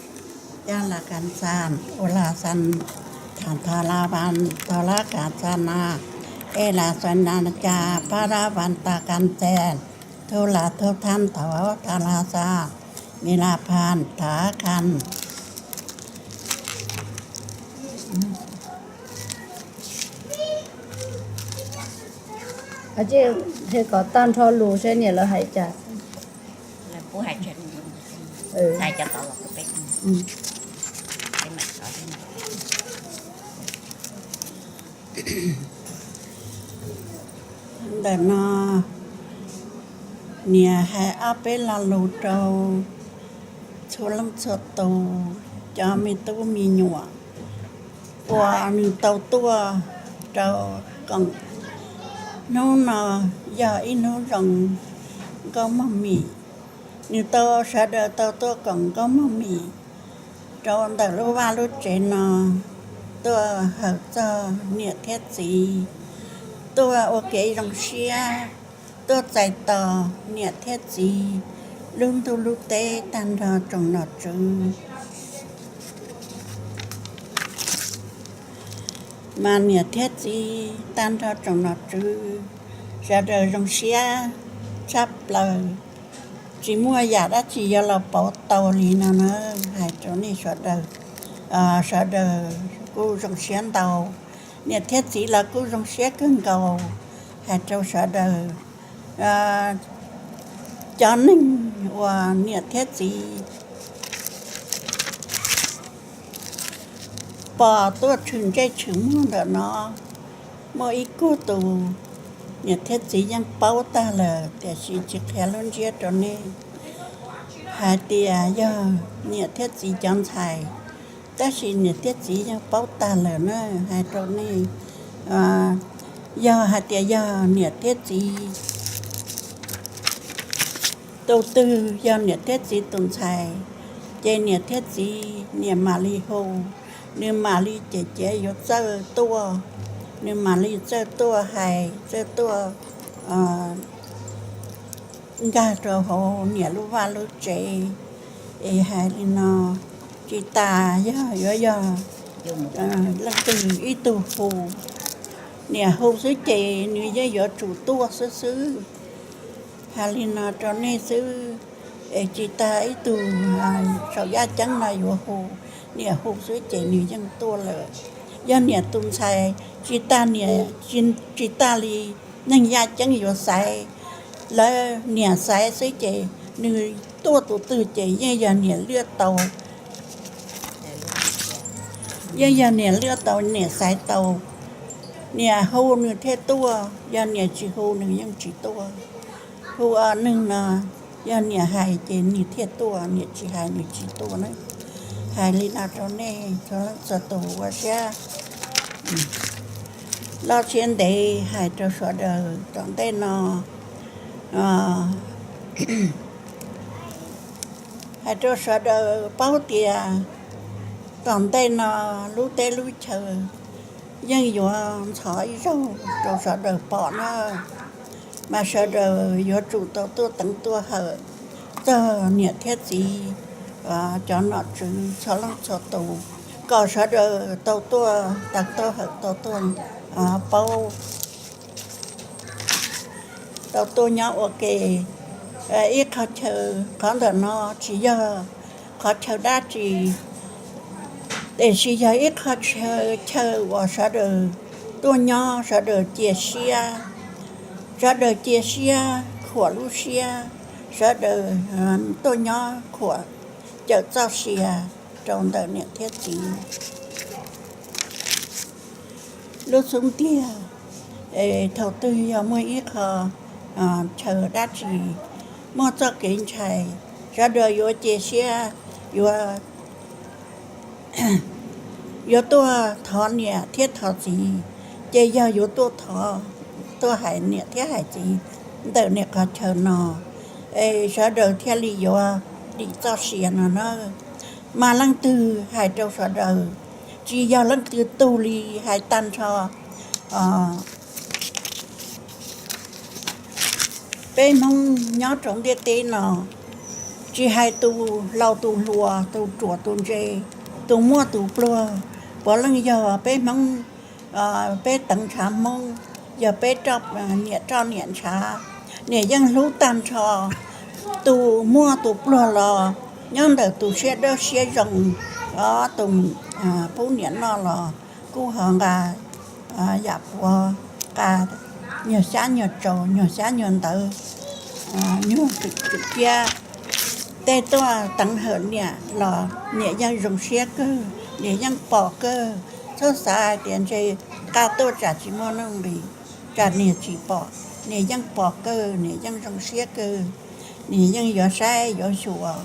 cab laj kas xas, u la xas, tham thaj laj vas tau laj kas xas nas, es laj xas nas cas, phaj laj vas tas kas xas, thub laj thub thab thau thaj laj xas, me laj phaj tham kas. Ces kom tag nrho lus seb niam lawv hais cas. Ntawm no niam hais ob peb lo lus rau txhua leej txhua tus. cov me tub me nyuam uas nws tau tuaj rau koom hnub no yog ib hnub zoo nkauj mog mim. Nws tau, sawv daws tau tuaj koom nkauj mog mim rau ntawm lub vaj lub tsev no, tuaj hawm txog niam thiab txiv, tuaj ua kev zoo siab, tuaj txais tos niam thiab txiv lub ntuj lub teb tag nrho tsoom nom tswv. Mas niam thiab txiv tag nrho tsoom nom tswv sawv daws zoo siab tshaj plaws, tsis muaj yam dab tsi yuav los pauv tau li no na. Hais rau nej sawv daws, sawv daws kuj zoo siab ntau. Niam thiab txiv los kuj zoo siab kawg nkaus. Hais rau sawv daws, cov neeg uas niam thiab txiv pom tuaj tshwm ntsej tshwm muag ntawm no, muaj ib kuj tus niam thiab txiv yeej paub tag lawm tiam sis tsis qhia lub ntsiab rau nej hais tias yog niam thiab txiv cov ntxhais, tab sis niam thiab txiv yeej paub tag lawm na. Hais rau nej, yog hais tias yog niam thiab txiv tus twg yog niam thiab txiv tus ntxhais, ces niam thiab txiv niam mam li hu, nws mam li ces cev yuav txawj tuaj, nws mam li txawj tuaj hais, txawj tuaj nkag rau hauv niam lub vaj lub tsev. Es hais li no, tsis tas yog yuav yog leej twg ib tug hu, niam hu xwb ces nws yeej yuav tsum tuaj xwb xwb. Hais li no rau nej xwb, es tsis tas ib tug saum yaj ceeb no yuav hu, niam hu xwb ces nws yeej tuaj lawm. Yog niam tus ntxhais, tsis tas niam, tsis tas li neeg yaj ceeb yuav xaiv, lawv niam xaiv xwb ces nws tuaj tus twg ces yeej yog niam lwaj tau, yeej yog niam lwaj tau, niam xaiv tau. Niam hu nws thiaj tuaj, yog niam tsis hu nws yeej tsis tuaj. Hu neeg no, yog niam hais ces nws thiaj tuaj, niam tsis hais nws tsis tuaj na. Hais li no rau nej txhua leej txhua tus ua siab loj siab ntev hais rau sawv daws tom ntej no, hais rau sawv daws paub tias tom ntej no lub teb lub chaw yeej yuav ntxhov ib zaug rau sawv daws pom na. Mas sawv daws yuav tsum tau tuaj teev tuaj hawm txog niam thiab txiv, cov nom tswv txhua leej txhua tus, kom sawv daws tau tuaj teev tuaj hawm tau tuaj paub, tau tuaj nyob ua ke. Ib qhov chaw, qhov ntawm no tsis yog qhov chaw dab tsi, tiam sis yog ib qhov chaw, chaw uas sawv daws tuaj nyob, sawv daws cia siab, sawv daws cia siab khuam lub siab, sawv daws tuaj nyob khuam cawm txoj sia rau ntawm niam thiab txiv lub xub ntiag. Thaum twg yog muaj ib qho chaw dab tsi, muaj txoj kev ntshai, sawv daws yuav cia siab, yuav, yuav tuaj thov niam thiab thov txiv, ces yog yuav tuaj thov, tuaj hais niam thiab hais txiv ntawm niam qhov chaw no, es sawv daws thiaj li yuav dim txoj sia no na. Mas leej twg hais rau sawv daws, tsis yog leej twg tug li, hais tag nrho peb Hmoob nyob rau ntiaj teb no, tsis hais tus laus tus hluas, tus ruam tus ntse, tus muaj tus pluag, puav leej yog peb Hmoob, peb teev ntshav Hmoob, yog peb niam roj niam ntshav, niam yeej hlub tag nrho. Tus muaj tus pluag los nyob ntawm tus siab dawb siab zoo, tus pub niam noj los kuj ho nqa yam puav, nqa nyuag xyab nyuag tsaus, nyuag xyab nyuag ntawv, nyuag tswm kiab, tej tuaj teev hawm niam los niam yeej zoo siab kawg, niam yeej pom kawg. Txhob xav hais tias ntshe nqa tuaj tsam tsis muaj nuj nqis, tsam niam tsis pom, niam yeej pom kawg, niam yeej zoo siab kawg, niam yeej yuav saib yuav xyuas.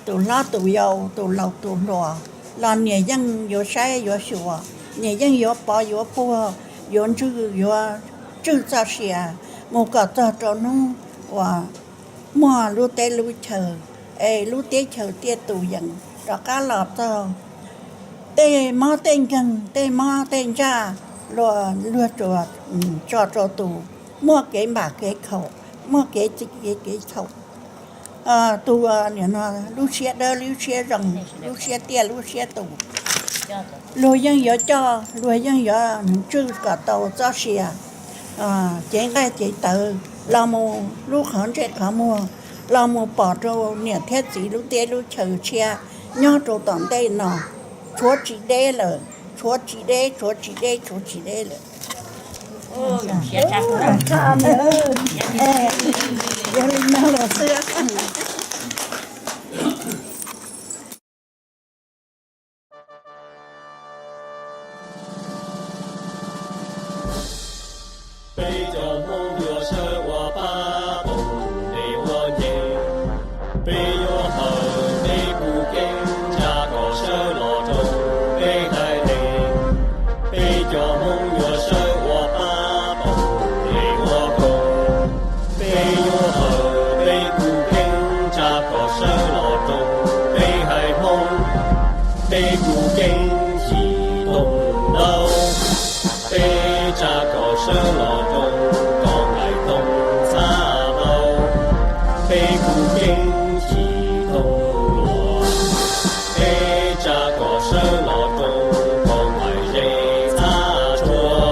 tus hlob tus yau, tus laus tus hluas los niam yeej yuav saib yuav xyuas, niam yeej yuav pov yuav puag, yuav ntswj yuav tswj txoj sia mus kom txog rau hnub uas muaj lub teb lub chaw, es lub teb chaws tiaj tus yees rov qab los txog. Tej mob tej nkeeg, tej mob tej ntsaj, luag luag tsuas tso rau tus muaj kev npam kev khaum, muaj kev txi kev kev thaum. Tus nim no lub siab dawb lub siab zoo, lub siab tiaj lub siab tus, luag yeej yuav coj, luag yeej yuav ntswj kom tau txoj sia cev nqaij cev tawv los mus lub qhov ntsej qhov muag, los mus pom rau niam thiab txiv lub teb lub chaw tshiab nyob rau tom ntej no, tshuav tsis deb lawm, tshuav tsis deb, tshuav tsis deb, tshuav tsis deb lawm. Yog li no los xwb. Peb cov Hmoob yuav sawv ua pab poom dej ua nce, peb yuav hawm peb kuv keeb tsa kom sawv los rau peb haiv neeg. Peb cov Hmoob yuav sawv ua pab poom dej ua koog, peb yuav hawm peb kuv keeb tsa kom sawv los rau peb haiv Hmoob. Peb kuv keeb tsis toog ntau, peb tsa kom sawv los rau kom maim toog txhab hlau. Peb kuv keeb tsis toog luas, peb tsa kom sawv los rau kom maim ze txhab tsua.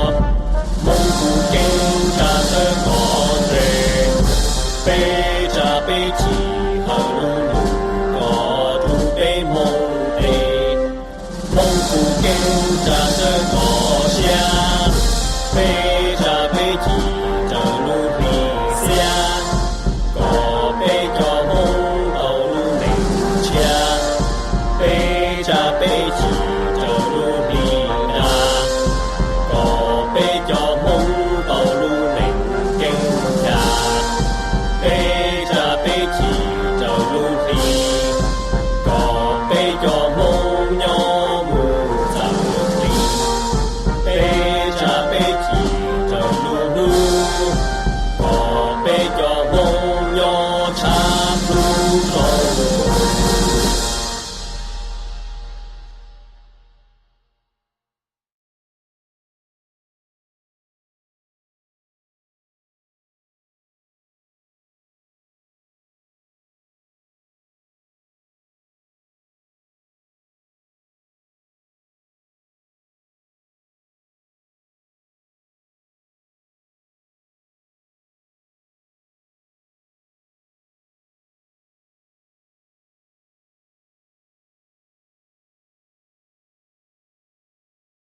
Hmoob kuv keeb tsa sawv kom ze, peb tsa peb tsis hawm lub nus kom rub peb Hmoob tes. Hmoob kuv keeb tsa sawv kom siab, peb